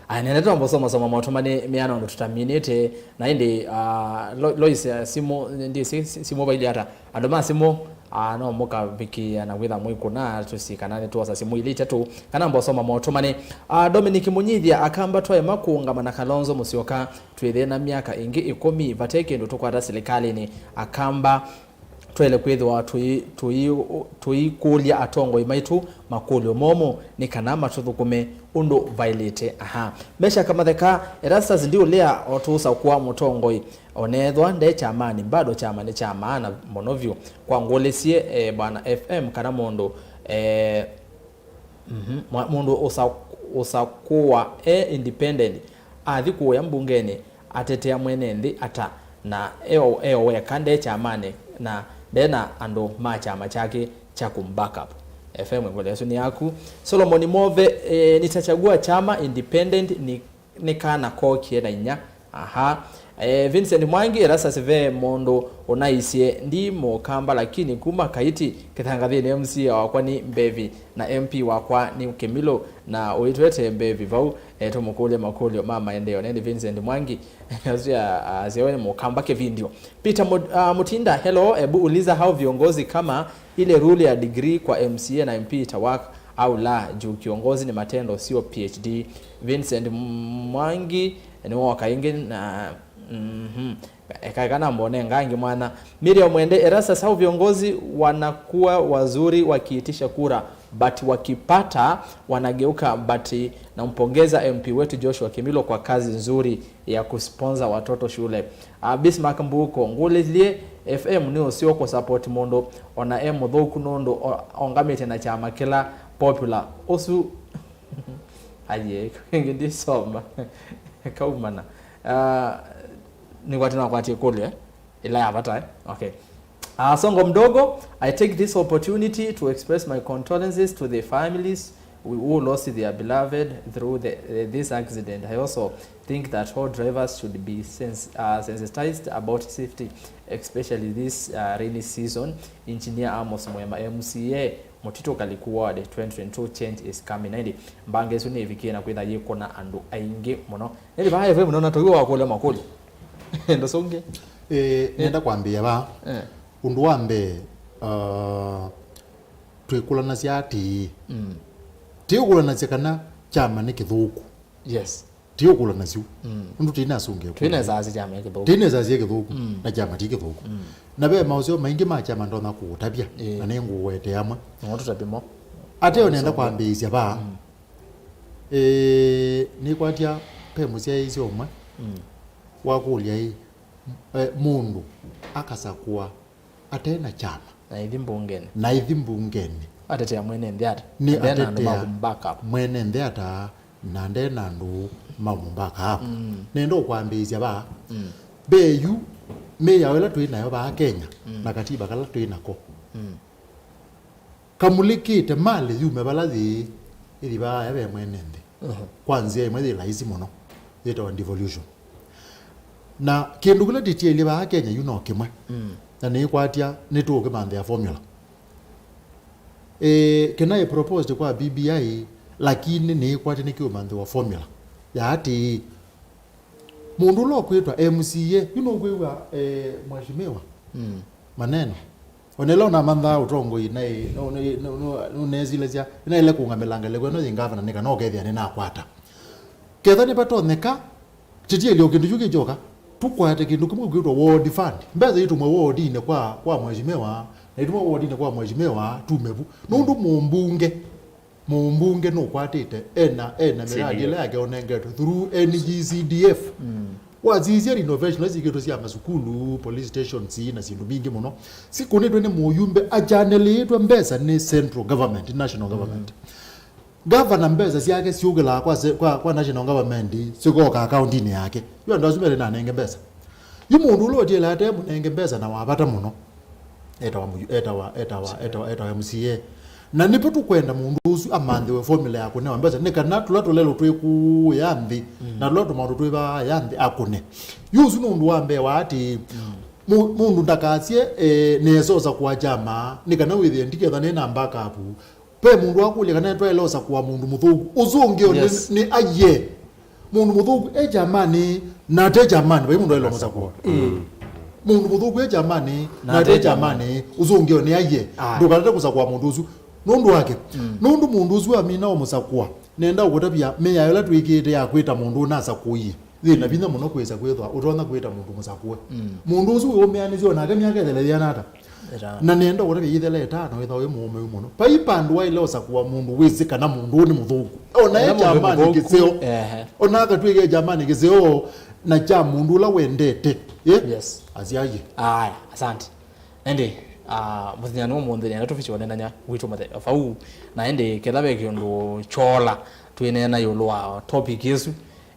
Aya, nene twamba ũsomasoma maũtũmanĩ mĩana ũndũ tũtaminĩte, na ĩndĩ, ah, Lo-, Lois, ah, simũ, ndi si-, si-, simũ vailye ata? Andũ ma simũ, ah, no mũkavikĩĩa na kwĩtha mwĩkũna tũsi kana nĩtwosa simũ ilĩ itatũ, kana mbosoma maũtũmanĩ. Ah, Dominic Mũnyithia, Akamba twaema kũũngama na Kalonzo Musyoka, twĩthĩe na myaka ĩngĩ ĩkũmi vate kĩndũ tũkwata silikalĩnĩ. Akamba twaĩle kwĩthĩwa tũi-, tũi-, tũikũlya atongoi maitũ makũlyo momũ nĩ kana matũthũkũme ũndũ vaĩlĩte. Aha. Mesha Kamatheka, Erastus ndiũlea o tũũsakũa mũtongoi, oneethwa nde kyamanĩ, bado kyama nĩ kya maana mũno vyũ. Kwa ngũlĩsye, eh, Bwana F M kana mũndũ, eh, Mhm. Mwa-, mũndũ ũsa-, ũsakũwa e independent, athi kũya mbungenĩ, atetea mwene nthĩ ata, na e o, e o weka, nde kyamanĩ, na nde na andũ ma kyama kyake kya kũm backup? F M, ĩkũlyo ĩsu nĩ yaku. Solomon Move, eh, nitachagua chama independent, ni nĩ kana kookie na inya. Aha. Eh, Vincent Mwangi, Erastus ve mũndũ ũnaisye, ndi Mũkamba lakini kuma Kaiti, Kĩthangathĩnĩ, M C A wakwa nĩ Mbevi na M P wakwa nĩ Kĩmilũ, na ũitwete Mbevi vau, eh, tũmũkũlye makũlyo ma maendeeo. Nĩ Vincent Mwangi, asu ya, asya we nĩ Mũkamba kĩvindio. Peter Mut-, ah, Mutinda, hello, ebu uliza hao viongozi kama ile rule ya degree kwa M C A na M P itawaka au la, juu kiongozi ni matendo, sio P H D. Vincent Mwangi, nĩwoka ĩngĩ na, mhm. Eka, eka nambone ngangĩ mwana. Miriam Mwende, Erastus, hao viongozi wanakuwa wazuri wakiitisha kura, but wakipata wanageuka, but nampongeza M P wetu Joshua Kimilo kwa kazi nzuri ya kusponsor watoto shule. Ah, Bismarck Mbuko, ngũlĩlye, F M nĩ ũseo kũsupport mũndũ ona e mũthũku nũndũ o-, ongamĩte na kyama kĩla popular. Ũsu, aye, ĩngĩ ndisoma. Kaumana. Ah, nĩkwatĩ nakwatie kũlyo, eh? Ĩla ya vata, eh? Okay. Ah, Songo Mdogo, I take this opportunity to express my condolences to the families who lost their beloved through the, uh, this accident. I also think that all drivers should be sens uh, sensitized about safety, especially this uh, rainy season. Engineer Amos Mwema, M C A, Mutito Kaliku Ward, twenty twenty-two change is coming. Na ĩndĩ mbanga ĩsu nĩĩvikie na kwĩtha yĩkũna andũ aingĩ mũno. Ĩndĩ vaa F M nona tũiwe wakũlya makũlyo. Ndũsũngĩ. Eh, nenda kwambĩĩa vaa. Eh. Ũndũ wa mbee, uh, twĩkũlanasya atĩĩ, mm, tiũkũlanasya kana kyama nĩ kĩthũku. Yes. Tiũkũlanasya. Mm. Ũndũ tĩinasũngĩa. Tũinasasya kyama nĩ kĩthũku. Tĩinasasya kĩthũku, mm, na kyama ti kĩthũku. Mm. Na ve maũseo maingĩ ma kyama ndonya kũũtavya, ĩĩ, na nĩngũũete amwe. No tũtavye mo. Ateo nenda kwambĩĩsya vaa. Mm. Ĩĩ, nĩkwatya ve mũsyaĩĩsya ũmwe, mm, wakũlya ĩ, eh, mũndũ akasakũa ate na kyama. Na ithi mbungenĩ. Na ithi mbungenĩ. Atetea mwene nthĩ ata? Nĩ atetea mwene nthĩ ata, na nde na andũ ma kũmũ back up. Mm. Nenda ũkwambĩĩsya vaa. Mm. Ve yu mĩao ĩla twĩ nayo vaa Kenya, mm, na katiba kala twĩ nako. Mm. Kamũlĩkĩte malĩ yume vala yĩĩ, ĩthi vaa ve mwene nthĩ. Mhm. Kwa nzĩa ĩmwe yĩ laisi mũno, yĩtawa devolution. Na kĩndũ kĩla tĩtyaĩlye vaa Kenya yu no kĩmwe. Mm. Na nĩĩkwatya nĩtũũkĩmanthĩa formula. Ĩĩ, kĩnaĩ proposed kwa B B I, lakini nĩĩkwatya nĩkĩũmanthĩwa formula ya atĩĩ, mũndũ ũla ũkwĩtwa M C A, yu nũkwĩw'a, eh, mheshimiwa, mm, maneno. Onela ũnamanthaa ũtongoi naĩ, nũ-, nũ-, nũ-, nũ-, nũnesilesya, naĩle kũũngamĩla ngalĩko ĩno yĩ ngavana nĩ kana ũkethĩa nĩnakwata. Ketha nĩvatonyeka, tĩtielye o kĩndũ kyu kĩkyoka, tũkwate kĩndũ kĩmwe kwĩtwa ward fund. Mbesa itũmwe wardinĩ kwa, kwa mheshimiwa, na itũmwe wardinĩ kwa mheshimiwa, tume vu. Nũndũ mũmbunge, mũmbunge nũkwatĩte, ena, ena miradi ĩla yake ũnengetwe through N G C D F. Mm. Wasisya renovation ila syĩkĩtwe sya masukulu, police stations, na syĩndũ mbingĩ mũno. Sikũnĩtwe nĩ mũyumbe, achanelĩĩtwe mbesa nĩ central government, national government. Mm. Gavana mbesa syake syũkĩlaa kwa se-, kwa, kwa national government, sikoka akauntinĩ yake. Yu andũ asu mele nanenge mbesa. Yu mũndũ ũla ũtiele ate mũnenge mbesa na wa vata mũno, etawa mũyu-, etawa, etawa, etawa, etawa M C A. Na nĩvo tũkwenda mũndũ ũsu amanthĩwe formula ya kũnewa mbesa, nĩ kana tũla tũlelũ twĩ kũũya nthĩ, mm, na tũla tũmaũndũ twĩ vaa ya nthĩ akũne. Yu ũsu nĩ ũndũ wa mbee wa atĩ, mm, mũ-, mũndũ ndakasye, eh, nĩesosa kwa kyama, nĩ kana wĩthĩe ndiketha nĩ na backup. Ve mũndũ wakũlya kana twaĩle ũsakũa mũndũ mũthũku. Ũsu ũngĩ o nĩ, yes, nĩ aye. Mũndũ mũthũku e kyamanĩ, na ate kyamanĩ, vai mũndũ waĩle ũmũsakũa. Mm. Mũndũ mũthũku e kyamanĩ, na ate kyamanĩ, ũsu ũngĩ o nĩ aye. Ah. Ndũkatate kũsakũa mũndũ ũsu. Nũndũ wake. Mm. Nũndũ mũndũ ũsu amina ũmũsakũa. Nenda ũkũtavya mĩao ĩla twĩkĩĩte ya kwĩta mũndũ ũnasakũie. Yĩ na vinya mũno kwĩsa kwĩthwa ũtonya kwĩta mũndũ mũsakũe. Mm. Mũndũ ũsu wĩũmĩanĩsye o nake myaka ĩthela yĩana ata? Ĩtano. Na nenda ũkũtavya yĩthela ĩtano wĩthwa wĩ mũũmĩu mũno. Vai vandũ waĩle ũsakũa mũndũ wĩsĩ kana mũndũ ũũ nĩ mũthũku. Ona e kyamanĩ kĩseo. Ehe. Ona akatw'ĩke kyamanĩ kĩseo na kya mũndũ ũla wendete. Ĩ? Yes. Asyaie. Aya, asante. Ĩndĩ, ah, mũthenya nĩ ũmũnthĩ nĩenda tũvikye ũnenany'a witũ mũthenya vau. Na ĩndĩ ketha ve kĩũndũ kyola twĩneena ĩũlũ wa topic ĩsu,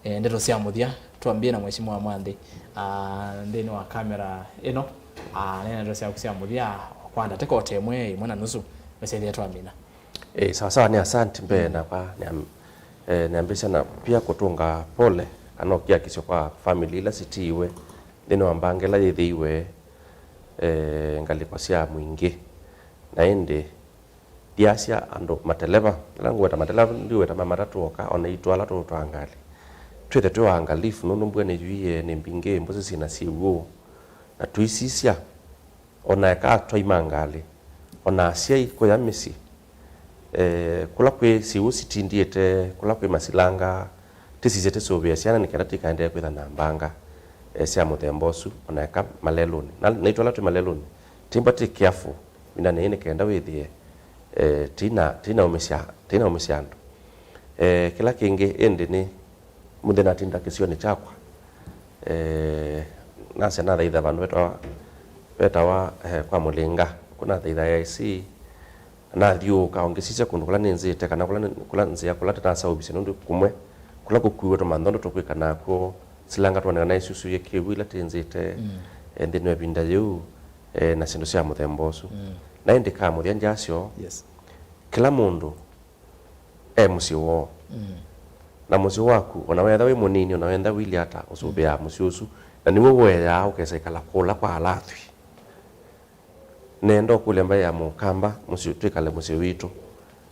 eh, ndeto sya mũthya, twambie na Mheshimiwa Mwanthi, ah, nthĩnĩ wa kamera ĩno, ah, nĩ ndeto syaku sya mũthya kwa ndatĩka o ta ĩmwe, ĩmwe na nusu, nĩsethĩa twamina. Eh, sawa sawa, nĩ asante mbee, mm, nakwa nĩam-, eh, nĩambĩsya na pia kũtũnga pole kana ũkiakisyo kwa family ila sitiiwe nthĩnĩ wa mbanga ĩla yĩthĩiwe, eh, ngalĩko sya mwingĩ. Na ĩndĩ, ndiasya andũ mateleva, ĩla ngũweta mateleva, ndiweta ma matatũ oka, o naitũ ala tũũtwaa ngalĩ. Twĩthe twĩ waangalifu, nũndũ mbua nĩyuie, nĩ mbingĩ, mbũsĩ syĩna syĩw'ũ, na tũisisya, o na eka twaima ngalĩ, o na asyai kũya mĩsyĩ, eh, kũla kwĩ syĩw'ũ sitindĩte, kũla kwĩ masilanga, tĩsisye tĩsũvĩe syana nĩ kenda tikaendee kwĩtha na mbanga, eh, sya mũthemba ũsu, o na eka malelũnĩ. Na, naitũ ala twĩ malelũnĩ, tĩmba twĩ careful ĩvindanĩ yĩĩ nĩ kenda wĩthĩe, eh, tĩina-, tĩinaũmĩsya, tĩinaũmĩsya andũ. Eh, kĩla kĩngĩ ĩndĩ nĩ mũthĩ natinda kĩsionĩ kyakwa, eh, nasya nathaitha vandũ vetawa, vetawa, eh, kwa Mũlĩnga, kũu nathaitha A I C, nathyũũka o ngĩsisya kũndũ kũla nĩnzĩte, kana kũla nĩ-, kũla nzĩa, kũla ndĩnaseũvisye, nũndũ kũmwe kũla kũkuiwe tũmanthondo tũkwĩka nakw'o, silanga twoneka na isusũie kĩw'ũ ila tĩnzĩte, mm, eh, nthĩnĩ wa ĩvinda yĩu, eh, na syĩndũ sya mũthemba ũsu. Mm. Na ĩndĩ ka mũthya ndyasyo, yes, kĩla mũndũ e mũsyĩ woo. Na mũsyĩ waku, ona wetha wĩ mũnini, ona wetha wĩlye ata, ũsũvĩaa mũsyĩ ũsu, na nĩw'o ũeaa ũkesa ĩkala kũla kwa ala athwii. Nenda ũkũlya mbaĩ ya Mũkamba, mũsyĩ, twĩkale mũsyĩ witũ.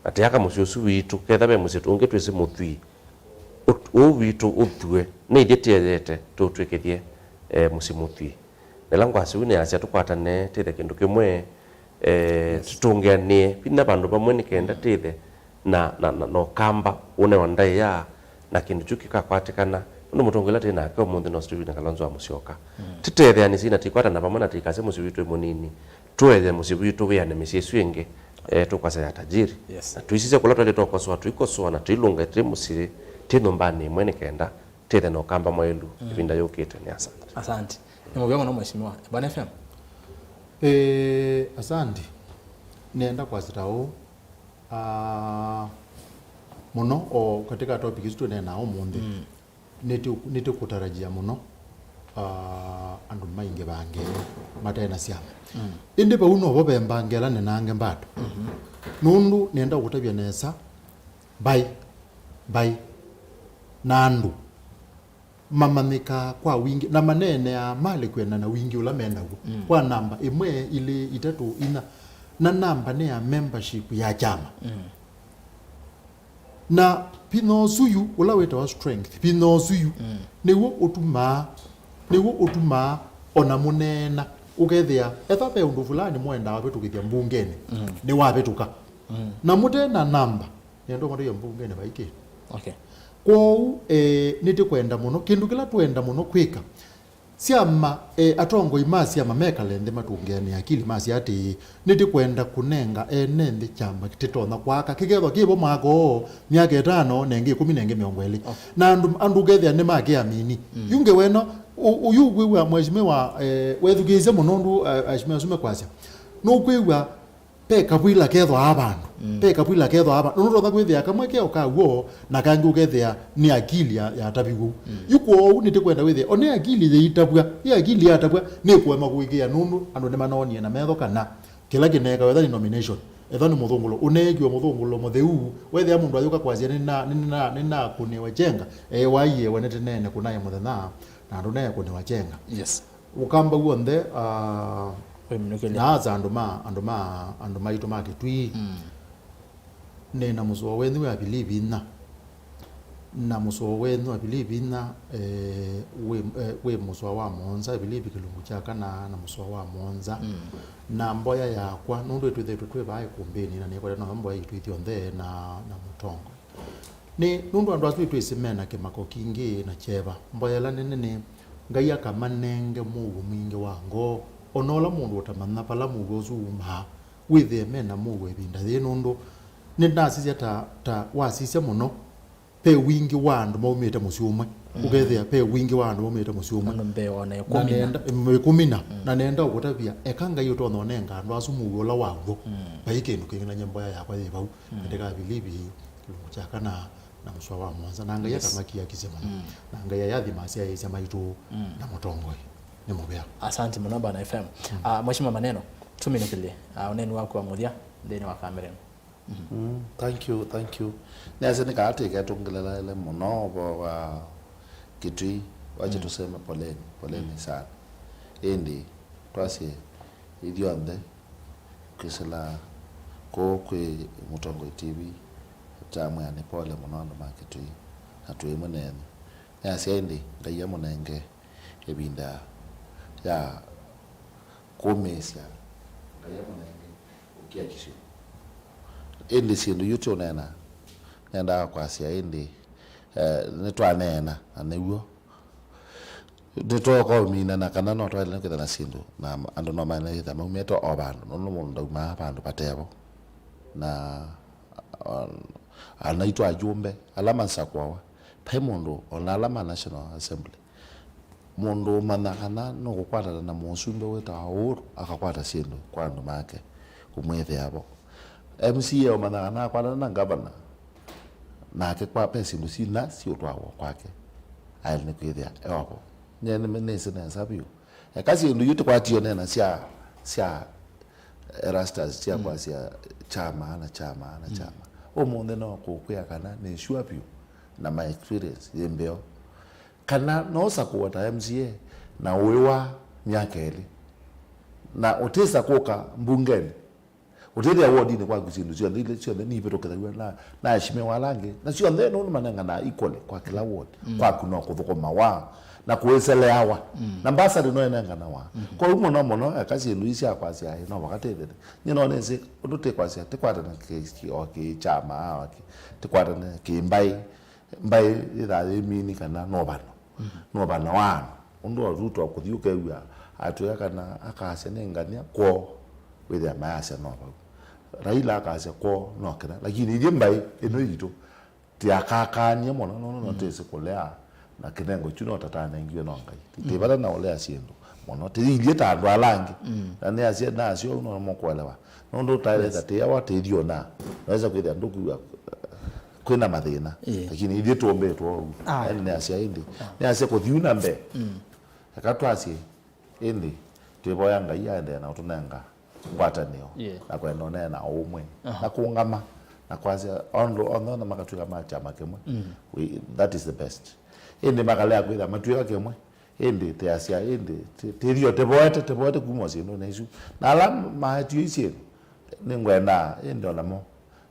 Na tĩaka mũsyĩ ũsu witũ, ketha ve mũsyĩ ũngĩ twĩsĩ mũthwii, ũt-, ũũ witũ ũthw'e, nĩ ithyĩ tĩeyete tũtw'ĩkĩthye, eh, mũsyĩ mũthwii. Na ĩla ngwasya ũu nĩyasya tũkwatane, tĩthe kĩndũ kĩmwe, eh, tũtũngĩanĩe vinya vandũ vamwe nĩ kenda tĩthe na, na, na, na Ũkamba ũnewa ndaĩa, na kĩndũ kyu kĩkakwatĩkana, nũndũ mũtongoi ũla twĩ nake ũmũnthĩ no Stephen Kalonzo wa Musyoka. Tĩtetheanĩsye na tĩkwatana vamwe na tĩkasya mũsyĩ witũ wĩ mũnini, tũeye mũsyĩ witũ wĩane mĩsyĩ ĩsu ĩngĩ, eh, tũkwasya ya tajiri. Yes. Na tũisisye kũla twaĩlĩte ũkosoa, tũikosoa na tũilũnga twĩ mũsyĩ, twĩ nyũmbanĩ ĩmwe nĩ kenda tĩthe na Ũkamba mwaĩlu ĩvinda yũkĩte. Nĩ asante. Asante. Nĩ mũvea mũno, Mheshimiwa. Bwana F M? Eh, asante. Nenda kwasya ta ũũ, ah, mũno o katika topic isu tũneenaa ũmũnthĩ, nĩtũ-, nĩtũkũtarajia mũno, ah, andũ maingĩ vange mate na syama. Ĩndĩ vau novo ve mbange ĩla nenange mbado. Nũndũ nenda kũtavya nesa, mbaĩ, mbaĩ, na andũ mamanyĩkaa kwa wingĩ na maneeneaa malĩ kwĩanana na wingĩ ũla me naw'o, kwa namba ĩmwe, ilĩ, itatũ, inya, na namba nĩ ya membership ya kyama. Na vinya ũsu yu, ũla wĩtawa strength, vinya ũsu yu, nĩw'o ũtumaa, nĩw'o ũtumaa ona mũneena, ũkethĩa etha ve ũndũ fulani mwendaa wavĩtũkĩthya mbungenĩ, nĩwavĩtũka. Na mũte na namba, nĩenda ũmatũia mbungenĩ vai kĩndũ. Okay. Kwoou, eh, nĩtũkwenda mũno, kĩndũ kĩla twenda mũno kwĩka, syama, eh, atongoi ma syama mekale nthĩ matũngĩanĩe akili masya atĩĩ, nĩtũkwenda kũnenga ene nthĩ kyama tĩtonya kwaka, kĩkethwa kĩvo mwaka ũũ, myaka ĩtano, nengĩ ĩkũmi, nengĩ mĩongo ĩlĩ. Okay. Na andũ, andũ ũkethĩa nĩ makĩa mini. Yu ngewa ĩno, ũ-, ũyu ũkwĩw'a mheshimiwa, eh, wethukĩĩsye mũno ũndũ, eh, aheshimiwa asu mekwasya. Nũkwĩw'a Ve kavwila kethwaa vandũ. Ve kavwila kethwaa vandũ. Nũtonya kwĩthĩa kamwe keo ka w'o, na kangĩ ũkethĩa nĩ akili ya, yataviw'e ũu. Yu kwoou nĩtũkwenda wĩthĩe, o nĩ akili yĩitavw'a, ĩ akili yatavw'a, nĩkũema kũĩkĩĩa nũndũ andũ nĩmanoonie na metho kana kĩla kĩneekawa, etha nĩ nomination, etha nĩ mũthũngũlo, ũneekiwe mũthũngũlo mũtheu, wethĩa mũndũ ayũka kwasya, "Nĩna-, nĩna-, nĩnakũnĩwe kyenga," eĩwa aiĩwe nĩ tene nĩkũnae mũthenya, na andũ neekũnĩwa kyenga. Yes. Ũkamba w'onthe, ah, wĩminũkĩlya. Naasa andũ ma, andũ ma, andũ maitũ ma Kĩtui. Nĩ na mũsoa wenyu wa vilivi inya. Na mũsoa wenyu wa vilivi inya, eh, wĩ, eh, wĩ mũsoa wa mũonza, vilivi kĩlungu kya kana na mũsoa wa mũonza. Na mboya yakwa, nũndũ ĩtwĩthĩtwe twĩ vaa ĩkumbĩnĩ, na nĩkwete no mboya itũ ithyonthe na, na mũtongo. Nĩ nũndũ andũ asu nĩtwĩsĩ me na kĩmako kingĩ na kyeva. Mboya ĩla nene nĩ Ngai akamanenge mũuo mwingĩ wa ngoo, o na ũla mũndũ ũtamanya vala mũuo ũsu wumaa, wĩthĩe me na mũuo ĩvinda yĩĩ, nũndũ nĩnasisya ta, ta wasisya mũno, ve wingĩ wa andũ maumĩte mũsyĩ ũmwe, ũkethĩa ve wingĩ wa andũ maumĩte mũsyĩ ũmwe. Andũ mbee o na na ĩkũmi na. Nenda, ĩkũmi na, na nenda ũkũtavya, eka Ngai ũtonya ũnenga andũ asu mũuo ũla wa w'o. Vai kĩndũ kĩngĩ, na nyie mboya yakwa yĩ vau, katika Vilivi kĩlungu kya kana na mũsoa wa mũonza, na Ngai, yes, akamakiakisya mũno. Na Ngai ayathima asyaĩĩsya maitũ na mũtongoi. Nĩ mũvea. Asante mũno, Bwana F M. Ah, Mheshimiwa Maneno, tũminũkĩlye, ah, ũneeni waku wa mũthya nthĩnĩ wa kamera ĩno. Mm, thank you, thank you. Nĩasya nĩkaa tĩketũngĩlĩlaĩle mũno ũvoo wa Kĩtui, wache tuseme poleni, poleni sana. Ĩndĩ twasye ithyonthe, kwĩsĩla kũũ kwĩ Mũtongoi T V, twamwĩa nĩ pole mũno andũ ma Kĩtui, na twĩ ĩmwe nenyu. Nĩasya ĩndĩ Ngai amũnenge ĩvinda ya kũmĩĩsya, Ngai amũnenge ũkiakisyo. Ĩndĩ syĩndũ yu tũneena, nendaa kwasya ĩndĩ, eh, nĩtwaneena, na nĩw'o. Nĩtũũka ũminana kana no twaĩle nĩ kwĩtha na syĩndũ, na andũ no maĩle kwĩtha maumĩte o vandũ, nũndũ mũndũ ndaumaa vandũ vatevo. Na, o, anaitũ ajumbe ala masakũawa, vai mũndũ, o na ala ma National Assembly, mũndũ ũmanya kana nũkũkwatana na mũsumbĩ wĩtawa Uhuru, akakwata syĩndũ kwa andũ make kũmwĩthĩa vo. M C A ũmanya kana akwatana na ngavana, nake kwa ve syĩndũ sina siũtwawa kwake, aĩle nĩ kwĩthĩa e vo. Nyie nĩ, nĩsĩ nesa vyũ. Eka syĩndũ yu tũkwatio nena sya, sya Erastus sya kwasya kyama na kyama na kyama. Ũmũnthĩ no kũkwĩa kana nĩ sure vyũ na my experience yĩ mbeo, kana no sakũwa ta M C A na ũĩ wa myaka ĩlĩ, na ũtĩsa kũka mbungenĩ, ũtĩthĩa wodinĩ kwaku syĩndũ syonthe, ilĩ syonthe nivĩtũkĩthaw'a na, na aheshimiwa ala angĩ, na syonthe nũndũ manenganaga equally kwa kĩla ward. Mm. Kwaku no kũthũkũmawa na kũĩseleawa. Mm. Na mbasarĩ no ĩnenganawa. Mm. Kwoou mũno mũno, eka syĩndũ ii sya kwasya ĩ, no vaka tĩthĩle. Nyie no nĩsĩ ũndũ tĩkwasya, tĩkwatane kĩ, kĩ, o kĩ kyama, o kĩ, tĩkwatane kĩ mbaĩ, mbaĩ yĩthaa yĩ mini kana novano. Mhm. Novano wa andũ. Ũndũ o Ruto kũthi ũkew'a atwĩa kana akasya nĩ ngania kwoo, wĩthĩa mayasya no vau. Raila akasya kwoo no kĩna. Lakini ithyĩ mbaĩ ĩno yitũ, tiakakanie mũno, nũndũ no tĩsĩ kũlea na kĩnengo kyu no tatanengiwe no Ngai. Tĩ vata na ũlea syĩndũ mũno, tĩilyĩ ta andũ ala angĩ. Mm. Na nĩasya, nasyo ũu no mũkũelewa. Nũndũ taeleta, yes, tĩyawa tĩthi ona. Naweza kwĩthĩa ndũkwĩw'a kwĩna mathĩna. Ĩĩ. Lakini ithyĩ tũmbĩtwe ũu. Ah. Yaani nĩasya ĩndĩ. Ah. Nĩasya kũthiu na mbee. Mm. Eka twasye ĩndĩ twĩvoya Ngai aendee na ũtũnenga ngwatanĩo, yeah, na kwenda ũneena ũmwe, aha, na kũũngama, na kwasya andũ onthe ona makatw'ĩka ma kyama kĩmwe. Mm. We, that is the best. Ĩndĩ makalea kwĩtha matw'ĩka kĩmwe, ĩndĩ tĩasya, ĩndĩ tĩ-, tĩthio tĩvoete, tĩvoete kuma syĩndũnĩ isu. Na ala maetio isyĩndũ, nĩngwendaa ĩndĩ onamo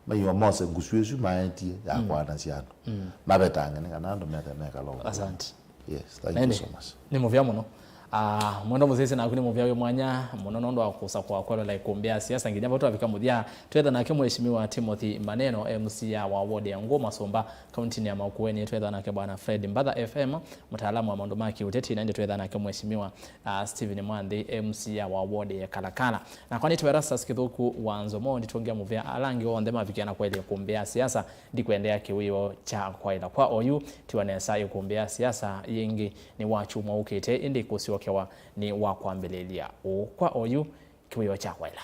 maiwa mose ngusu ĩsu maetie ya, mm, kwanasya andũ. Mm. Mavetange nĩ kana andũ methe mekala ũmwe. Asante. Yes, thank you so much. Nĩ mũvea mũno. Ah, mwendo mũsyaĩĩsya naku nĩ mũvea wĩ mwanya mũno nũndũ wa kũsa kwa kwelwela ĩkũmbĩ ya siasa nginya vau twavika mũthya. Twetha nake Mheshimiwa Timothy Maneno, M C A wa ward ya Ngũma Sũmba, kauntinĩ ya Makueni. Twetha nake Bwana Fred Mbatha F M, mũtaalamu wa maũndũ ma kĩũteti, na ĩndĩ twetha nake Mheshimiwa, ah, Stephen Mwanthi, M C A wa ward ya Kalakala. Nakwa nĩtwa Erastus Kĩthũku wa Nzomo, nditũngĩa mũvea ala angĩ onthe mavikia na kwelya ĩkũmbĩ ya siasa. Ndikwendea kĩwĩoo kya kwaĩla kwa oyu. Tiwa nesa ĩkũmbĩ ya siasa yĩngĩ nĩ wa kyumwa ũkĩte, ĩndĩ kũsyokewa nĩ wa kwambĩlĩlya ũũ. Kwa oyu, kĩwĩoo kya kwaĩla.